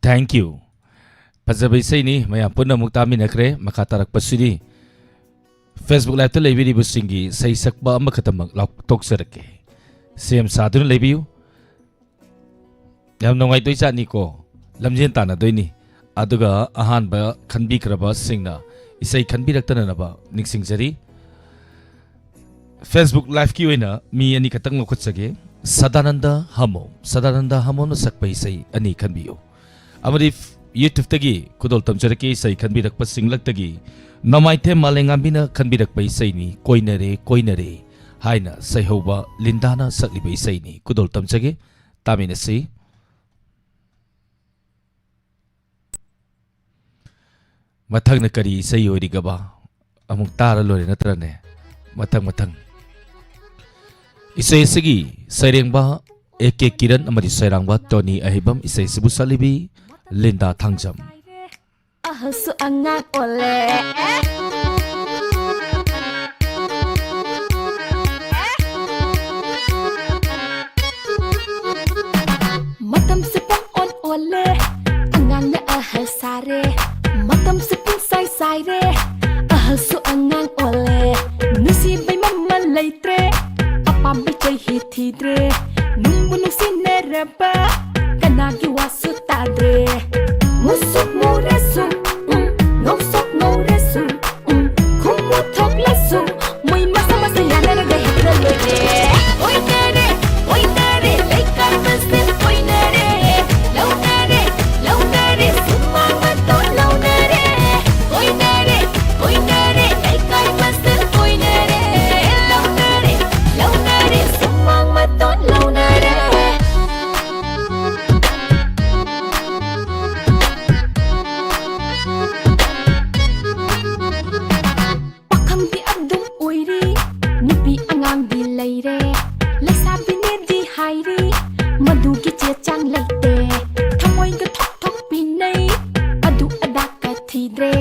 Thank you. ꯐꯖꯕ ꯏꯁꯩꯅꯤ, ꯃꯌꯥꯝ ꯄꯨꯟꯅ ꯑꯃꯨꯛ ꯇꯥꯃꯤꯟꯅꯈ꯭ꯔꯦ꯫ ꯃꯈꯥ ꯇꯥꯔꯛꯄꯁꯤꯗꯤ Facebook Liveꯇ ꯂꯩꯕꯤꯔꯤꯕꯁꯤꯡꯒꯤ ꯏꯁꯩ ꯁꯛꯄ ꯑꯃꯈꯛꯇꯃꯛ ꯂꯥꯎꯊꯣꯛꯆꯔꯛꯀꯦ꯫ ꯁꯦꯝ ꯁꯥꯗꯨꯅ ꯂꯩꯕꯤꯌꯨ꯫ ꯌꯥꯝ ꯅꯨꯡꯉꯥꯏꯗꯣꯏꯖꯥꯠꯅꯤꯀꯣ, ꯂꯝꯖꯦꯟ ꯇꯥꯟꯅꯗꯣꯏꯅꯤ꯫ ꯑꯗꯨꯒ ꯑꯍꯥꯟꯕ ꯈꯟꯕꯤꯈ꯭ꯔꯕꯁꯤꯡꯅ ꯏꯁꯩ ꯈꯟꯕꯤꯔꯛꯇꯅꯅꯕ ꯅꯤꯡꯁꯤꯡꯖꯔꯤ꯫ Facebook Liveꯀꯤ ꯑꯣꯏꯅ ꯃꯤ ꯑꯅꯤꯈꯛꯇꯪ ꯂꯧꯈꯠꯆꯒꯦ꯫ ꯁꯗꯥꯅꯟꯗ ꯍꯃꯣꯝ, ꯁꯗꯥꯅꯟꯗ ꯍꯃꯣꯝꯅ ꯁꯛꯄ ꯏꯁꯩ ꯑꯅꯤ ꯈꯟꯕꯤꯌꯨ꯫ ꯑꯃꯗꯤ YouTubeꯇꯒꯤ ꯈꯨꯗꯣꯜ ꯇꯝꯖꯔꯛꯀꯦ, ꯏꯁꯩ ꯈꯟꯕꯤꯔꯛꯄꯁꯤꯡꯂꯛꯇꯒꯤ ꯅꯃꯥꯏꯊꯦꯝ ꯃꯥꯂꯦꯝꯉꯥꯟꯕꯤꯅ ꯈꯟꯕꯤꯔꯛꯄ ꯏꯁꯩꯅꯤ, ꯀꯣꯏꯅꯔꯦ ꯀꯣꯏꯅꯔꯦ ꯍꯥꯏꯅ ꯁꯩꯍꯧꯕ ꯂꯤꯟꯗꯥꯅ ꯁꯛꯂꯤꯕ ꯏꯁꯩꯅꯤ꯫ ꯈꯨꯗꯣꯜ ꯇꯝꯖꯒꯦ, ꯇꯥꯃꯤꯟꯅꯁꯤ꯫ ꯃꯊꯪꯅ ꯀꯔꯤ ꯏꯁꯩ ꯑꯣꯏꯔꯤꯒꯕ? ꯑꯃꯨꯛ ꯇꯥꯔ ꯂꯣꯏꯔꯦ ꯅꯠꯇ꯭ꯔꯅꯦ? ꯃꯊꯪ ꯃꯊꯪ꯫ ꯏꯁꯩ ꯑꯁꯤꯒꯤ ꯁꯩꯔꯦꯡꯕ A K ꯀꯤꯔꯟ ꯑꯃꯗꯤ ꯁꯩꯔꯥꯡꯕ ꯇꯣꯅꯤ ꯑꯍꯩꯕꯝ, ꯏꯁꯩ ꯑꯁꯤꯕꯨ ꯁꯛꯂꯤꯕꯤ ꯂꯤꯟꯗꯥ ꯊꯥꯡꯖꯝ꯫ ꯑꯍꯜꯁꯨ ꯑꯉꯥꯡ ꯑꯣꯜꯂꯦ꯫ ꯃꯇꯝꯁꯦ ꯄꯪꯑꯣꯟ ꯑꯣꯜꯂꯦ, ꯑꯉꯥꯡꯅ ꯑꯍꯜ ꯁꯥꯔꯦ꯫ ꯃꯇꯝꯁꯦ ꯄꯨꯡꯁꯥꯏ ꯁꯥꯏꯔꯦ, ꯑꯍꯜꯁꯨ ꯑꯉꯥꯡ ꯑꯣꯜꯂꯦ꯫ ꯅꯨꯡꯁꯤꯕꯩ ꯃꯃꯜ ꯂꯩꯇ꯭ꯔꯦ, ꯑꯄꯥꯝꯕꯩ ꯆꯍꯤ ꯊꯤꯗ꯭ꯔꯦ꯫ ꯅꯨꯡꯕꯨ ꯅꯨꯡꯁꯤꯅꯔꯕ, ꯀꯅꯥꯒꯤ ꯋꯥꯁꯨ ꯇꯥꯗ꯭ꯔꯦ꯫ ꯃꯨꯁꯨꯛ ꯃꯨꯔꯁꯨ, ꯎꯝ, ꯉꯧꯁꯣꯛ ꯉꯧꯔꯁꯨ, ꯎꯝ, ꯈꯣꯡꯕꯨ ꯊꯣꯛꯂꯁꯨ, ꯃꯣꯏ ꯃꯁꯥ ꯃꯁꯥ ꯌꯥꯅꯔꯒ ꯍꯦꯛꯇ ꯂꯣꯏꯔꯦ꯫ ꯑꯣꯏꯅꯔꯦ, ꯑꯣꯏꯅꯔꯦ, ꯂꯩꯀꯥꯏ ꯃꯁꯦꯜ ꯑꯣꯏꯅꯔꯦ꯫ ꯂꯧꯅꯔꯦ, ꯂꯧꯅꯔꯦ, ꯁꯨꯃꯥꯡ ꯃꯇꯣꯟ ꯂꯧꯅꯔꯦ꯫ ꯑꯣꯏꯅꯔꯦ, ꯑꯣꯏꯅꯔꯦ, ꯂꯩꯀꯥꯏ ꯃꯁꯦꯜ ꯑꯣꯏꯅꯔꯦ꯫ ꯂꯧꯅꯔꯦ, ꯂꯧꯅꯔꯦ, ꯁꯨꯃꯥꯡ ꯃꯇꯣꯟ ꯂꯧꯅꯔꯦ꯫ ꯄꯥꯈꯪꯗꯤ ꯑꯗꯨꯝ ꯑꯣꯏꯔꯤ, ꯅꯨꯄꯤ ꯑꯉꯥꯡꯗꯤ ꯂꯩꯔꯦ꯫ ꯂꯩꯁꯥꯕꯤꯅꯦꯗꯤ ꯍꯥꯏꯔꯤ, ꯃꯗꯨꯒꯤ ꯆꯦ ꯆꯥꯡ ꯂꯩꯇꯦ꯫ ꯊꯃꯣꯏꯒ ꯊꯣꯛ ꯊꯣꯛ ꯄꯤꯅꯩ, ꯑꯗꯨ ꯑꯗꯥ ꯀ ꯊꯤꯗ꯭ꯔꯦ꯫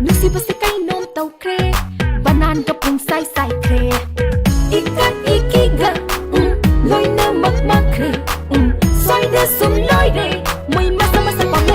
ꯅꯨꯡꯁꯤꯕꯁꯦ ꯀꯩꯅꯣꯝ ꯇꯧꯈ꯭ꯔꯦ, ꯕꯅꯥꯟꯒ ꯄꯨꯡꯁꯥꯏ ꯁꯥꯏꯈ꯭ꯔꯦ꯫ ꯏꯀꯥꯏ ꯏꯀꯤꯒ, ꯎꯝ, ꯂꯣꯏꯅꯃꯛ ꯃꯥꯡꯈ꯭ꯔꯦ꯫ ꯎꯝ, ꯁ꯭ꯋꯥꯏꯗ ꯁꯨꯝ ꯂꯣꯏꯔꯦ, ꯃꯣꯏ ꯃꯁꯥ ꯃꯁꯥ ꯄꯥꯝꯅ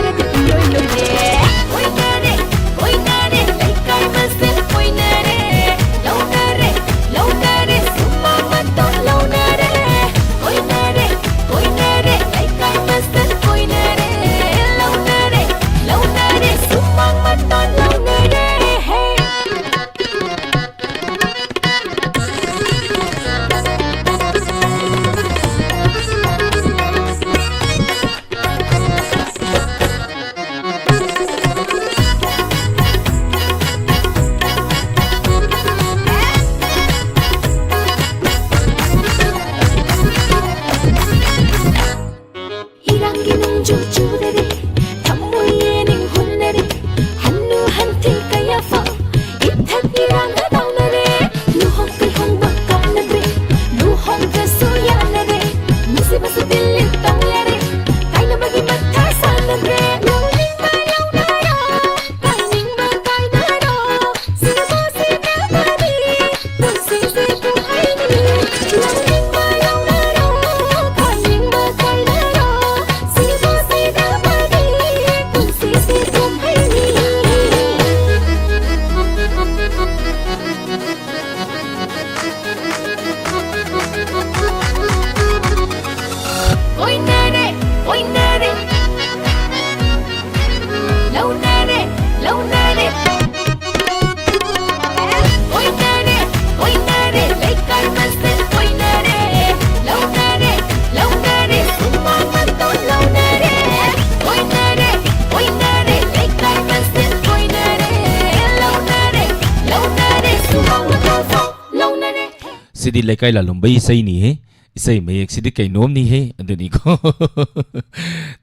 ꯁꯤꯗꯤ ꯂꯩꯀꯥꯏ ꯂꯥꯂꯨꯝꯕꯩ ꯏꯁꯩꯅꯤꯍꯦ꯫ ꯏꯁꯩ ꯃꯌꯦꯛꯁꯤꯗꯤ ꯀꯩꯅꯣꯝꯅꯤꯍꯦ꯫ ꯑꯗꯨꯅꯤꯀꯣ꯫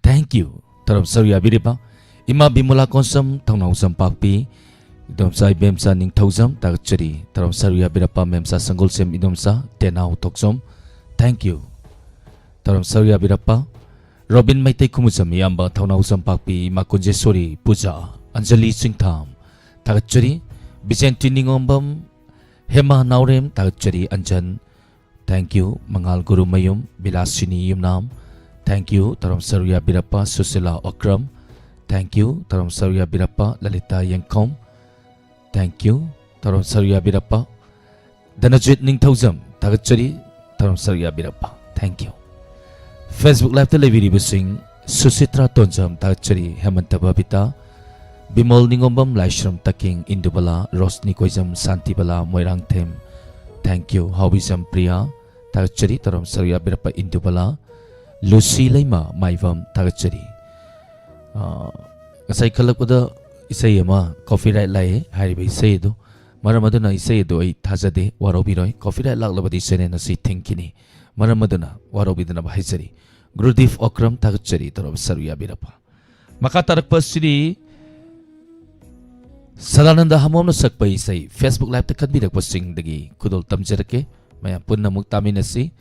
Thank you꯫ ꯇꯧꯔꯝ ꯁꯔꯨ ꯌꯥꯕꯤꯔꯤꯕ ꯏꯃꯥ ꯕꯤꯃꯣꯂꯥ ꯀꯣꯟꯁꯝ, ꯊꯧꯅꯥꯎ ꯆꯝꯄꯥꯛꯄꯤ, ꯏꯗꯣꯝꯆꯥ ꯏꯕꯦꯝꯆꯥ ꯅꯤꯡꯊꯧꯖꯝ, ꯊꯥꯒꯠꯆꯔꯤ꯫ ꯇꯧꯔꯝ ꯁꯔꯨ ꯌꯥꯕꯤꯔꯛꯄ ꯃꯦꯝꯆꯥ ꯁꯪꯒꯣꯜꯁꯦꯝ ꯏꯗꯣꯝꯆꯥ ꯇꯦꯅꯥꯎ ꯊꯣꯛꯆꯣꯝ꯫ Thank you꯫ ꯇꯧꯔꯝ ꯁꯔꯨ ꯌꯥꯕꯤꯔꯛꯄ ꯔꯣꯕꯤꯟ ꯃꯩꯇꯩ ꯈꯨꯃꯨꯆꯝ ꯏꯌꯥꯝꯕ, ꯊꯧꯅꯥꯎ ꯆꯝꯄꯥꯛꯄꯤ, ꯏꯃꯥ ꯀꯨꯟꯖꯦꯁꯣꯔꯤ ꯄꯨꯖꯥ, ꯑꯟꯖꯂꯤ ꯆꯤꯡꯊꯥꯝ, ꯊꯥꯒꯠꯆꯔꯤ꯫ ꯕꯤꯖꯦꯟꯇꯤ ꯅꯤꯉꯣꯝꯕꯝ, ꯍꯦꯃꯥ ꯅꯥꯎꯔꯦꯝ, ꯊꯥꯒꯠꯆꯔꯤ꯫ ꯑꯟꯖꯟ, thank you꯫ ꯃꯉꯥꯜ ꯒꯨꯔꯨꯃꯌꯨꯝ, ꯕꯤꯂꯥꯁꯤꯅꯤ ꯌꯨꯝꯅꯥꯝ, thank you꯫ ꯇꯧꯔꯝ ꯁꯔꯨ ꯌꯥꯕꯤꯔꯛꯄ ꯁꯨꯁꯤꯂꯥ ꯑꯣꯀ꯭ꯔꯝ, thank you꯫ ꯇꯧꯔꯝ ꯁꯔꯨ ꯌꯥꯕꯤꯔꯛꯄ ꯂꯂꯤꯇꯥ ꯌꯦꯡꯈꯣꯝ, thank you꯫ ꯇꯧꯔꯝ ꯁꯔꯨ ꯌꯥꯕꯤꯔꯛꯄ ꯙꯅꯖꯤꯠ ꯅꯤꯡꯊꯧꯖꯝ, ꯊꯥꯒꯠꯆꯔꯤ꯫ ꯇꯧꯔꯝ ꯁꯔꯨ ꯌꯥꯕꯤꯔꯛꯄ, thank you꯫ Facebook Liveꯇ ꯂꯩꯕꯤꯔꯤꯕꯁꯤꯡ, ꯁꯨꯁꯤꯇ꯭ꯔꯥ ꯇꯣꯟꯖꯝ, ꯊꯥꯒꯠꯆꯔꯤ꯫ ꯍꯦꯃꯟꯇ ꯕꯕꯤꯇꯥ, ꯕꯤꯃꯣꯜ ꯅꯤꯉꯣꯝꯕꯝ, ꯂꯥꯏꯁ꯭ꯔꯝ ꯇꯀꯤꯡ, ꯏꯟꯗꯨꯕꯂꯥ, ꯔꯣꯁꯅꯤ ꯀꯣꯏꯖꯝ, ꯁꯥꯟꯇꯤꯕꯂꯥ ꯃꯣꯏꯔꯥꯡꯊꯦꯝ, thank you꯫ ꯍꯥꯎꯕꯤꯖꯝ ꯄ꯭ꯔꯤꯌꯥ, ꯊꯥꯒꯠꯆꯔꯤ꯫ ꯇꯧꯔꯝ ꯁꯔꯨ ꯌꯥꯕꯤꯔꯛꯄ ꯏꯟꯗꯨꯕꯂꯥ, ꯂꯨꯁꯤ ꯂꯩꯃ ꯃꯥꯏꯕꯝ, ꯊꯥꯒꯠꯆꯔꯤ꯫ ꯑꯥ, ꯉꯁꯥꯏ ꯈꯜꯂꯛꯄꯗ ꯏꯁꯩ ꯑꯃ copyright ꯂꯥꯛꯑꯦ ꯍꯥꯏꯔꯤꯕ ꯏꯁꯩ ꯑꯗꯨ, ꯃꯔꯝ ꯑꯗꯨꯅ ꯏꯁꯩ ꯑꯗꯨ ꯑꯩ ꯊꯥꯖꯗꯦ, ꯋꯥꯔꯧꯕꯤꯔꯣꯏ꯫ Copyright ꯂꯥꯛꯂꯕꯗꯤ channel ꯑꯁꯤ ꯊꯤꯡꯈꯤꯅꯤ, ꯃꯔꯝ ꯑꯗꯨꯅ ꯋꯥꯔꯧꯕꯤꯗꯅꯕ ꯍꯥꯏꯖꯔꯤ꯫ ꯒꯨꯔꯨꯗꯤꯞ ꯑꯣꯀ꯭ꯔꯝ, ꯊꯥꯒꯠꯆꯔꯤ꯫ ꯇꯧꯔꯝ ꯁꯔꯨ ꯌꯥꯕꯤꯔꯛꯄ꯫ ꯃꯈꯥ ꯇꯥꯔꯛꯄ ꯑꯁꯤꯗꯤ ꯁꯗꯥꯅꯟꯗ ꯍꯥꯃꯣꯝꯅ ꯁꯛꯄ ꯏꯁꯩ, Facebook Liveꯇ ꯈꯟꯕꯤꯔꯛꯄꯁꯤꯡꯗꯒꯤ ꯈꯨꯗꯣꯜ ꯇꯝꯖꯔꯛꯀꯦ꯫ ꯃꯌꯥꯝ ꯄꯨꯟꯅ ꯑꯃꯨꯛ ꯇꯥꯃꯤꯟꯅꯁꯤ꯫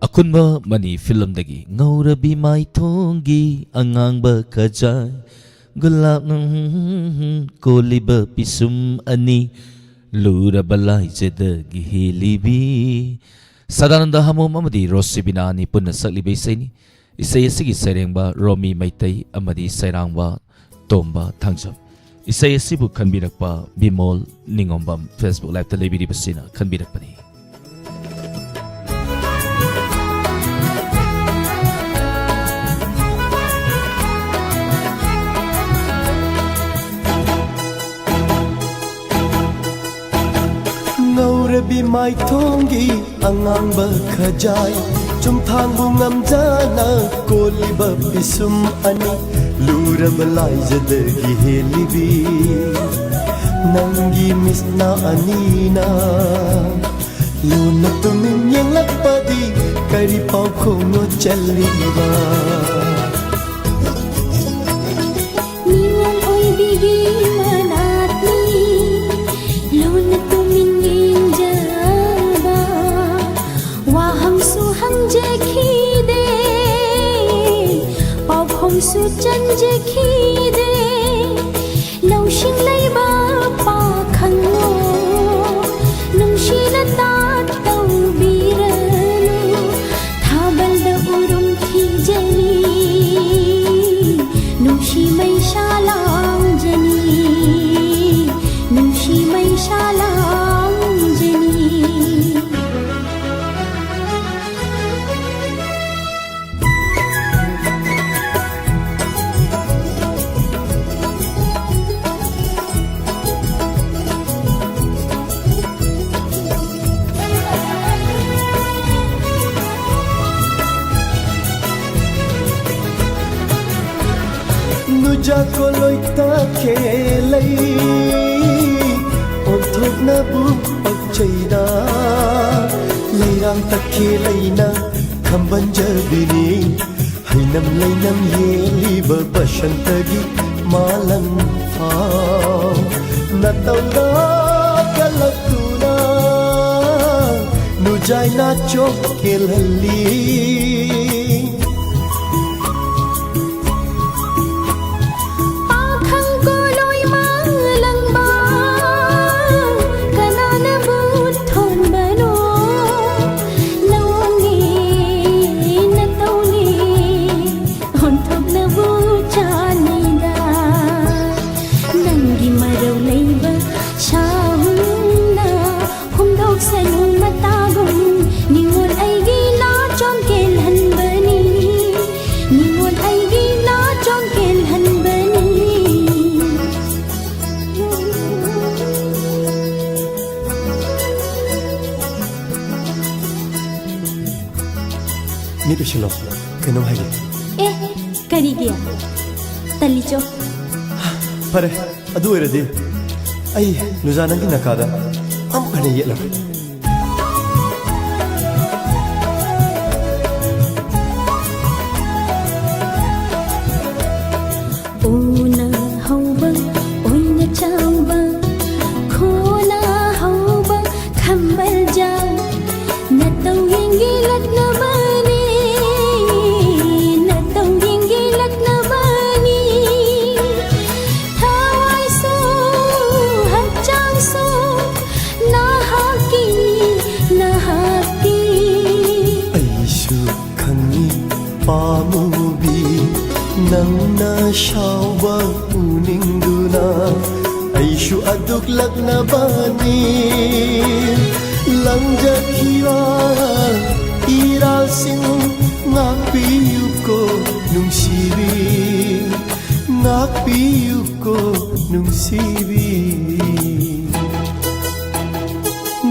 ꯑꯈꯨꯟꯕ ꯃꯅꯤ ꯐꯤꯂꯝꯗꯒꯤ꯫ ꯉꯧꯔꯕꯤ ꯃꯥꯏꯊꯣꯡꯒꯤ ꯑꯉꯥꯡꯕ ꯈꯖꯥꯏ, ꯒꯨꯂꯥꯞ ꯀꯣꯜꯂꯤꯕ ꯄꯤꯁꯨꯝ ꯑꯅꯤ, ꯂꯨꯔꯕ ꯂꯥꯏꯖꯗꯒꯤ ꯍꯦꯜꯂꯤꯕꯤ꯫ ꯁꯗꯥꯅꯟꯗ ꯍꯥꯃꯣꯝ ꯑꯃꯗꯤ ꯔꯣꯁꯤꯕꯤꯅꯥ ꯑꯅꯤ ꯄꯨꯟꯅ ꯁꯛꯂꯤꯕ ꯏꯁꯩꯅꯤ꯫ ꯏꯁꯩ ꯑꯁꯤꯒꯤ ꯁꯩꯔꯦꯡꯕ ꯔꯣꯃꯤ ꯃꯩꯇꯩ ꯑꯃꯗꯤ ꯁꯩꯔꯥꯡꯕ ꯇꯣꯝꯕ ꯊꯥꯡꯖꯝ꯫ ꯏꯁꯩ ꯑꯁꯤꯕꯨ ꯈꯟꯕꯤꯔꯛꯄ ꯕꯤꯃꯣꯜ ꯅꯤꯉꯣꯝꯕꯝ, Facebook Liveꯇ ꯂꯩꯕꯤꯔꯤꯕꯁꯤꯅ ꯈꯟꯕꯤꯔꯛꯄꯅꯤ꯫ ꯉꯧꯔꯕꯤ ꯃꯥꯏꯊꯣꯡꯒꯤ ꯑꯉꯥꯡꯕ ꯈꯖꯥꯏ, ꯆꯨꯝꯊꯥꯡꯕꯨ ꯉꯝꯖꯅ ꯀꯣꯜꯂꯤꯕ ꯄꯤꯁꯨꯝ ꯑꯅꯤ, ꯂꯨꯔꯕ ꯂꯥꯏꯖꯗꯒꯤ ꯍꯦꯜꯂꯤꯕꯤ ꯅꯪꯒꯤ ꯃꯤꯠꯅ ꯑꯅꯤꯅ ꯂꯨ ꯈꯣꯡꯉꯨ ꯆꯠꯂꯤꯕ꯫ ꯅꯤꯡꯉꯣꯜ ꯑꯣꯏꯕꯤꯒꯤ ꯃꯅꯥꯛꯅꯤ ꯂꯨꯅ ꯇꯨꯃꯤꯟ ꯌꯦꯡꯖꯕ꯫ ꯋꯥꯍꯪꯁꯨ ꯍꯪꯖꯈꯤꯗꯦ, ꯄꯥꯎꯈꯨꯝꯁꯨ ꯆꯟꯖꯈꯤꯗꯦ꯫ ꯂꯧꯁꯤꯡ ꯂꯩꯕ ꯄꯥꯈꯪꯂꯣ, ꯅꯨꯡꯁꯤꯅ ꯇꯥꯛ ꯇꯧꯕꯤꯔꯅꯨ꯫ ꯊꯥꯕꯜꯗ ꯎꯔꯨꯝ ꯊꯤꯖꯅꯤ, ꯅꯨꯡꯁꯤ ꯃꯩꯁꯥ ꯂꯥꯡꯖꯅꯤ, ꯅꯨꯡꯁꯤ ꯃꯩꯁꯥ ꯂꯥꯡꯖꯅꯤ꯫ ꯅꯨꯖꯥ ꯀꯣꯂꯣꯏ ꯇꯈꯦꯂꯩ ꯑꯣꯟꯊꯣꯛꯅꯕꯨ ꯄꯛꯆꯩꯗ꯫ ꯂꯩꯔꯥꯡ ꯇꯈꯦꯂꯩꯅ ꯈꯝꯕꯟꯖꯕꯤꯅꯤ꯫ ꯍꯩꯅꯝ ꯂꯩꯅꯝ ꯌꯦꯜꯂꯤꯕ ꯕꯁꯟꯇꯒꯤ ꯃꯥꯂꯪ ꯐꯥꯎ ꯅꯇꯧꯗ ꯀꯜꯂꯛꯇꯨꯅ ꯅꯨꯖꯥꯏ ꯅꯥꯆꯣꯛ ꯀꯦꯜꯍꯜꯂꯤ꯫ ꯄꯥꯈꯪ ꯀꯣꯂꯣꯏ ꯃꯥꯂꯪꯕ ꯀꯅꯥꯅꯕꯨ ꯊꯣꯟꯕꯅꯣ? ꯅꯧꯅꯤ ꯅꯇꯧꯅꯤ ꯑꯣꯟꯊꯣꯛꯅꯕꯨ ꯆꯥꯅꯩꯗ꯫ ꯅꯪꯒꯤ ꯃꯔꯧ ꯂꯩꯕ ꯁꯥꯍꯨꯝꯅ ꯍꯨꯝꯗꯣꯛꯁꯅꯨ ꯃꯇꯥꯒꯨꯝ꯫ ꯅꯤꯉꯣꯜ ꯑꯩꯒꯤ ꯅꯥꯆꯣꯝ ꯀꯦꯜꯍꯟꯕꯅꯤ, ꯅꯤꯉꯣꯜ ꯑꯩꯒꯤ ꯅꯥꯆꯣꯝ ꯀꯦꯜꯍꯟꯕꯅꯤ꯫ ꯃꯤꯠ ꯎꯏꯁꯤꯜꯂꯣ, ꯀꯩꯅꯣꯝ ꯍꯥꯏꯒꯦ꯫ ꯑꯦ, ꯀꯔꯤꯒꯤ? ꯇꯜꯂꯤꯆꯣ꯫ ꯐꯔꯦ, ꯑꯗꯨ ꯑꯣꯏꯔꯗꯤ ꯑꯩ ꯅꯨꯖꯥ ꯅꯪꯒꯤ ꯅꯀꯥꯗ ꯑꯃꯨꯛ ꯍꯟꯅ ꯌꯦꯠꯂꯔꯣꯏ꯫ ꯅꯪꯅ ꯁꯥꯎꯕ ꯎꯅꯤꯡꯗꯨꯅ ꯑꯩꯁꯨ ꯑꯗꯨꯛ ꯂꯛꯅꯕꯅꯤ꯫ ꯂꯪꯖꯈꯤꯕ ꯏꯔꯥꯜꯁꯤꯡ ꯉꯥꯛꯄꯤꯌꯨꯀꯣ ꯅꯨꯡꯁꯤꯕꯤ, ꯉꯥꯛꯄꯤꯌꯨꯀꯣ ꯅꯨꯡꯁꯤꯕꯤ꯫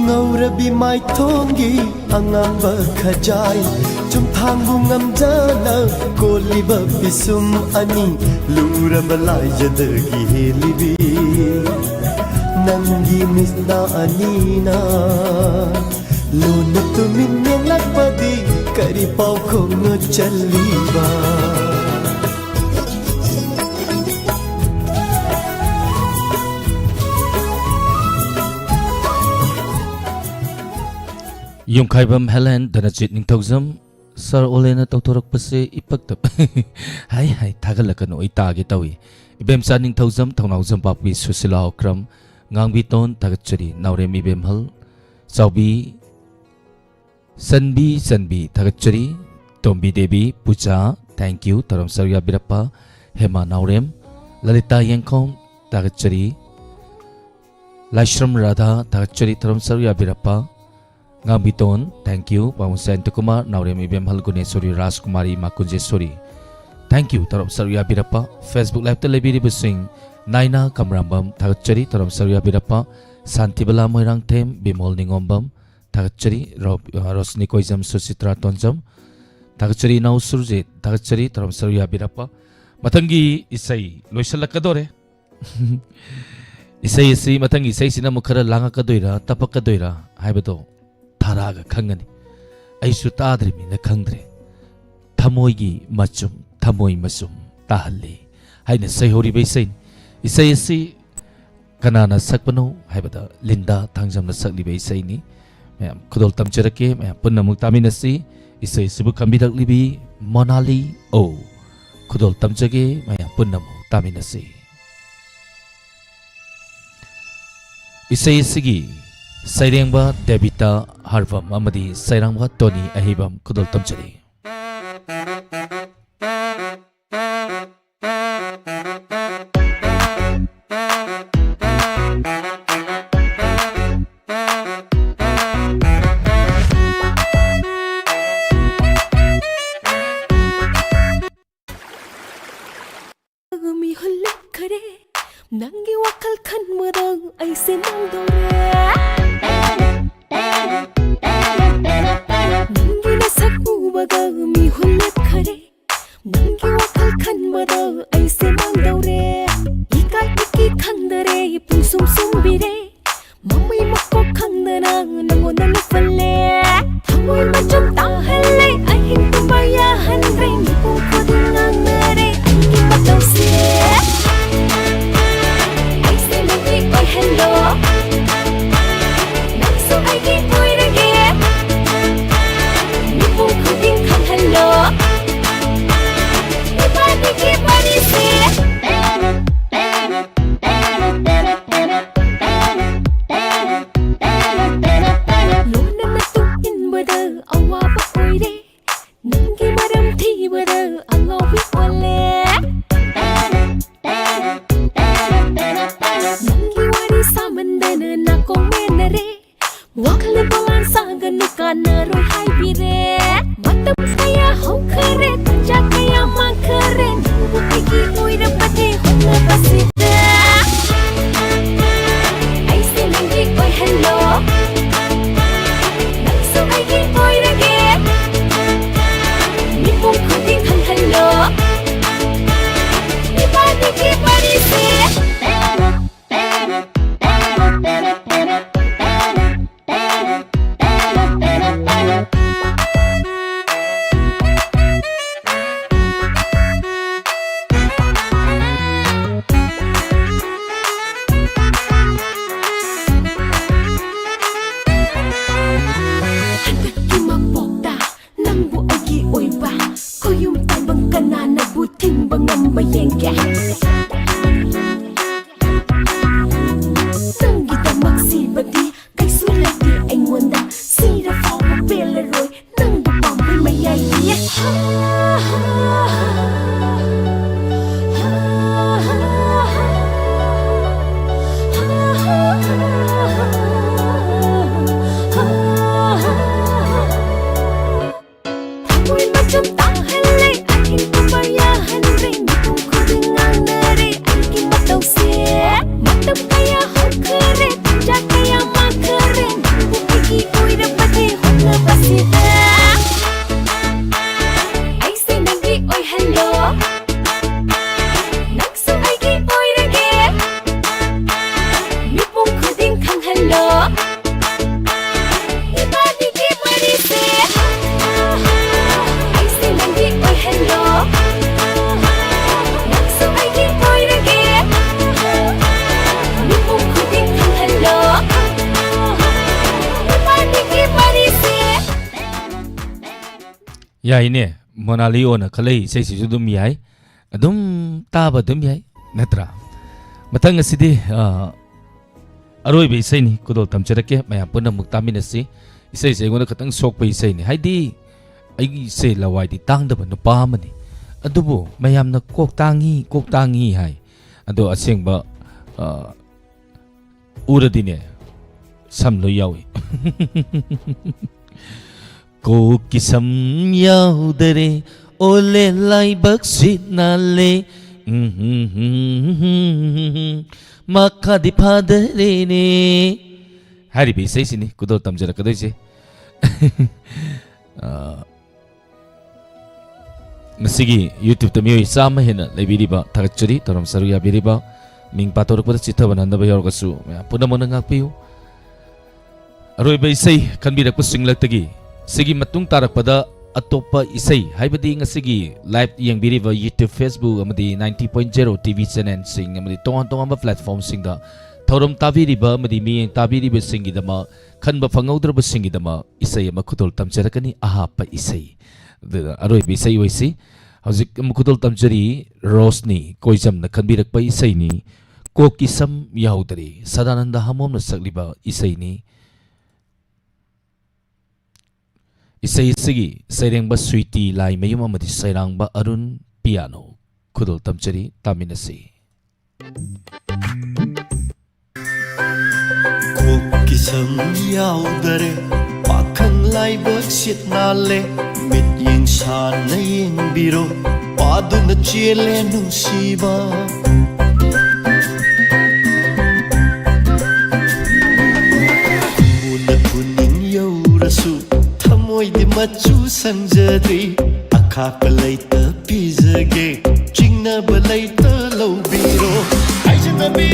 ꯉꯧꯔꯕꯤ ꯃꯥꯏꯊꯣꯡꯒꯤ ꯑꯉꯥꯡꯕ ꯈꯖꯥꯏ, ꯆꯨꯝꯊꯥꯡꯕꯨ ꯉꯝꯖꯅ ꯀꯣꯜꯂꯤꯕ ꯄꯤꯁꯨꯝ ꯑꯅꯤ, ꯂꯨꯔꯕ ꯂꯥꯏꯖꯗꯒꯤ ꯍꯦꯜꯂꯤꯕꯤ ꯅꯪꯒꯤ ꯃꯤꯠꯅ ꯑꯅꯤꯅ ꯂꯣꯟꯅ ꯇꯨꯃꯤꯟ ꯌꯦꯡꯂꯛꯄꯗꯤ ꯀꯔꯤ ꯄꯥꯎꯈꯣꯡꯅꯣ ꯆꯜꯂꯤꯕ? ꯌꯨꯝꯈꯥꯏꯕꯝ ꯍꯦꯂꯦꯟ ꯙꯅꯖꯤꯠ ꯅꯤꯡꯊꯧꯖꯝ, ꯁꯥꯔ ꯑꯣꯂꯦꯅ ꯇꯧꯊꯣꯔꯛꯄꯁꯦ ꯏꯄꯛꯇ ꯍꯥꯏ ꯍꯥꯏ ꯊꯥꯒꯠꯂꯛꯀꯅꯨ, ꯑꯩ ꯇꯥꯒꯦ ꯇꯧꯏ꯫ ꯏꯕꯦꯝꯆꯥ ꯅꯤꯡꯊꯧꯖꯝ, ꯊꯧꯅꯥꯎꯖꯝ ꯄꯥꯛꯄꯤ, ꯁꯨꯁꯤꯂꯥ ꯑꯣꯀ꯭ꯔꯝ, ꯉꯥꯡꯕꯤꯇꯣꯟ ꯊꯥꯒꯠꯆꯔꯤ꯫ ꯅꯥꯎꯔꯦꯝ ꯏꯕꯦꯝꯍꯜ, ꯆꯥꯎꯕꯤ, ꯆꯟꯕꯤ, ꯆꯟꯕꯤ ꯊꯥꯒꯠꯆꯔꯤ꯫ ꯇꯣꯝꯕꯤ ꯗꯦꯕꯤ, ꯄꯨꯖꯥ, thank you, ꯊꯧꯔꯝ ꯁꯔꯨꯛ ꯌꯥꯕꯤꯔꯛꯄ꯫ ꯍꯦꯃꯥ ꯅꯥꯎꯔꯦꯝ, ꯂꯂꯤꯇꯥ ꯌꯦꯡꯈꯣꯝ ꯊꯥꯒꯠꯆꯔꯤ꯫ ꯂꯥꯏꯁ꯭ꯔꯝ ꯔꯥꯙꯥ ꯊꯥꯒꯠꯆꯔꯤ, ꯊꯧꯔꯝ ꯁꯔꯨꯛ ꯌꯥꯕꯤꯔꯛꯄ꯫ ꯉꯥꯡꯕꯤꯇꯣꯟ, thank you꯫ ꯄꯥꯕꯨꯡ ꯁꯥꯟꯇꯀꯨꯃꯥꯔ, ꯅꯥꯎꯔꯦꯝ ꯏꯕꯦꯝꯍꯜ, ꯒꯨꯅꯦꯁꯣꯔꯤ, ꯔꯥꯖꯀꯨꯃꯥꯔꯤ, ꯃꯥꯀꯨꯟꯖꯦꯁꯣꯔꯤ, thank you, ꯊꯧꯔꯝ ꯁꯔꯨꯛ ꯌꯥꯕꯤꯔꯛꯄ꯫ Facebook Live-ꯇ ꯂꯩꯕꯤꯔꯤꯕꯁꯤꯡ, ꯅꯥꯏꯅꯥ ꯀꯃꯔꯥꯝꯕꯝ ꯊꯥꯒꯠꯆꯔꯤ, ꯊꯧꯔꯝ ꯁꯔꯨꯛ ꯌꯥꯕꯤꯔꯛꯄ꯫ ꯁꯥꯟꯇꯤꯕꯂꯥ ꯃꯣꯏꯔꯥꯡꯊꯦꯝ, ꯕꯤꯃꯣꯜ ꯅꯤꯉꯣꯝꯕꯝ ꯊꯥꯒꯠꯆꯔꯤ, ꯔꯣ-, ꯑ, ꯔꯣꯁꯅꯤ ꯀꯣꯏꯖꯝ, ꯁꯨꯆꯤꯇ꯭ꯔꯥ ꯇꯣꯟꯖꯝ ꯊꯥꯒꯠꯆꯔꯤ, ꯏꯅꯥꯎ ꯁꯨꯔꯖꯤꯠ ꯊꯥꯒꯠꯆꯔꯤ, ꯊꯧꯔꯝ ꯁꯔꯨꯛ ꯌꯥꯕꯤꯔꯛꯄ꯫ ꯃꯊꯪꯒꯤ ꯏꯁꯩ ꯂꯣꯏꯁꯤꯜꯂꯛꯀꯗꯣꯔꯦ꯫ ꯏꯁꯩ ꯑꯁꯤ, ꯃꯊꯪꯒꯤ ꯏꯁꯩꯁꯤꯅ ꯑꯃꯨꯛ ꯈꯔ ꯂꯥꯡꯉꯛꯀꯗꯣꯏꯔꯥ, ꯇꯞꯄꯛꯀꯗꯣꯏꯔꯥ ꯍꯥꯏꯕꯗꯣ ꯊꯥꯔꯛꯑꯒ ꯈꯪꯒꯅꯤ꯫ ꯑꯩꯁꯨ ꯇꯥꯗ꯭ꯔꯤꯕꯅꯤꯅ ꯈꯪꯗ꯭ꯔꯦ꯫ ꯊꯃꯣꯏꯒꯤ ꯃꯆꯨꯝ, ꯊꯃꯣꯏ ꯃꯆꯨꯝ ꯇꯥꯍꯜꯂꯤ ꯍꯥꯏꯅ ꯁꯩꯍꯧꯔꯤꯕ ꯏꯁꯩꯅꯤ꯫ ꯏꯁꯩ ꯑꯁꯤ ꯀꯅꯥꯅ ꯁꯛꯄꯅꯣ ꯍꯥꯏꯕꯗ, ꯂꯤꯟꯗꯥ ꯊꯥꯡꯖꯝꯅ ꯁꯛꯂꯤꯕ ꯏꯁꯩꯅꯤ꯫ ꯃꯌꯥꯝ ꯈꯨꯗꯣꯜ ꯇꯝꯖꯔꯛꯀꯦ, ꯃꯌꯥꯝ ꯄꯨꯟꯅ ꯑꯃꯨꯛ ꯇꯥꯃꯤꯟꯅꯁꯤ꯫ ꯏꯁꯩ ꯑꯁꯤꯕꯨ ꯈꯟꯕꯤꯔꯛꯂꯤꯕꯤ ꯃꯣꯅꯥꯂꯤ ꯑꯣ꯫ ꯈꯨꯗꯣꯜ ꯇꯝꯖꯒꯦ, ꯃꯌꯥꯝ ꯄꯨꯟꯅ ꯑꯃꯨꯛ ꯇꯥꯃꯤꯟꯅꯁꯤ꯫ ꯏꯁꯩ ꯑꯁꯤꯒꯤ ꯁꯩꯔꯦꯡꯕ ꯗꯦꯕꯤꯇꯥ ꯍꯔꯕꯝ ꯑꯃꯗꯤ ꯁꯩꯔꯥꯡꯕ ꯇꯣꯅꯤ ꯑꯍꯤꯕꯝ ꯈꯨꯗꯣꯜ ꯇꯝꯖꯔꯤ꯫ ꯑꯩꯁꯦ ꯃꯥꯡꯗꯧꯔꯦ꯫ ꯅꯪꯒꯤ ꯅꯁꯛ ꯎꯕꯒ ꯃꯤꯍꯨꯟ ꯂꯦꯞꯈꯔꯦ꯫ ꯅꯪꯒꯤ ꯋꯥꯈꯜ ꯈꯟꯕꯗ ꯑꯩꯁꯦ ꯃꯥꯡꯗꯧꯔꯦ꯫ ꯏꯀꯥꯏ ꯏꯀꯤ ꯈꯪꯗꯔꯦ, ꯄꯨꯡꯁꯨꯝ ꯁꯨꯝꯕꯤꯔꯦ꯫ ꯃꯃꯩ ꯃꯀꯣꯛ ꯈꯪꯗꯅ ꯅꯪꯉꯣꯟꯗ ꯂꯨꯞꯍꯜꯂꯦ꯫ ꯊꯃꯣꯏ ꯃꯆꯨꯝ ꯇꯥꯍꯜꯂꯦ, ꯑꯍꯤꯡ ꯇꯨꯝꯕ ꯌꯥꯍꯟꯗ꯭ꯔꯦ꯫ ꯃꯤꯄꯨꯝ ꯈꯨꯗꯤꯡ ꯉꯥꯡꯅꯔꯦ ꯑꯩꯒꯤ ꯃꯇꯧꯁꯦ꯫ ꯑꯩꯁꯦ ꯅꯪꯒꯤ ꯑꯣꯏꯍꯜꯂꯣ꯫ ꯅꯪꯁꯨ ꯑꯩꯒꯤ ꯑꯣꯏꯔꯒꯦ꯫ ꯃꯤꯄꯨꯝ ꯈꯨꯗꯤꯡ ꯈꯪꯍꯜꯂꯣ꯫ ꯏꯕꯥꯅꯤꯒꯤ ꯋꯥꯔꯤꯁꯦ꯫ ꯂꯣꯟꯅ ꯃꯇꯨꯡ ꯏꯟꯕꯗ ꯑꯋꯥꯕ ꯑꯣꯏꯔꯦ꯫ ꯅꯪꯒꯤ ꯃꯔꯝ ꯊꯤꯕꯗ ꯑꯉꯥꯎꯕꯤ ꯑꯣꯜꯂꯦ꯫ ꯅꯪꯒꯤ ꯋꯥꯔꯤ ꯁꯥꯃꯟꯗꯅ ꯅꯥꯀꯣꯡ ꯃꯦꯟꯅꯔꯦ꯫ ꯋꯥꯈꯜ ꯄꯣꯂꯥꯡ ꯁꯥꯒꯅꯨ, ꯀꯥꯟꯅꯔꯣꯏ ꯍꯥꯏꯕꯤꯔꯦ꯫ ꯃꯇꯝ ꯀꯌꯥ ꯍꯧꯈꯔꯦ, ꯇꯟꯖꯥ ꯀꯌꯥ ꯃꯥꯡꯈꯔꯦ꯫ ꯅꯪꯕꯨ ꯑꯩꯒꯤ ꯑꯣꯏꯔꯕꯗꯤ ꯍꯣꯠꯅꯕꯁꯤꯗ꯫ ꯑꯩꯁꯦ ꯅꯪꯒꯤ ꯑꯣꯏꯍꯜꯂꯣ꯫ ꯅꯪꯁꯨ ꯑꯩꯒꯤ ꯑꯣꯏꯔꯒꯦ꯫ ꯃꯤꯄꯨꯝ ꯈꯨꯗꯤꯡ ꯈꯪꯍꯜꯂꯣ꯫ ꯏꯕꯥꯅꯤꯒꯤ ꯋꯥꯔꯤꯁꯦ꯫ ꯌꯥꯏꯅꯦ, ꯃꯣꯅꯥꯂꯤꯑꯣꯅ ꯈꯜꯂꯛꯏ ꯏꯁꯩꯁꯤꯁꯨ ꯑꯗꯨꯝ ꯌꯥꯏ, ꯑꯗꯨꯝ ꯇꯥꯕ ꯑꯗꯨꯝ ꯌꯥꯏ, ꯅꯠꯇ꯭ꯔꯥ? ꯃꯊꯪ ꯑꯁꯤꯗꯤ, ꯑ, ꯑꯔꯣꯏꯕ ꯏꯁꯩꯅꯤ ꯈꯨꯗꯣꯜ ꯇꯝꯖꯔꯛꯀꯦ, ꯃꯌꯥꯝ ꯄꯨꯟꯅ ꯑꯃꯨꯛ ꯇꯥꯃꯤꯟꯅꯁꯤ꯫ ꯏꯁꯩꯁꯦ ꯑꯩꯉꯣꯟꯗ ꯈꯤꯇꯪ ꯁꯣꯛꯄ ꯏꯁꯩꯅꯤ, ꯍꯥꯏꯗꯤ ꯑꯩꯁꯦ ꯂꯋꯥꯏꯗꯤ ꯇꯥꯡꯗꯕ ꯅꯨꯄꯥ ꯑꯃꯅꯤ, ꯑꯗꯨꯕꯨ ꯃꯌꯥꯝꯅ "ꯀꯣꯛ ꯇꯥꯡꯉꯤ, ꯀꯣꯛ ꯇꯥꯡꯉꯤ" ꯍꯥꯏ, ꯑꯗꯣ ꯑꯁꯦꯡꯕ, ꯑ, ꯎꯔꯗꯤꯅꯦ, ꯁꯝ ꯂꯣꯏ ꯌꯥꯎꯏ꯫ ꯀꯣꯛꯀꯤ ꯁꯝ ꯌꯥꯎꯗꯔꯦ, ꯑꯣꯂꯦ ꯂꯥꯏꯕꯛꯁꯤ ꯅꯥꯜꯂꯦ, ꯎꯝ, ꯎꯝ, ꯎꯝ, ꯎꯝ, ꯎꯝ, ꯃꯈꯥꯗꯤ ꯐꯥꯗꯔꯦꯅꯦ꯫ ꯍꯥꯏꯔꯤꯕ ꯏꯁꯩꯁꯤꯅꯤ ꯈꯨꯗꯣꯜ ꯇꯝꯖꯔꯛꯀꯗꯣꯏꯁꯦ꯫ ꯑ, ꯉꯁꯤꯒꯤ YouTube-ꯇ ꯃꯤꯑꯣꯏ ꯆꯥꯝꯃ ꯍꯦꯟꯅ ꯂꯩꯕꯤꯔꯤꯕ ꯊꯥꯒꯠꯆꯔꯤ꯫ ꯊꯧꯔꯝ ꯁꯔꯨꯛ ꯌꯥꯕꯤꯔꯤꯕ, ꯃꯤꯡ ꯄꯥꯊꯣꯔꯛꯄꯗ ꯆꯤꯠꯊꯕ ꯅꯟꯗꯕ ꯌꯥꯎꯔꯒꯁꯨ ꯃꯌꯥꯝ ꯄꯨꯝꯅꯃꯛꯅ ꯉꯥꯛꯄꯤꯌꯨ꯫ ꯑꯔꯣꯏꯕ ꯏꯁꯩ ꯈꯟꯕꯤꯔꯛꯄꯁꯤꯡꯂꯛꯇꯒꯤ ꯁꯤꯒꯤ ꯃꯇꯨꯡ ꯇꯥꯔꯛꯄꯗ ꯑꯇꯣꯞꯄ ꯏꯁꯩ, ꯍꯥꯏꯕꯗꯤ ꯉꯁꯤꯒꯤ live ꯌꯦꯡꯕꯤꯔꯤꯕ YouTube, Facebook ꯑꯃꯗꯤ ninety point zero TV channel-ꯁꯤꯡ ꯑꯃꯗꯤ ꯇꯣꯉꯥꯟ ꯇꯣꯉꯥꯟꯕ platform-ꯁꯤꯡꯗ ꯊꯧꯔꯝ ꯇꯥꯕꯤꯔꯤꯕ ꯑꯃꯗꯤ ꯃꯤꯠꯌꯦꯡ ꯇꯥꯕꯤꯔꯤꯕꯁꯤꯡꯒꯤꯗꯃꯛ, ꯈꯟꯕ ꯐꯪꯍꯧꯗ꯭ꯔꯕꯁꯤꯡꯒꯤꯗꯃꯛ ꯏꯁꯩ ꯑꯃ ꯈꯨꯗꯣꯜ ꯇꯝꯖꯔꯛꯀꯅꯤ, ꯑꯍꯥꯞꯄ ꯏꯁꯩ꯫ ꯑꯗꯨꯅ ꯑꯔꯣꯏꯕ ꯏꯁꯩ ꯑꯣꯏꯁꯤ꯫ ꯍꯧꯖꯤꯛ ꯑꯃꯨꯛ ꯈꯨꯗꯣꯜ ꯇꯝꯖꯔꯤ, ꯔꯣꯁꯅꯤ ꯀꯣꯏꯖꯝꯅ ꯈꯟꯕꯤꯔꯛꯄ ꯏꯁꯩꯅꯤ꯫ ꯀꯣꯛꯀꯤ ꯁꯝ ꯌꯥꯎꯗꯔꯦ, ꯁꯗꯥꯅꯟꯗ ꯍꯥꯃꯣꯝꯅ ꯁꯛꯂꯤꯕ ꯏꯁꯩꯅꯤ꯫ ꯏꯁꯩ ꯑꯁꯤꯒꯤ ꯁꯩꯔꯦꯡꯕ ꯁ꯭ꯋꯤꯇꯤ ꯂꯥꯏꯃꯌꯨꯝ ꯑꯃꯗꯤ ꯁꯩꯔꯥꯡꯕ ꯑꯔꯨꯟ, ꯄꯤꯌꯥꯅꯣ꯫ ꯈꯨꯗꯣꯜ ꯇꯝꯖꯔꯤ, ꯇꯥꯃꯤꯟꯅꯁꯤ꯫ ꯀꯣꯛꯀꯤ ꯁꯝ ꯌꯥꯎꯗꯔꯦ, ꯄꯥꯈꯪ ꯂꯥꯏꯕꯛ ꯁꯤꯠ ꯅꯥꯜꯂꯦ, ꯃꯤꯠꯌꯦꯡ ꯁꯥꯟꯅ ꯌꯦꯡꯕꯤꯔꯣ, ꯄꯥꯗꯨꯅ ꯆꯦꯜꯂꯦ ꯅꯨꯡꯁꯤꯕ꯫ ꯃꯨꯅ ꯄꯨꯛꯅꯤꯡ ꯌꯧꯔꯁꯨ ꯊꯃꯣꯏꯗꯤ ꯃꯆꯨ ꯁꯪꯖꯗ꯭ꯔꯤ꯫ ꯑꯈꯥꯛꯄ ꯂꯩꯇ ꯄꯤꯖꯒꯦ, ꯆꯤꯡꯅꯕ ꯂꯩꯇ ꯂꯧꯕꯤꯔꯣ꯫ ꯍꯥꯏꯖꯅꯕꯤ,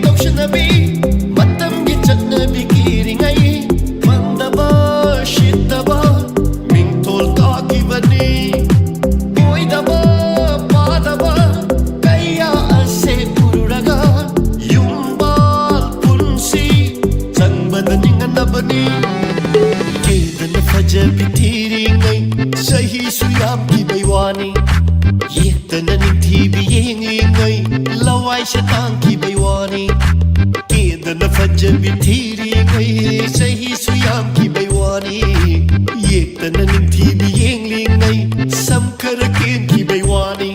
ꯇꯧꯁꯅꯕꯤ, ꯃꯇꯝꯒꯤ ꯆꯠꯅꯕꯤ ꯀꯤꯔꯤꯉꯩ, ꯐꯪꯗꯕ, ꯁꯤꯠꯇꯕ, ꯃꯤꯡꯊꯣꯜ ꯀꯥꯈꯤꯕꯅꯤ꯫ ꯑꯣꯏꯗꯕ, ꯄꯥꯗꯕ ꯀꯌꯥ ꯑꯁꯦ ꯎꯔꯨꯔꯒ, ꯌꯨꯝꯕꯥꯜ ꯄꯨꯟꯁꯤ ꯆꯪꯕꯗ ꯅꯤꯡꯍꯟꯅꯕꯅꯤ꯫ ꯀꯦꯗꯅ ꯐꯖ ꯐꯖꯕꯤ ꯊꯤꯔꯤꯉꯩ ꯆꯍꯤꯁꯨ ꯌꯥꯝꯈꯤꯕꯩ ꯋꯥꯅꯤ꯫ ꯌꯦꯛꯇꯅ ꯅꯤꯡꯊꯤꯕꯤ ꯌꯦꯡꯂꯤꯉꯩ ꯂꯋꯥꯏꯁꯦ ꯇꯥꯡꯈꯤꯕꯩ ꯋꯥꯅꯤ꯫ ꯀꯦꯗꯅ ꯐꯖꯕꯤ ꯊꯤꯔꯤꯉꯩ ꯆꯍꯤꯁꯨ ꯌꯥꯝꯈꯤꯕꯩ ꯋꯥꯅꯤ꯫ ꯌꯦꯛꯇꯅ ꯅꯤꯡꯊꯤꯕꯤ ꯌꯦꯡꯂꯤꯉꯩ ꯁꯝ ꯈꯔ ꯀꯦꯟꯈꯤꯕꯩ ꯋꯥꯅꯤ꯫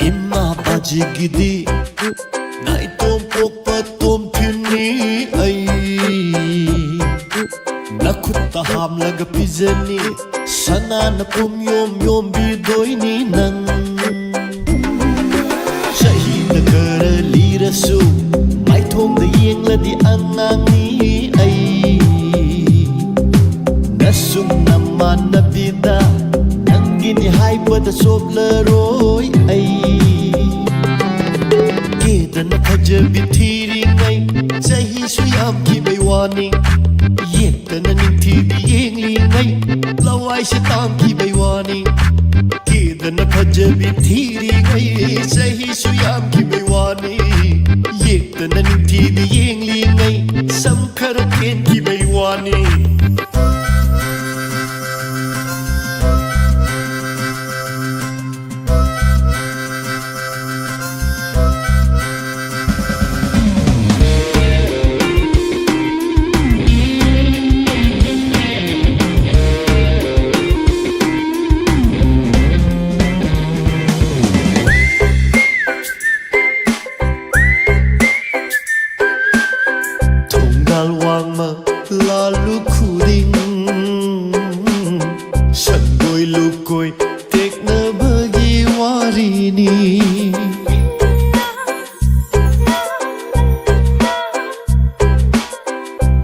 ꯏꯃꯥ ꯕꯥꯖꯤꯒꯤꯗꯤ ꯅꯥꯏꯇꯣꯝ ꯄꯣꯛꯄ ꯇꯣꯝꯊꯤꯟꯅꯤ ꯑꯩ꯫ ꯅꯈꯨꯠꯇ ꯍꯥꯞꯂꯒ ꯄꯤꯖꯅꯤ, ꯁꯅꯥꯅ ꯄꯨꯝ ꯌꯣꯝ ꯌꯣꯝꯕꯤꯗꯣꯏꯅꯤ ꯅꯪ꯫ ꯆꯍꯤꯅ ꯈꯔ ꯂꯤꯔꯁꯨ ꯃꯥꯏꯊꯣꯡꯗ ꯌꯦꯡꯂꯗꯤ ꯑꯉꯥꯡꯅꯤ ꯑꯩ꯫ ꯅꯁꯨꯝ ꯅꯃꯥꯟꯅꯕꯤꯗ ꯅꯪꯒꯤꯅꯤ ꯍꯥꯏꯕꯗ ꯆꯣꯞꯂꯔꯣꯏ ꯑꯩ꯫ ꯀꯦꯗꯅ ꯐꯖꯕꯤ ꯊꯤꯔꯤꯉꯩ ꯆꯍꯤꯁꯨ ꯌꯥꯝꯈꯤꯕꯩ ꯋꯥꯅꯤ꯫ ꯌꯦꯛꯇꯅ ꯅꯤꯡꯊꯤꯕꯤ ꯌꯦꯡꯂꯤꯉꯩ ꯂꯋꯥꯏꯁꯦ ꯇꯥꯡꯈꯤꯕꯩ ꯋꯥꯅꯤ꯫ ꯀꯦꯗꯅ ꯐꯖꯕꯤ ꯊꯤꯔꯤꯉꯩ ꯆꯍꯤꯁꯨ ꯌꯥꯝꯈꯤꯕꯩ ꯋꯥꯅꯤ꯫ ꯌꯦꯛꯇꯅ ꯅꯤꯡꯊꯤꯕꯤ ꯌꯦꯡꯂꯤꯉꯩ ꯁꯝ ꯈꯔ ꯀꯦꯟꯈꯤꯕꯩ ꯋꯥꯅꯤ꯫ ꯊꯣꯡꯒꯥꯜ ꯋꯥꯡꯃ ꯂꯥꯜꯂꯨ ꯈꯨꯗꯤꯡ ꯁꯪꯒꯣꯏ ꯂꯨꯀꯣꯏ ꯇꯦꯛꯅꯕꯒꯤ ꯋꯥꯔꯤꯅꯤ꯫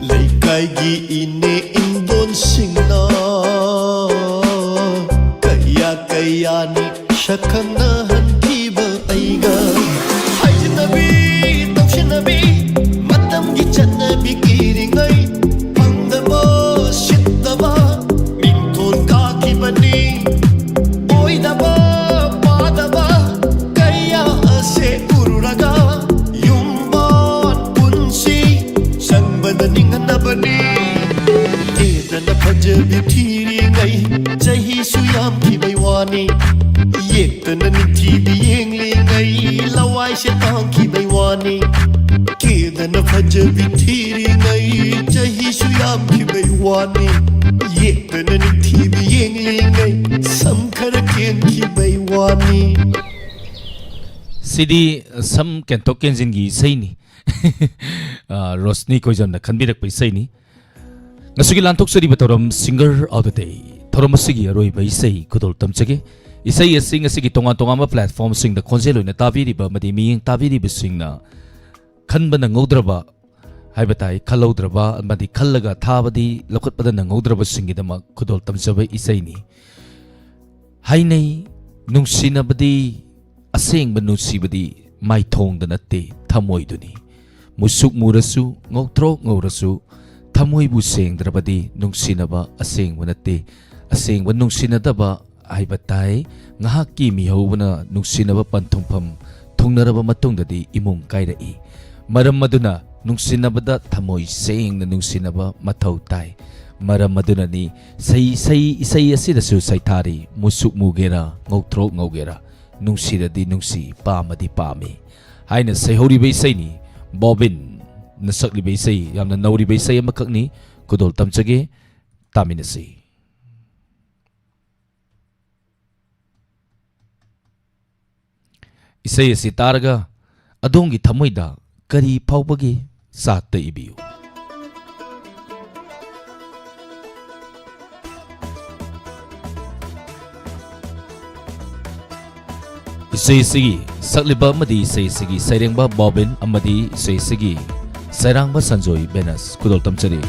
ꯂꯩꯀꯥꯏꯒꯤ ꯏꯅꯦ ꯏꯟꯗꯣꯟꯁꯤꯡꯅ ꯀꯌꯥ ꯀꯌꯥꯅꯤ ꯁꯛꯈꯪꯅꯍꯟꯈꯤꯕ ꯑꯩꯒ꯫ ꯍꯥꯏꯖꯤꯟꯅꯕꯤ, ꯇꯧꯁꯤꯟꯅꯕꯤ, ꯃꯇꯝꯒꯤ ꯆꯠꯅꯕꯤ ꯀꯤꯔꯤꯉꯩ ꯐꯪꯗꯕ ꯁꯤꯠꯇꯕ ꯃꯤꯡꯊꯣꯜ ꯀꯥꯈꯤꯕꯅꯤ꯫ ꯑꯣꯏꯗꯕ ꯌꯦꯛꯇꯅ ꯅꯤꯡꯊꯤꯕꯤ ꯌꯦꯡꯂꯤꯉꯩ ꯂꯋꯥꯏꯁꯦ ꯇꯥꯡꯈꯤꯕꯩ ꯋꯥꯅꯤ꯫ ꯀꯦꯗꯅ ꯐꯖꯕꯤ ꯊꯤꯔꯤꯉꯩ ꯆꯍꯤꯁꯨ ꯌꯥꯝꯈꯤꯕꯩ ꯋꯥꯅꯤ꯫ ꯌꯦꯛꯇꯅ ꯅꯤꯡꯊꯤꯕꯤ ꯌꯦꯡꯂꯤꯉꯩ ꯁꯝ ꯈꯔ ꯀꯦꯟꯈꯤꯕꯩ ꯋꯥꯅꯤ꯫ ꯁꯤꯗꯤ ꯁꯝ ꯀꯦꯟꯊꯣꯛ ꯀꯦꯟꯁꯤꯟꯒꯤ ꯏꯁꯩꯅꯤ꯫ ꯑ, ꯔꯣꯁꯅꯤ ꯀꯣꯏꯖꯝꯅ ꯈꯟꯕꯤꯔꯛꯄ ꯏꯁꯩꯅꯤ꯫ ꯉꯁꯤꯒꯤ ꯂꯥꯟꯊꯣꯛꯆꯔꯤꯕ ꯊꯧꯔꯝ Singer of the Day, ꯊꯧꯔꯝ ꯑꯁꯤꯒꯤ ꯑꯔꯣꯏꯕ ꯏꯁꯩ ꯈꯨꯗꯣꯜ ꯇꯝꯖꯒꯦ꯫ ꯏꯁꯩ ꯑꯁꯤ ꯉꯁꯤꯒꯤ ꯇꯣꯉꯥꯟ ꯇꯣꯉꯥꯟꯕ platformꯁꯤꯡꯗ ꯈꯣꯟꯖꯦꯜ ꯑꯣꯏꯅ ꯇꯥꯕꯤꯔꯤꯕ ꯑꯃꯗꯤ ꯃꯤꯠꯌꯦꯡ ꯇꯥꯕꯤꯔꯤꯕꯁꯤꯡꯅ ꯈꯟꯕ ꯅꯪꯍꯧꯗ꯭ꯔꯕ ꯍꯥꯏꯕ ꯇꯥꯏ, ꯈꯜꯍꯧꯗ꯭ꯔꯕ ꯑꯃꯗꯤ ꯈꯜꯂꯒ ꯊꯥꯕꯗꯤ ꯂꯧꯈꯠꯄꯗ ꯅꯪꯍꯧꯗ꯭ꯔꯕꯁꯤꯡꯒꯤꯗꯃꯛ ꯈꯨꯗꯣꯜ ꯇꯝꯖꯕ ꯏꯁꯩꯅꯤ꯫ ꯍꯥꯏꯅꯩ, ꯅꯨꯡꯁꯤꯅꯕꯗꯤ, ꯑꯁꯦꯡꯕ ꯅꯨꯡꯁꯤꯕꯗꯤ ꯃꯥꯏꯊꯣꯡꯗ ꯅꯠꯇꯦ, ꯊꯃꯣꯏꯗꯨꯅꯤ꯫ ꯃꯨꯁꯨꯛ ꯃꯨꯔꯁꯨ, ꯉꯧꯊ꯭ꯔꯣꯛ ꯉꯧꯔꯁꯨ, ꯊꯃꯣꯏꯕꯨ ꯁꯦꯡꯗ꯭ꯔꯕꯗꯤ ꯅꯨꯡꯁꯤꯅꯕ ꯑꯁꯦꯡꯕ ꯅꯠꯇꯦ꯫ ꯑꯁꯦꯡꯕ ꯅꯨꯡꯁꯤꯅꯗꯕ ꯍꯥꯏꯕ ꯇꯥꯏ꯫ ꯉꯥꯏꯍꯥꯛꯀꯤ ꯃꯤꯍꯧꯕꯅ ꯅꯨꯡꯁꯤꯅꯕ ꯄꯟꯊꯨꯡꯐꯝ ꯊꯨꯡꯅꯔꯕ ꯃꯇꯨꯡꯗꯗꯤ ꯏꯃꯨꯡ ꯀꯥꯏꯔꯛꯏ꯫ ꯃꯔꯝ ꯑꯗꯨꯅ ꯅꯨꯡꯁꯤꯅꯕꯗ ꯊꯃꯣꯏ ꯁꯦꯡꯅ ꯅꯨꯡꯁꯤꯅꯕ ꯃꯊꯧ ꯇꯥꯏ꯫ ꯃꯔꯝ ꯑꯗꯨꯅꯅꯤ ꯁꯩ ꯁꯩ ꯏꯁꯩ ꯑꯁꯤꯗꯁꯨ ꯁꯩꯊꯥꯔꯤ, ꯃꯨꯁꯨꯛ ꯃꯨꯒꯦꯔꯥ, ꯉꯧꯊ꯭ꯔꯣꯛ ꯉꯧꯒꯦꯔꯥ, ꯅꯨꯡꯁꯤꯔꯗꯤ ꯅꯨꯡꯁꯤ, ꯄꯥꯝꯃꯗꯤ ꯄꯥꯝꯃꯤ ꯍꯥꯏꯅ ꯁꯩꯍꯧꯔꯤꯕ ꯏꯁꯩꯅꯤ꯫ ꯕꯣꯕꯤꯟꯅ ꯁꯛꯂꯤꯕ ꯏꯁꯩ, ꯌꯥꯝꯅ ꯅꯧꯔꯤꯕ ꯏꯁꯩ ꯑꯃꯈꯛꯅꯤ꯫ ꯈꯨꯗꯣꯜ ꯇꯝꯖꯒꯦ, ꯇꯥꯃꯤꯟꯅꯁꯤ꯫ ꯏꯁꯩ ꯑꯁꯤ ꯇꯥꯔꯒ ꯑꯗꯣꯝꯒꯤ ꯊꯃꯣꯏꯗ ꯀꯔꯤ ꯐꯥꯎꯕꯒꯦ? ꯆꯥꯠꯇ ꯏꯕꯤꯌꯨ꯫ ꯏꯁꯩ ꯑꯁꯤꯒꯤ ꯁꯛꯂꯤꯕ ꯑꯃꯗꯤ ꯏꯁꯩ ꯑꯁꯤꯒꯤ ꯁꯩꯔꯦꯡꯕ ꯕꯣꯕꯤꯟ ꯑꯃꯗꯤ ꯏꯁꯩ ꯑꯁꯤꯒꯤ ꯁꯩꯔꯥꯡꯕ ꯁꯟꯖꯣꯏ ꯕꯦꯅꯁ꯫ ꯈꯨꯗꯣꯜ ꯇꯝꯖꯔꯤ꯫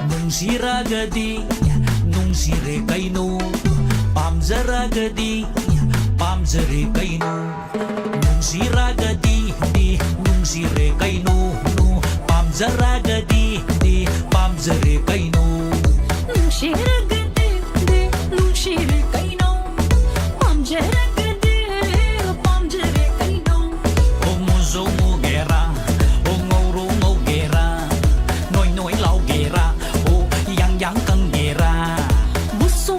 ꯅꯨꯡꯁꯤꯔꯒꯗꯤ ꯅꯨꯡꯁꯤꯔꯦ ꯀꯩꯅꯣ, ꯄꯥꯝꯖꯔꯒꯗꯤ ꯄꯥꯝꯖꯔꯦ ꯀꯩꯅꯣ꯫ ꯅꯨꯡꯁꯤꯔꯒꯗꯤ ꯗꯤ ꯅꯨꯡꯁꯤꯔꯦ ꯀꯩꯅꯣ, ꯅꯨ-, ꯄꯥꯝꯖꯔꯒꯗꯤ ꯗꯤ ꯄꯥꯝꯖꯔꯦ ꯀꯩꯅꯣ꯫ ꯅꯨꯡꯁꯤꯔꯒꯗꯤ ꯗꯤ ꯅꯨꯡꯁꯤꯔꯦ ꯀꯩꯅꯣ, ꯄꯥꯝꯖꯔꯒꯗꯤ ꯄꯥꯝꯖꯔꯦ ꯀꯩꯅꯣ꯫ ꯑꯣ ꯃꯨꯖꯧ ꯃꯨꯒꯦꯔꯥ, ꯑꯣ ꯉꯧꯔꯣ ꯉꯧꯒꯦꯔꯥ, ꯅꯣꯏ ꯅꯣꯏ ꯂꯥꯎꯒꯦꯔꯥ, ꯑꯣ ꯌꯥꯡ ꯌꯥꯡ ꯀꯪꯒꯦꯔꯥ꯫ ꯃꯨꯁꯨ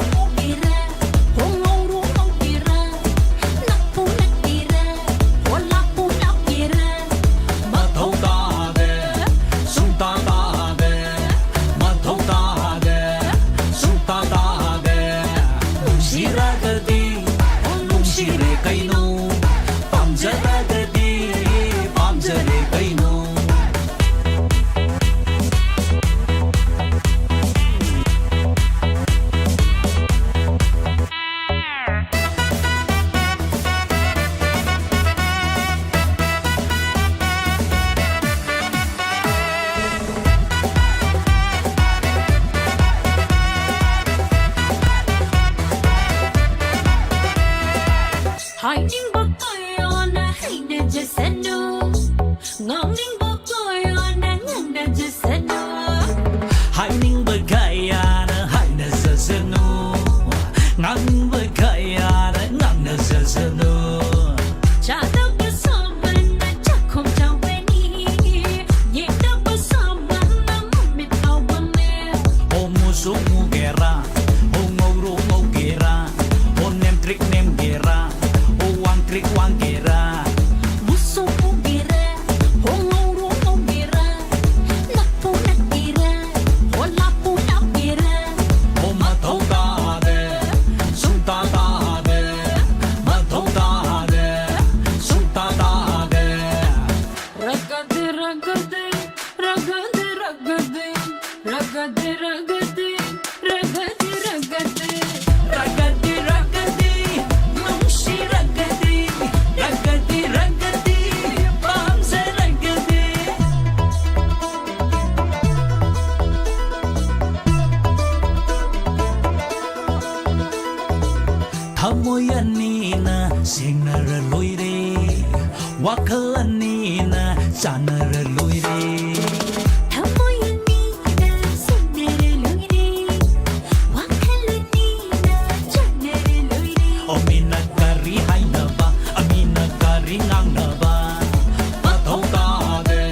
ꯃꯣꯏ ꯑꯅꯤꯅ ꯁꯦꯡꯅꯔ ꯂꯣꯏꯔꯦ, ꯋꯥꯈꯜ ꯑꯅꯤꯅ ꯆꯥꯟꯅꯔ ꯂꯣꯏꯔꯦ꯫ ꯊꯃꯣꯏ ꯑꯅꯤꯅ ꯁꯦꯡꯅꯔ ꯂꯣꯏꯔꯦ, ꯋꯥꯈꯜ ꯑꯅꯤꯅ ꯆꯥꯟꯅꯔ ꯂꯣꯏꯔꯦ꯫ ꯑꯣ, ꯃꯤꯅ ꯀꯔꯤ ꯍꯥꯏꯅꯕ, ꯑꯃꯤꯅ ꯀꯔꯤ ꯉꯥꯡꯅꯕ, ꯃꯊꯧ ꯇꯥꯗꯦ,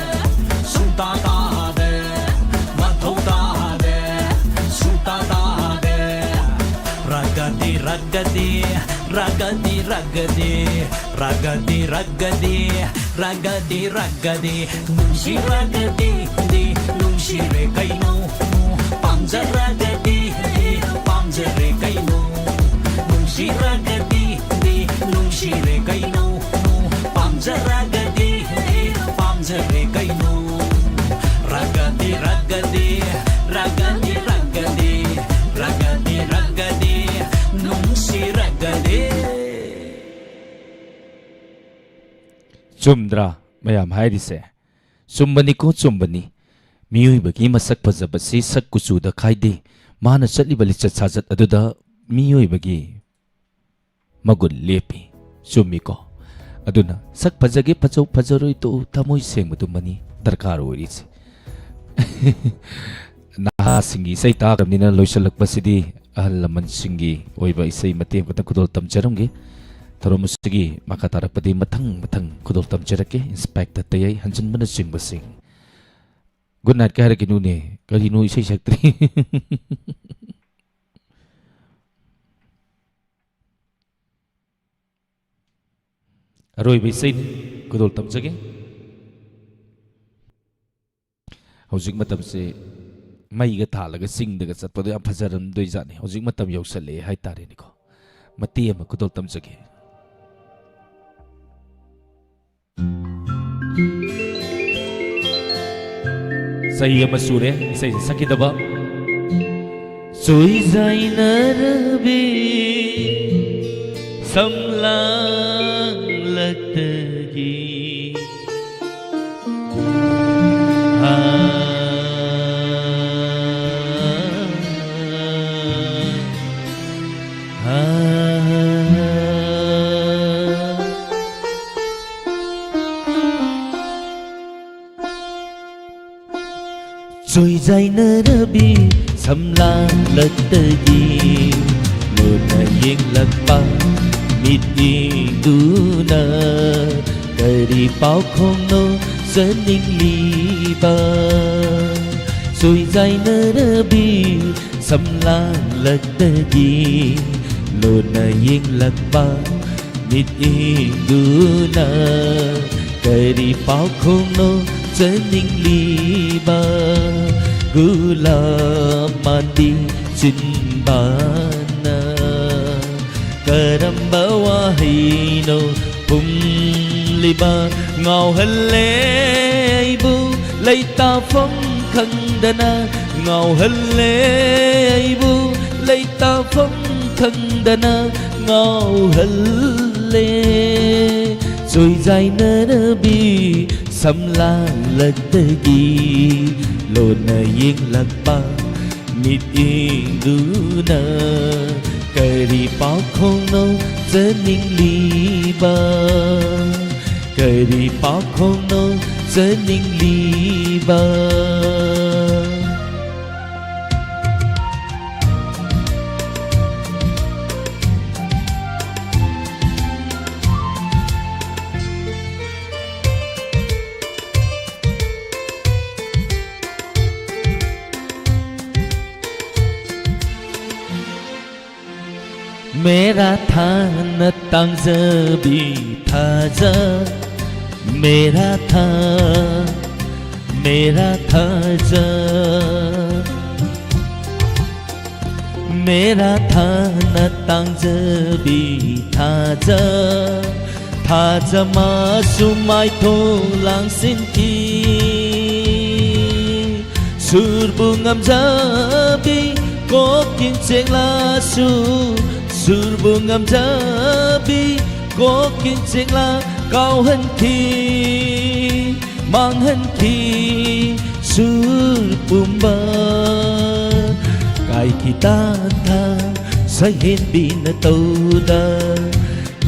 ꯁꯨꯡꯇꯥ ꯇꯥꯗꯦ, ꯃꯊꯧ ꯇꯥꯗꯦ, ꯁꯨꯡꯇꯥ ꯇꯥꯗꯦ꯫ ꯔꯒꯗꯤ, ꯔꯒꯗꯤ, ꯔꯒꯗꯤ, ꯔꯒꯗꯤ, ꯔꯒꯗꯤ, ꯔꯒꯗꯤ, ꯔꯒꯗꯤ, ꯔꯒꯗꯤ, ꯅꯨꯡꯁꯤ ꯔꯒꯗꯤ, ꯗꯤ, ꯅꯨꯡꯁꯤꯔꯦ ꯀꯩꯅꯣ, ꯄꯥꯝꯖꯔꯒꯗꯤ, ꯗꯤ, ꯄꯥꯝꯖꯔꯦ ꯀꯩꯅꯣ, ꯅꯨꯡꯁꯤꯔꯒꯗꯤ, ꯗꯤ, ꯅꯨꯡꯁꯤꯔꯦ ꯀꯩꯅꯣ, ꯄꯥꯝꯖꯔꯒꯗꯤ, ꯗꯤ, ꯄꯥꯝꯖꯔꯦ ꯀꯩꯅꯣ꯫ ꯔꯒꯗꯤ, ꯔꯒꯗꯤ, ꯔꯒꯗꯤ, ꯔꯒꯗꯤ, ꯔꯒꯗꯤ, ꯔꯒꯗꯤ, ꯅꯨꯡꯁꯤ ꯔꯒꯗꯤ꯫ ꯆꯨꯝꯗ꯭ꯔꯥ ꯃꯌꯥꯝ ꯍꯥꯏꯔꯤꯁꯦ? ꯆꯨꯝꯕꯅꯤꯀꯣ, ꯆꯨꯝꯕꯅꯤ꯫ ꯃꯤꯑꯣꯏꯕꯒꯤ ꯃꯁꯛ ꯐꯖꯕꯁꯤ ꯁꯛ ꯀꯨꯆꯨꯗ ꯈꯥꯏꯗꯦ꯫ ꯃꯥꯅ ꯆꯠꯂꯤꯕ ꯂꯤꯆꯠ ꯁꯥꯖꯠ ꯑꯗꯨꯗ ꯃꯤꯑꯣꯏꯕꯒꯤ ꯃꯒꯨꯟ ꯂꯦꯞꯄꯤ꯫ ꯆꯨꯝꯃꯤꯀꯣ? ꯑꯗꯨꯅ ꯁꯛ ꯐꯖꯒꯦ ꯐꯖꯧ, ꯐꯖꯔꯣꯏ ꯇꯣꯛꯎ, ꯊꯃꯣꯏ ꯁꯦꯡꯕꯗꯨꯃꯅꯤ ꯗꯔꯀꯥꯔ ꯑꯣꯏꯔꯤꯁꯦ꯫ ꯅꯍꯥꯁꯤꯡꯒꯤ ꯏꯁꯩ ꯇꯥꯈ꯭ꯔꯕꯅꯤꯅ ꯂꯣꯏꯁꯤꯜꯂꯛꯄꯁꯤꯗꯤ ꯑꯍꯜ ꯂꯃꯟꯁꯤꯡꯒꯤ ꯑꯣꯏꯕ ꯏꯁꯩ ꯃꯇꯦꯛ ꯑꯃꯇꯪ ꯈꯨꯗꯣꯜ ꯇꯝꯖꯔꯝꯒꯦ꯫ ꯊꯧꯔꯝ ꯑꯁꯤꯒꯤ ꯃꯈꯥ ꯇꯥꯔꯛꯄꯗꯤ ꯃꯊꯪ ꯃꯊꯪ ꯈꯨꯗꯣꯜ ꯇꯝꯖꯔꯛꯀꯦ꯫ ꯏꯟꯁꯄꯦꯛꯇꯔ ꯇꯌꯥꯏ ꯍꯟꯖꯤꯟꯕꯅꯆꯤꯡꯕꯁꯤꯡ꯫ ꯒꯨꯗ ꯅꯥꯏꯠꯀ ꯍꯥꯏꯔꯛꯈꯤꯅꯨꯅꯦ, ꯀꯔꯤꯅꯣ ꯏꯁꯩ ꯁꯛꯇ꯭ꯔꯤ? ꯑꯔꯣꯏꯕ ꯏꯁꯩꯅꯤ, ꯈꯨꯗꯣꯜ ꯇꯝꯖꯒꯦ꯫ ꯍꯧꯖꯤꯛ ꯃꯇꯝꯁꯦ ꯃꯩꯒ ꯊꯥꯜꯂꯒ ꯆꯤꯡꯗꯒ ꯆꯠꯄꯗꯣ ꯌꯥꯝ ꯐꯖꯔꯝꯗꯣꯏꯖꯥꯠꯅꯤ꯫ ꯍꯧꯖꯤꯛ ꯃꯇꯝ ꯌꯧꯁꯜꯂꯛꯑꯦ ꯍꯥꯏꯇꯥꯔꯦꯅꯦꯀꯣ꯫ ꯃꯇꯦꯛ ꯑꯃ ꯈꯨꯗꯣꯜ ꯇꯝꯖꯒꯦ꯫ ꯆꯍꯤ ꯑꯃ ꯁꯨꯔꯦ ꯏꯁꯩꯁꯦ ꯁꯛꯈꯤꯗꯕ꯫ ꯆꯣꯏꯖꯥꯏꯅꯔꯕꯤ ꯁꯝꯂꯥꯡꯂꯛꯇꯒꯤ꯫ ꯍꯥ, ꯍꯥ, ꯍꯥ꯫ ꯁꯣꯏꯖꯥꯏꯅꯔꯕꯤ ꯁꯝꯂꯥꯡꯂꯛꯇꯒꯤ ꯂꯣꯟꯅ ꯌꯦꯡꯂꯛꯄ ꯃꯤꯠꯌꯦꯡꯗꯨꯅ ꯀꯔꯤ ꯄꯥꯎꯈꯣꯡꯅꯣ ꯆꯅꯤꯡꯂꯤꯕ? ꯁꯣꯏꯖꯥꯏꯅꯔꯕꯤ ꯁꯝꯂꯥꯡꯂꯛꯇꯒꯤ ꯂꯣꯟꯅ ꯌꯦꯡꯂꯛꯄ ꯃꯤꯠꯌꯦꯡꯗꯨꯅ ꯀꯔꯤ ꯄꯥꯎꯈꯣꯡꯅꯣ ꯆꯅꯤꯡꯂꯤꯕ? ꯒꯨꯂꯥꯞ ꯃꯥꯟꯕꯤ ꯆꯤꯟꯕꯥꯟꯅ ꯀꯔꯝꯕ ꯋꯥꯍꯩꯅꯣ ꯄꯨꯝꯂꯤꯕ? ꯉꯥꯎꯍꯜꯂꯦ ꯑꯩꯕꯨ ꯂꯩꯇꯥꯐꯝ ꯈꯪꯗꯅ, ꯉꯥꯎꯍꯜꯂꯦ ꯑꯩꯕꯨ ꯂꯩꯇꯥꯐꯝ ꯈꯪꯗꯅ ꯉꯥꯎꯍꯜꯂꯦ꯫ ꯆꯣꯏꯖꯥꯏꯅꯔꯕꯤ ꯁꯝꯂꯥꯡꯂꯛꯇꯒꯤ ꯂꯣꯟꯅ ꯌꯦꯡꯂꯛꯄ ꯃꯤꯠꯌꯦꯡꯗꯨꯅ ꯀꯔꯤ ꯄꯥꯎꯈꯣꯡꯅꯣ ꯆꯅꯤꯡꯂꯤꯕ? ꯀꯔꯤ ꯄꯥꯎꯈꯣꯡꯅꯣ ꯆꯅꯤꯡꯂꯤꯕ? मेरा था न तांजबी थाजा, मेरा था, मेरा थाजा। मेरा था न तांजबी थाजा, थाजा मासु माइथो लांसिन की। ꯁꯨꯔꯕꯨ ꯉꯝꯖꯕꯤ ꯀꯣꯛꯀꯤꯡ ꯆꯦꯛꯂꯥꯁꯨ, ꯁꯨꯔꯕꯨ ꯉꯝꯖꯕꯤ ꯀꯣꯛꯀꯤꯡ ꯆꯦꯛꯂꯥ ꯀꯥꯎꯍꯟꯈꯤ, ꯃꯥꯡꯍꯟꯈꯤ ꯁꯨꯔ ꯄꯨꯝꯕ꯫ ꯀꯥꯏꯈꯤ ꯇꯥꯟꯊꯥ ꯁꯛꯍꯦꯟꯕꯤꯅ ꯇꯧꯗ,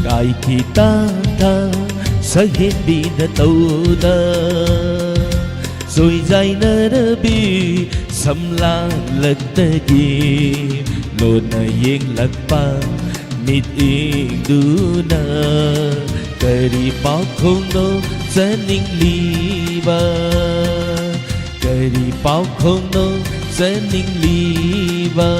ꯀꯥꯏꯈꯤ ꯇꯥꯟꯊꯥ ꯁꯛꯍꯦꯟꯕꯤꯅ ꯇꯧꯗ꯫ ꯁꯣꯏꯖꯥꯏꯅꯔꯕꯤ ꯁꯝꯂꯥꯡꯂꯛꯇꯒꯤ ꯂꯣꯟꯅ ꯌꯦꯡꯂꯛꯄ ꯃꯤꯠꯌꯦꯡꯗꯨꯅ ꯀꯔꯤ ꯄꯥꯎꯈꯣꯡꯅꯣ ꯆꯅꯤꯡꯂꯤꯕ? ꯀꯔꯤ ꯄꯥꯎꯈꯣꯡꯅꯣ ꯆꯅꯤꯡꯂꯤꯕ?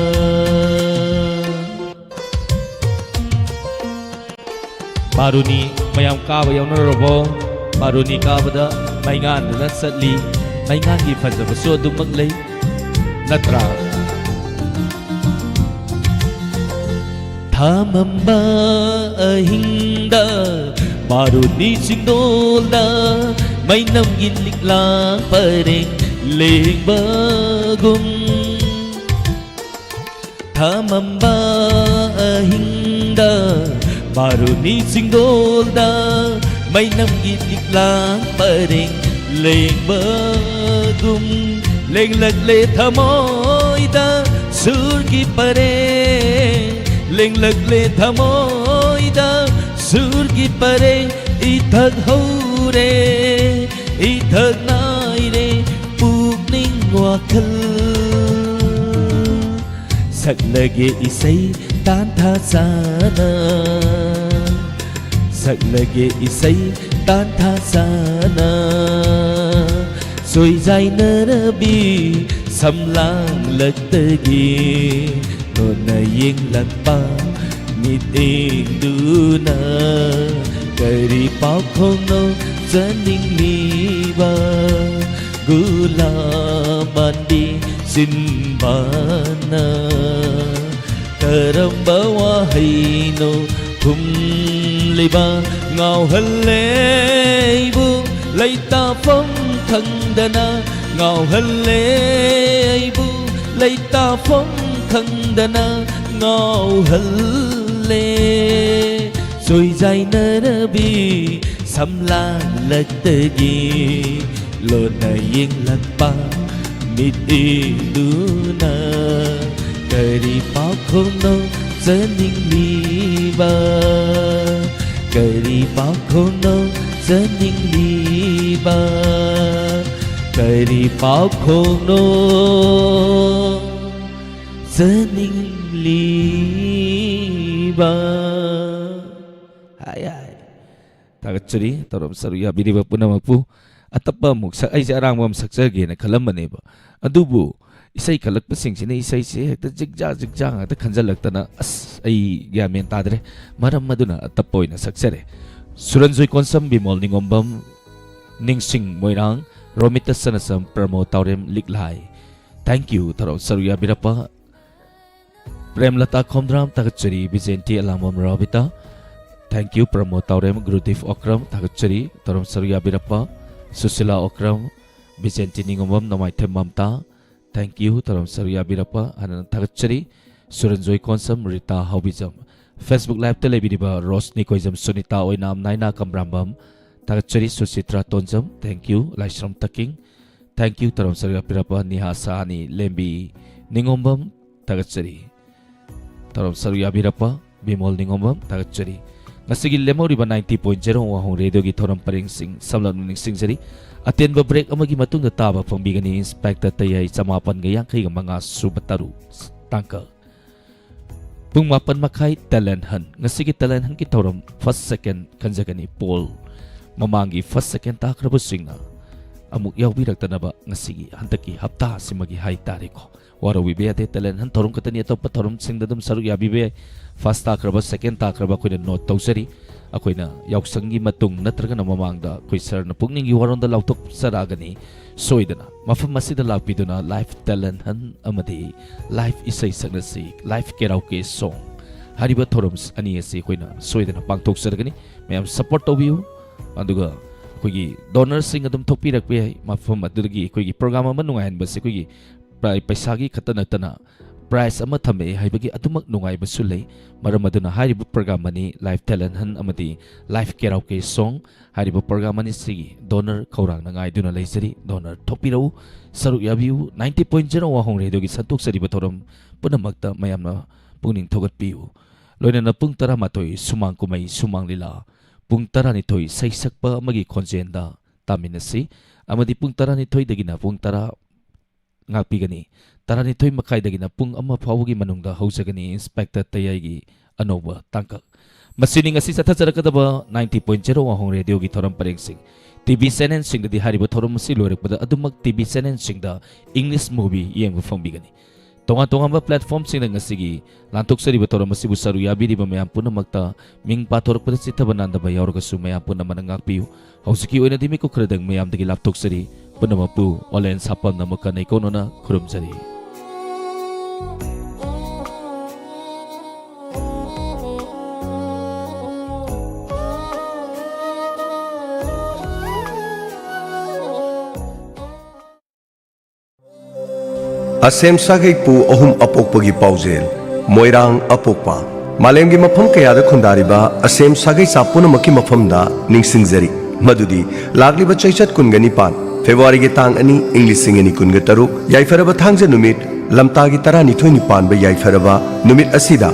ꯕꯥꯔꯨꯅꯤ ꯃꯌꯥꯝ ꯀꯥꯕ ꯌꯥꯎꯅꯔꯕꯣ? ꯕꯥꯔꯨꯅꯤ ꯀꯥꯕꯗ ꯃꯩꯉꯥꯟꯗꯨꯅ ꯆꯠꯂꯤ꯫ ꯃꯩꯉꯥꯟꯒꯤ ꯐꯖꯕꯁꯨ ꯑꯗꯨꯃꯛ ꯂꯩ, ꯅꯠꯇ꯭ꯔꯥ? ꯊꯥꯃꯝꯕ ꯑꯍꯤꯡꯗ ꯕꯥꯔꯨꯅꯤ ꯆꯤꯡꯗꯣꯜꯗ ꯃꯩꯅꯝꯒꯤ ꯂꯤꯛꯂꯥ ꯄꯔꯦꯡ ꯂꯦꯡꯕꯒꯨꯝ, ꯊꯥꯃꯝꯕ ꯑꯍꯤꯡꯗ ꯕꯥꯔꯨꯅꯤ ꯆꯤꯡꯗꯣꯜꯗ ꯃꯩꯅꯝꯒꯤ ꯂꯤꯛꯂꯥ ꯄꯔꯦꯡ ꯂꯦꯡꯕꯒꯨꯝ, ꯂꯦꯡꯂꯛꯂꯦ ꯊꯃꯣꯏꯗ ꯁꯨꯔꯒꯤ ꯄꯔꯦꯡ, ꯂꯦꯡꯂꯛꯂꯦ ꯊꯃꯣꯏꯗ ꯁꯨꯔꯒꯤ ꯄꯔꯦꯡ, ꯏꯊꯛ ꯍꯧꯔꯦ, ꯏꯊꯛ ꯅꯥꯏꯔꯦ ꯄꯨꯛꯅꯤꯡ ꯋꯥꯈꯜ꯫ ꯁꯛꯂꯒꯦ ꯏꯁꯩ ꯇꯥꯟꯊꯥ ꯆꯥꯅ, ꯁꯛꯂꯒꯦ ꯏꯁꯩ ꯇꯥꯟꯊꯥ ꯆꯥꯅ꯫ ꯁꯣꯏꯖꯥꯏꯅꯔꯕꯤ ꯁꯝꯂꯥꯡꯂꯛꯇꯒꯤ ꯅꯣꯟꯅ ꯌꯦꯡꯂꯛꯄ ꯃꯤꯠꯌꯦꯡꯗꯨꯅ ꯀꯔꯤ ꯄꯥꯎꯈꯣꯡꯅꯣ ꯆꯅꯤꯡꯂꯤꯕ? ꯒꯨꯂꯥꯞ ꯃꯥꯟꯕꯤ ꯆꯤꯟꯕꯥꯟꯅ ꯀꯔꯝꯕ ꯋꯥꯍꯩꯅꯣ ꯈꯨꯝꯂꯤꯕ? ꯉꯥꯎꯍꯜꯂꯦ ꯑꯩꯕꯨ ꯂꯩꯇꯥꯐꯝ ꯈꯪꯗꯅ, ꯉꯥꯎꯍꯜꯂꯦ ꯑꯩꯕꯨ ꯂꯩꯇꯥꯐꯝ ꯈꯪꯗꯅ ꯉꯥꯎꯍꯜꯂꯦ꯫ ꯁꯣꯏꯖꯥꯏꯅꯔꯕꯤ ꯁꯝꯂꯥꯡꯂꯛꯇꯒꯤ ꯂꯣꯟꯅ ꯌꯦꯡꯂꯛꯄ ꯃꯤꯠꯌꯦꯡꯗꯨꯅ ꯀꯔꯤ ꯄꯥꯎꯈꯣꯡꯅꯣ ꯆꯅꯤꯡꯂꯤꯕ? ꯀꯔꯤ ꯄꯥꯎꯈꯣꯡꯅꯣ ꯆꯅꯤꯡꯂꯤꯕ? ꯀꯔꯤ ꯄꯥꯎꯈꯣꯡꯅꯣ ꯆꯅꯤꯡꯂꯤꯕ? ꯍꯥꯏ, ꯍꯥꯏ꯫ ꯊꯥꯒꯠꯆꯔꯤ ꯇꯧꯔꯝ ꯁꯔꯨꯛ ꯌꯥꯕꯤꯔꯤꯕ ꯄꯨꯝꯅꯃꯛꯄꯨ꯫ ꯑꯇꯞꯄ ꯑꯃꯨꯛ ꯁꯛ-, ꯑꯩꯁꯦ ꯑꯔꯥꯡꯕ ꯑꯃ ꯁꯛꯆꯒꯦꯅ ꯈꯜꯂꯝꯕꯅꯦꯕ, ꯑꯗꯨꯕꯨ ꯏꯁꯩ ꯈꯜꯂꯛꯄꯁꯤꯡꯁꯤꯅ ꯏꯁꯩꯁꯦ ꯍꯦꯛꯇ ꯖꯤꯛꯖꯥ ꯖꯤꯛꯖꯥ ꯉꯥꯛꯇ ꯈꯟꯖꯜꯂꯛꯇꯅ ꯑꯁ ꯑꯩ ꯒ꯭ꯌꯥꯟ ꯃꯦꯟ ꯇꯥꯗ꯭ꯔꯦ꯫ ꯃꯔꯝ ꯑꯗꯨꯅ ꯑꯇꯞꯄ ꯑꯣꯏꯅ ꯁꯛꯆꯔꯦ꯫ ꯁꯨꯔꯟꯖꯣꯏ ꯀꯣꯟꯁꯝ, ꯕꯤꯃꯣꯜ ꯅꯤꯉꯣꯝꯕꯝ, ꯅꯤꯡꯁꯤꯡ ꯃꯣꯏꯔꯥꯡ, ꯔꯣꯃꯤꯇꯥ ꯁꯅꯥꯁꯝ, ꯄ꯭ꯔꯃꯣꯗ ꯇꯥꯎꯔꯦꯝ, ꯂꯤꯛꯂꯥꯏ꯫ Thank you ꯊꯧꯔꯝ ꯁꯔꯨꯛ ꯌꯥꯕꯤꯔꯛꯄ꯫ ꯄ꯭ꯔꯦꯝꯂꯇꯥ ꯈꯣꯝꯗ꯭ꯔꯥꯝ, ꯊꯥꯒꯠꯆꯔꯤ꯫ ꯕꯤꯖꯦꯟꯇꯤ ꯑꯂꯥꯡꯕꯝ, ꯔꯣꯕꯤꯇꯥ, thank you꯫ ꯄ꯭ꯔꯃꯣꯗ ꯇꯥꯎꯔꯦꯝ, ꯒꯨꯔꯨꯗꯤꯞ ꯑꯣꯀ꯭ꯔꯝ, ꯊꯥꯒꯠꯆꯔꯤ ꯊꯧꯔꯝ ꯁꯔꯨꯛ ꯌꯥꯕꯤꯔꯛꯄ꯫ ꯁꯨꯁꯤꯂꯥ ꯑꯣꯀ꯭ꯔꯝ, ꯕꯤꯖꯦꯟꯇꯤ ꯅꯤꯉꯣꯝꯕꯝ, ꯅꯣꯡꯃꯥꯏꯊꯦꯝ ꯃꯝꯇꯥ, thank you ꯊꯧꯔꯝ ꯁꯔꯨꯛ ꯌꯥꯕꯤꯔꯛꯄ꯫ ꯍꯥꯟꯅ ꯊꯥꯒꯠꯆꯔꯤ꯫ ꯁꯨꯔꯟꯖꯣꯏ ꯀꯣꯟꯁꯝ, ꯔꯤꯇꯥ ꯍꯥꯎꯕꯤꯖꯝ, Facebook Liveꯇ ꯂꯩꯕꯤꯔꯤꯕ ꯔꯣꯁꯅꯤ ꯀꯣꯏꯖꯝ, ꯁꯨꯅꯤꯇꯥ ꯑꯣꯏꯅꯥꯝ, ꯅꯥꯏꯅꯥ ꯀꯝꯕ꯭ꯔꯥꯝꯕꯝ, ꯊꯥꯒꯠꯆꯔꯤ꯫ ꯁꯨꯆꯤꯇ꯭ꯔꯥ ꯇꯣꯟꯖꯝ, thank you꯫ Laishram ꯇꯛꯀꯤꯡ, thank you ꯊꯧꯔꯝ ꯁꯔꯨꯛ ꯌꯥꯕꯤꯔꯛꯄ꯫ ꯅꯤꯍꯥ ꯁꯍꯥꯅꯤ, ꯂꯦꯝꯕꯤ ꯅꯤꯉꯣꯝꯕꯝ, ꯊꯥꯒꯠꯆꯔꯤ꯫ ꯊꯧꯔꯝ ꯁꯔꯨꯛ ꯌꯥꯕꯤꯔꯛꯄ ꯕꯤꯃꯣꯜ ꯅꯤꯉꯣꯝꯕꯝ, ꯊꯥꯒꯠꯆꯔꯤ꯫ ꯉꯁꯤꯒꯤ ꯂꯦꯝꯍꯧꯔꯤꯕ ninety point zero ꯋꯥꯍꯣꯡ ꯔꯦꯗꯤꯑꯣꯒꯤ ꯊꯧꯔꯝ ꯄꯔꯦꯡꯁꯤꯡ ꯁꯝꯂꯞꯅ ꯅꯤꯡꯁꯤꯡꯖꯔꯤ꯫ ꯑꯇꯦꯟꯕ break ꯑꯃꯒꯤ ꯃꯇꯨꯡꯗ ꯇꯥꯕ ꯐꯪꯕꯤꯒꯅꯤ ꯏꯟꯁꯄꯦꯛꯇꯔ ꯇꯌꯥꯏ ꯆꯃꯥꯄꯟꯒ ꯌꯥꯡꯈꯩꯒ ꯃꯉꯥ ꯁꯨꯕ ꯇꯔꯨꯛ ꯇꯥꯡꯀꯛ꯫ ꯄꯨꯡ ꯃꯥꯄꯟ ꯃꯈꯥꯏ talent hunt꯫ ꯉꯁꯤꯒꯤ talent huntꯀꯤ ꯊꯧꯔꯝ first second ꯈꯟꯖꯒꯅꯤ꯫ Poll, ꯃꯃꯥꯡꯒꯤ first second ꯇꯥꯈ꯭ꯔꯕꯁꯤꯡꯅ ꯑꯃꯨꯛ ꯌꯥꯎꯕꯤꯔꯛꯇꯅꯕ ꯉꯁꯤꯒꯤ ꯍꯟꯗꯛꯀꯤ ꯍꯞꯇꯥ ꯑꯁꯤꯃꯒꯤ ꯍꯥꯏ ꯇꯥꯔꯦꯀꯣ꯫ ꯋꯥꯔꯧꯕꯤꯕ ꯌꯥꯗꯦ, talent hunt ꯊꯧꯔꯝ ꯈꯛꯇꯅꯤ, ꯑꯇꯣꯞꯄ ꯊꯧꯔꯝꯁꯤꯡꯗ ꯑꯗꯨꯝ ꯁꯔꯨꯛ ꯌꯥꯕꯤꯕ ꯌꯥꯏ꯫ First ꯇꯥꯈ꯭ꯔꯕ, second ꯇꯥꯈ꯭ꯔꯕ ꯑꯩꯈꯣꯏꯅ note ꯇꯧꯖꯔꯤ꯫ ꯑꯩꯈꯣꯏꯅ ꯌꯥꯎꯁꯪꯒꯤ ꯃꯇꯨꯡ ꯅꯠꯇ꯭ꯔꯒꯅ ꯃꯃꯥꯡꯗ ꯑꯩꯈꯣꯏ ꯁꯔꯅ ꯄꯨꯛꯅꯤꯡꯒꯤ ꯋꯥꯔꯣꯝꯗ ꯂꯥꯎꯊꯣꯛꯆꯔꯛꯑꯒꯅꯤ꯫ ꯁꯣꯏꯗꯅ ꯃꯐꯝ ꯑꯁꯤꯗ ꯂꯥꯛꯄꯤꯗꯨꯅ live talent hunt ꯑꯃꯗꯤ live ꯏꯁꯩ ꯁꯛꯅꯁꯤ, live karaoke song ꯍꯥꯏꯔꯤꯕ ꯊꯧꯔꯝ ꯑꯅꯤ ꯑꯁꯤ ꯑꯩꯈꯣꯏꯅ ꯁꯣꯏꯗꯅ ꯄꯥꯡꯊꯣꯛꯆꯔꯒꯅꯤ꯫ ꯃꯌꯥꯝ support ꯇꯧꯕꯤꯌꯨ꯫ ꯑꯗꯨꯒ ꯑꯩꯈꯣꯏꯒꯤ donorꯁꯤꯡ ꯑꯗꯨꯝ ꯊꯣꯛꯄꯤꯔꯛꯄ ꯌꯥꯏ꯫ ꯃꯐꯝ ꯑꯗꯨꯗꯒꯤ ꯑꯩꯈꯣꯏꯒꯤ program ꯑꯃ ꯅꯨꯡꯉꯥꯏꯍꯟꯕꯁꯦ ꯑꯩꯈꯣꯏꯒꯤ ꯄ꯭ꯔꯥꯏ-, ꯄꯩꯁꯥꯒꯤ ꯈꯛꯇ ꯅꯠꯇꯅ prize ꯑꯃ ꯊꯝꯃꯛꯑꯦ ꯍꯥꯏꯕꯒꯤ ꯑꯗꯨꯃꯛ ꯅꯨꯡꯉꯥꯏꯕꯁꯨ ꯂꯩ꯫ ꯃꯔꯝ ꯑꯗꯨꯅ ꯍꯥꯏꯔꯤꯕ program ꯑꯅꯤ, live talent hunt ꯑꯃꯗꯤ live karaoke song ꯍꯥꯏꯔꯤꯕ program ꯑꯅꯤꯁꯤꯒꯤ donor ꯈꯧꯔꯥꯡꯅ ꯉꯥꯏꯗꯨꯅ ꯂꯩꯖꯔꯤ꯫ Donor ꯊꯣꯛꯄꯤꯔꯛꯎ, ꯁꯔꯨꯛ ꯌꯥꯕꯤꯌꯨ꯫ Ninety point zero ꯋꯥꯍꯣꯡ ꯔꯦꯗꯤꯑꯣꯒꯤ ꯁꯟꯗꯣꯛꯆꯔꯤꯕ ꯊꯧꯔꯝ ꯄꯨꯝꯅꯃꯛꯇ ꯃꯌꯥꯝꯅ ꯄꯨꯛꯅꯤꯡ ꯊꯧꯒꯠꯄꯤꯌꯨ꯫ ꯂꯣꯏꯅꯅ ꯄꯨꯡ ꯇꯔꯥꯃꯥꯊꯣꯏ ꯁꯨꯃꯥꯡ ꯀꯨꯝꯍꯩ, ꯁꯨꯃꯥꯡ ꯂꯤꯂꯥ, ꯄꯨꯡ ꯇꯔꯥꯅꯤꯊꯣꯏ ꯁꯩꯁꯛꯄ ꯑꯃꯒꯤ ꯈꯣꯟꯖꯦꯜꯗ ꯂꯥꯛꯃꯤꯟꯅꯁꯤ꯫ ꯑꯃꯗꯤ ꯄꯨꯡ ꯇꯔꯥꯅꯤꯊꯣꯏꯗꯒꯤꯅ ꯄꯨꯡ ꯇꯔꯥ ꯉꯥꯛꯄꯤꯒꯅꯤ꯫ ꯇꯔꯥꯅꯤꯊꯣꯏ ꯃꯈꯥꯏꯗꯒꯤꯅ ꯄꯨꯡ ꯑꯃ ꯐꯥꯎꯕꯒꯤ ꯃꯅꯨꯡꯗ ꯍꯧꯖꯒꯅꯤ ꯏꯟꯁꯄꯦꯛꯇꯔ ꯇꯌꯥꯏꯒꯤ ꯑꯅꯧꯕ ꯇꯥꯡꯀꯛ꯫ ꯃꯁꯤꯅꯤ ꯉꯁꯤ ꯆꯠꯊꯖꯔꯛꯀꯗꯕ ninety point zero ꯋꯥꯍꯣꯡ ꯔꯦꯗꯤꯑꯣꯒꯤ ꯊꯧꯔꯝ ꯄꯔꯦꯡꯁꯤꯡ꯫ ꯇꯤ ꯚꯤ ꯆꯦꯅꯦꯜꯁꯤꯡꯗꯗꯤ ꯍꯥꯏꯔꯤꯕ ꯊꯧꯔꯝ ꯑꯁꯤ ꯂꯣꯏꯔꯛꯄꯗ ꯑꯗꯨꯃꯛ ꯇꯤ ꯚꯤ ꯆꯦꯅꯦꯜꯁꯤꯡꯗ ꯏꯪꯂꯤꯁ ꯃꯨꯚꯤ ꯌꯦꯡꯕ ꯐꯪꯕꯤꯒꯅꯤ꯫ ꯇꯣꯉꯥꯟ ꯇꯣꯉꯥꯟꯕ ꯄ꯭ꯂꯦꯠꯐꯣꯝꯁꯤꯡꯗ ꯉꯁꯤꯒꯤ ꯂꯥꯟꯊꯣꯛꯆꯔꯤꯕ ꯊꯧꯔꯝ ꯑꯁꯤꯕꯨ ꯁꯔꯨꯛ ꯌꯥꯕꯤꯔꯤꯕ ꯃꯌꯥꯝ ꯄꯨꯝꯅꯃꯛꯇ ꯃꯤꯡ ꯄꯥꯊꯣꯔꯛꯄꯗ ꯆꯤꯠꯊꯕ ꯅꯥꯟꯗꯕ ꯌꯥꯎꯔꯒꯁꯨ ꯃꯌꯥꯝ ꯄꯨꯝꯅꯃꯛꯅ ꯉꯥꯛꯄꯤꯌꯨ꯫ ꯍꯧꯖꯤꯛꯀꯤ ꯑꯣꯏꯅꯗꯤ ꯃꯤꯀꯨꯞ ꯈꯔꯗꯪ ꯃꯌꯥꯝꯗꯒꯤ ꯂꯥꯞꯊꯣꯛꯆꯔꯤ꯫ ꯄꯨꯝꯅꯃꯛꯄꯨ ꯑꯣꯟꯂꯥꯏꯟ ꯁꯥꯄꯝꯅ ꯑꯃꯨꯛꯀ ꯅꯩꯀꯣꯟꯅꯅ ꯈꯨꯔꯨꯝꯖꯔꯤ꯫ ꯑꯁꯦꯝ ꯁꯥꯒꯩ ꯄꯨ ꯑꯍꯨꯝ ꯑꯄꯣꯛꯄꯒꯤ ꯄꯥꯎꯖꯦꯜ꯫ ꯃꯣꯏꯔꯥꯡ ꯑꯄꯣꯛꯄ꯫ ꯃꯥꯂꯦꯝꯒꯤ ꯃꯐꯝ ꯀꯌꯥꯗ ꯈꯨꯟꯗꯥꯔꯤꯕ ꯑꯁꯦꯝ ꯁꯥꯒꯩ ꯆꯥ ꯄꯨꯝꯅꯃꯛꯀꯤ ꯃꯐꯝꯗ ꯅꯤꯡꯁꯤꯡꯖꯔꯤ ꯃꯗꯨꯗꯤ ꯂꯥꯛꯂꯤꯕ ꯆꯩꯆꯠ ꯀꯨꯟꯒ ꯅꯤꯄꯥꯟ, ꯐꯦꯕ꯭ꯔꯨꯋꯥꯔꯤꯒꯤ ꯇꯥꯡ ꯑꯅꯤ, ꯏꯪ ꯂꯤꯁꯤꯡ ꯑꯅꯤ ꯀꯨꯟꯒ ꯇꯔꯨꯛ, ꯌꯥꯏꯐꯔꯕ ꯊꯥꯡꯖ ꯅꯨꯃꯤꯠ, ꯂꯝꯇꯥꯒꯤ ꯇꯔꯥꯅꯤꯊꯣꯏꯅꯤ ꯄꯥꯟꯕ ꯌꯥꯏꯐꯔꯕ ꯅꯨꯃꯤꯠ ꯑꯁꯤꯗ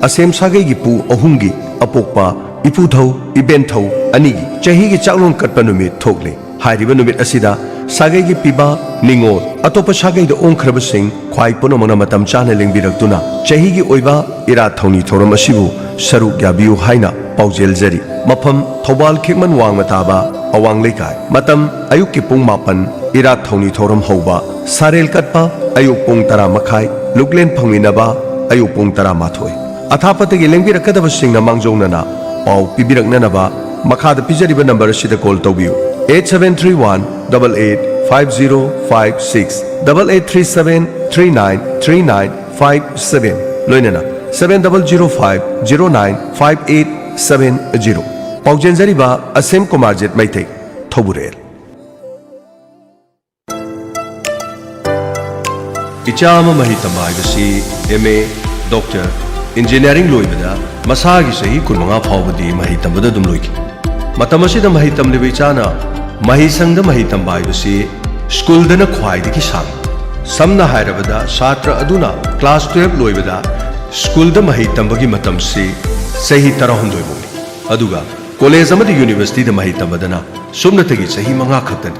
ꯑꯁꯦꯝ ꯁꯥꯒꯩꯒꯤ ꯄꯨ ꯑꯍꯨꯝꯒꯤ ꯑꯄꯣꯛꯄ ꯏꯄꯨꯊꯧ, ꯏꯕꯦꯟꯊꯧ ꯑꯅꯤꯒꯤ ꯆꯍꯤꯒꯤ ꯆꯥꯛꯂꯣꯟ ꯀꯠꯄ ꯅꯨꯃꯤꯠ ꯊꯣꯛꯂꯤ꯫ ꯍꯥꯏꯔꯤꯕ ꯅꯨꯃꯤꯠ ꯑꯁꯤꯗ ꯁꯥꯒꯩꯒꯤ ꯄꯤꯕꯥ, ꯅꯤꯉꯣꯜ, ꯑꯇꯣꯞꯄ ꯁꯥꯒꯩꯗ ꯑꯣꯟꯈ꯭ꯔꯕꯁꯤꯡ ꯈ꯭ꯋꯥꯏ ꯄꯨꯝꯅꯃꯛꯅ ꯃꯇꯝ ꯆꯥꯅ ꯂꯦꯡꯕꯤꯔꯛꯇꯨꯅ ꯆꯍꯤꯒꯤ ꯑꯣꯏꯕ ꯏꯔꯥꯠ ꯊꯧꯅꯤ ꯊꯧꯔꯝ ꯑꯁꯤꯕꯨ ꯁꯔꯨꯛ ꯌꯥꯕꯤꯌꯨ ꯍꯥꯏꯅ ꯄꯥꯎꯖꯦꯜꯖꯔꯤ꯫ ꯃꯐꯝ, ꯊꯧꯕꯥꯜ ꯈꯦꯛꯃꯟ ꯋꯥꯡꯃ ꯇꯥꯕ ꯑꯋꯥꯡ ꯂꯩꯀꯥꯏ꯫ ꯃꯇꯝ, ꯑꯌꯨꯛꯀꯤ ꯄꯨꯡ ꯃꯥꯄꯟ, ꯏꯔꯥꯠ ꯊꯧꯅꯤ ꯊꯧꯔꯝ ꯍꯧꯕ, ꯁꯥꯔꯦꯜ ꯀꯠꯄ, ꯑꯌꯨꯛ ꯄꯨꯡ ꯇꯔꯥ ꯃꯈꯥꯏ, ꯂꯨꯛꯂꯦꯟ ꯐꯪꯃꯤꯟꯅꯕ, ꯑꯌꯨꯛ ꯄꯨꯡ ꯇꯔꯥꯃꯥꯊꯣꯏ꯫ ꯑꯊꯥꯞꯄꯗꯒꯤ ꯂꯦꯡꯕꯤꯔꯛꯀꯗꯕꯁꯤꯡꯅ ꯃꯥꯡꯖꯧꯅꯅ ꯄꯥꯎ ꯄꯤꯕꯤꯔꯛꯅꯅꯕ ꯃꯈꯥꯗ ꯄꯤꯖꯔꯤꯕ ꯅꯝꯕꯔ ꯑꯁꯤꯗ ꯀꯣꯜ ꯇꯧꯕꯤꯌꯨ, eight seven three one double eight five zero five six, double eight three seven three nine three nine five seven, ꯂꯣꯏꯅꯅ seven double zero five zero nine five eight seven zero꯫ ꯄꯥꯎꯖꯦꯟꯖꯔꯤꯕ ꯑꯁꯦꯝ ꯀꯨꯃꯥꯔꯖꯤꯠ ꯃꯩꯇꯩ, ꯊꯧꯕꯨꯔꯦꯜ꯫ ꯏꯆꯥ ꯑꯃ ꯃꯍꯩ ꯇꯝꯕ ꯍꯥꯏꯕꯁꯤ ꯑꯦꯝ ꯑꯦ, ꯗꯣꯛꯇꯔ, ꯏꯟꯖꯤꯅꯤꯌꯥꯔꯤꯡ ꯂꯣꯏꯕꯗ ꯃꯁꯥꯒꯤ ꯆꯍꯤ ꯀꯨꯟꯃꯉꯥ ꯐꯥꯎꯕꯗꯤ ꯃꯍꯩ ꯇꯝꯕꯗ ꯑꯗꯨꯝ ꯂꯣꯏꯈꯤ꯫ ꯃꯇꯝ ꯑꯁꯤꯗ ꯃꯍꯩ ꯇꯝꯂꯤꯕ ꯏꯆꯥꯅ ꯃꯍꯩꯁꯪꯗ ꯃꯍꯩ ꯇꯝꯕ ꯍꯥꯏꯕꯁꯤ ꯁ꯭ꯀꯨꯜꯗꯅ ꯈ꯭ꯋꯥꯏꯗꯒꯤ ꯁꯥꯡꯏ꯫ ꯁꯝꯅ ꯍꯥꯏꯔꯕꯗ, ꯁꯥꯇ꯭ꯔ ꯑꯗꯨꯅ ꯀ꯭ꯂꯥꯁ twelve ꯂꯣꯏꯕꯗ ꯁ꯭ꯀꯨꯜꯗ ꯃꯍꯩ ꯇꯝꯕꯒꯤ ꯃꯇꯝꯁꯤ ꯆꯍꯤ ꯇꯔꯥꯍꯨꯝꯗꯣꯏ ꯐꯥꯎꯅꯤ꯫ ꯑꯗꯨꯒ ꯀꯣꯂꯦꯖ ꯑꯃꯗꯤ ꯌꯨꯅꯤꯚꯔꯁꯤꯇꯤꯗ ꯃꯍꯩ ꯇꯝꯕꯗꯅ ꯁꯨꯞꯅꯇꯒꯤ ꯆꯍꯤ ꯃꯉꯥ ꯈꯛꯇꯅꯤ꯫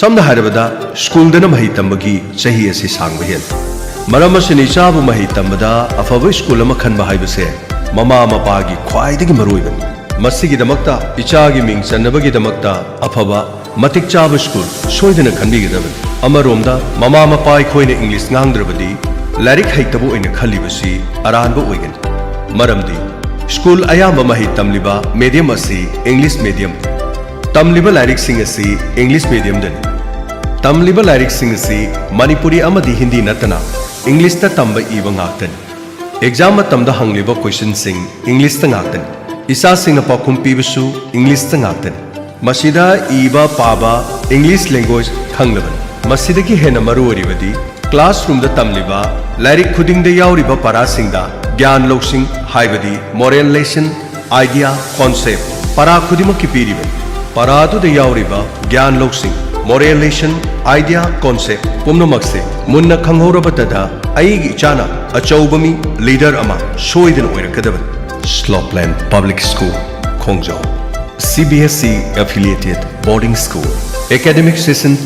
ꯁꯝꯅ ꯍꯥꯏꯔꯕꯗ, ꯁ꯭ꯀꯨꯜꯗꯅ ꯃꯍꯩ ꯇꯝꯕꯒꯤ ꯆꯍꯤ ꯑꯁꯤ ꯁꯥꯡꯕ ꯍꯦꯜꯂꯤ꯫ ꯃꯔꯝ ꯑꯁꯤꯅ, ꯏꯆꯥꯕꯨ ꯃꯍꯩ ꯇꯝꯕꯗ ꯑꯐꯕ ꯁ꯭ꯀꯨꯜ ꯑꯃ ꯈꯟꯕ ꯍꯥꯏꯕꯁꯦ ꯃꯃꯥ ꯃꯄꯥꯒꯤ ꯈ꯭ꯋꯥꯏꯗꯒꯤ ꯃꯔꯨꯑꯣꯏꯕꯅꯤ꯫ ꯃꯁꯤꯒꯤꯗꯃꯛꯇ, ꯏꯆꯥꯒꯤ ꯃꯤꯡ ꯆꯟꯅꯕꯒꯤꯗꯃꯛꯇ ꯑꯐꯕ, ꯃꯇꯤꯛ ꯆꯥꯕ ꯁ꯭ꯀꯨꯜ ꯁꯣꯏꯗꯅ ꯈꯟꯕꯤꯒꯗꯕꯅꯤ꯫ ꯑꯃꯔꯣꯝꯗ, ꯃꯃꯥ ꯃꯄꯥ ꯑꯩꯈꯣꯏꯅ ꯏꯪꯂꯤꯁ ꯉꯥꯡꯗ꯭ꯔꯕꯗꯤ, ꯂꯥꯏꯔꯤꯛ ꯍꯩꯇꯕ ꯑꯣꯏꯅ ꯈꯜꯂꯤꯕꯁꯤ ꯑꯔꯥꯟꯕ ꯑꯣꯏꯒꯅꯤ꯫ ꯃꯔꯝꯗꯤ, ꯁ꯭ꯀꯨꯜ ꯑꯌꯥꯝꯕ ꯃꯍꯩ ꯇꯝꯂꯤꯕ ꯃꯦꯗꯤꯌꯝ ꯑꯁꯤ ꯏꯪꯂꯤꯁ ꯃꯦꯗꯤꯌꯝ, ꯇꯝꯂꯤꯕ ꯂꯥꯏꯔꯤꯛꯁꯤꯡ ꯑꯁꯤ ꯏꯪꯂꯤꯁ ꯃꯦꯗꯤꯌꯝꯗꯅꯤ꯫ ꯇꯝꯂꯤꯕ ꯂꯥꯏꯔꯤꯛꯁꯤꯡ ꯑꯁꯤ ꯃꯅꯤꯄꯨꯔꯤ ꯑꯃꯗꯤ ꯍꯤꯟꯗꯤ ꯅꯠꯇꯅ ꯏꯪꯂꯤꯁꯇ ꯇꯝꯕ ꯏꯕ ꯉꯥꯛꯇꯅꯤ꯫ ꯑꯦꯛꯖꯥꯝ ꯃꯇꯝꯗ ꯍꯪꯂꯤꯕ ꯀꯣꯏꯁꯟꯁꯤꯡ ꯏꯪꯂꯤꯁꯇ ꯉꯥꯛꯇꯅꯤ꯫ ꯏꯆꯥꯁꯤꯡꯅ ꯄꯥꯎꯈꯨꯝ ꯄꯤꯕꯁꯨ ꯏꯪꯂꯤꯁꯇ ꯉꯥꯛꯇꯅꯤ꯫ ꯃꯁꯤꯗ ꯏꯕ ꯄꯥꯕ, ꯏꯪꯂꯤꯁ ꯂꯦꯡꯒ꯭ꯋꯦꯖ ꯈꯪꯂꯕꯅꯤ꯫ ꯃꯁꯤꯗꯒꯤ ꯍꯦꯟꯅ ꯃꯔꯨ ꯑꯣꯏꯔꯤꯕꯗꯤ, ꯀ꯭ꯂꯥꯁꯔꯨꯝꯗ ꯇꯝꯂꯤꯕ ꯂꯥꯏꯔꯤꯛ ꯈꯨꯗꯤꯡꯗ ꯌꯥꯎꯔꯤꯕ ꯄꯔꯥꯁꯤꯡꯗ ꯒ꯭ꯌꯥꯟ ꯂꯧꯁꯤꯡ, ꯍꯥꯏꯕꯗꯤ ꯃꯣꯔꯦꯜ ꯂꯦꯁꯟ, ꯑꯥꯏꯗꯤꯌꯥ, ꯀꯣꯟꯁꯦꯞ, ꯄꯔꯥ ꯈꯨꯗꯤꯡꯃꯛꯀꯤ ꯄꯤꯔꯤꯕꯅꯤ꯫ ꯄꯔꯥꯗꯨꯗ ꯌꯥꯎꯔꯤꯕ ꯒ꯭ꯌꯥꯟ ꯂꯧꯁꯤꯡ, ꯃꯣꯔꯦꯜ ꯂꯦꯁꯟ, ꯑꯥꯏꯗꯤꯌꯥ, ꯀꯣꯟꯁꯦꯞ ꯄꯨꯝꯅꯃꯛꯁꯦ ꯃꯨꯟꯅ ꯈꯪꯍꯧꯔꯕꯗꯗ, ꯑꯩꯒꯤ ꯏꯆꯥꯅ ꯑꯆꯧꯕ ꯃꯤ, ꯂꯤꯗꯔ ꯑꯃ ꯁꯣꯏꯗꯅ ꯑꯣꯏꯔꯛꯀꯗꯕꯅꯤ꯫ ꯁ꯭ꯂꯣꯞꯂꯦꯟ ꯄꯕ꯭ꯂꯤꯛ ꯁ꯭ꯀꯨꯜ, ꯈꯣꯡꯖꯣꯝ꯫ C B S E affiliated boarding school. Academic session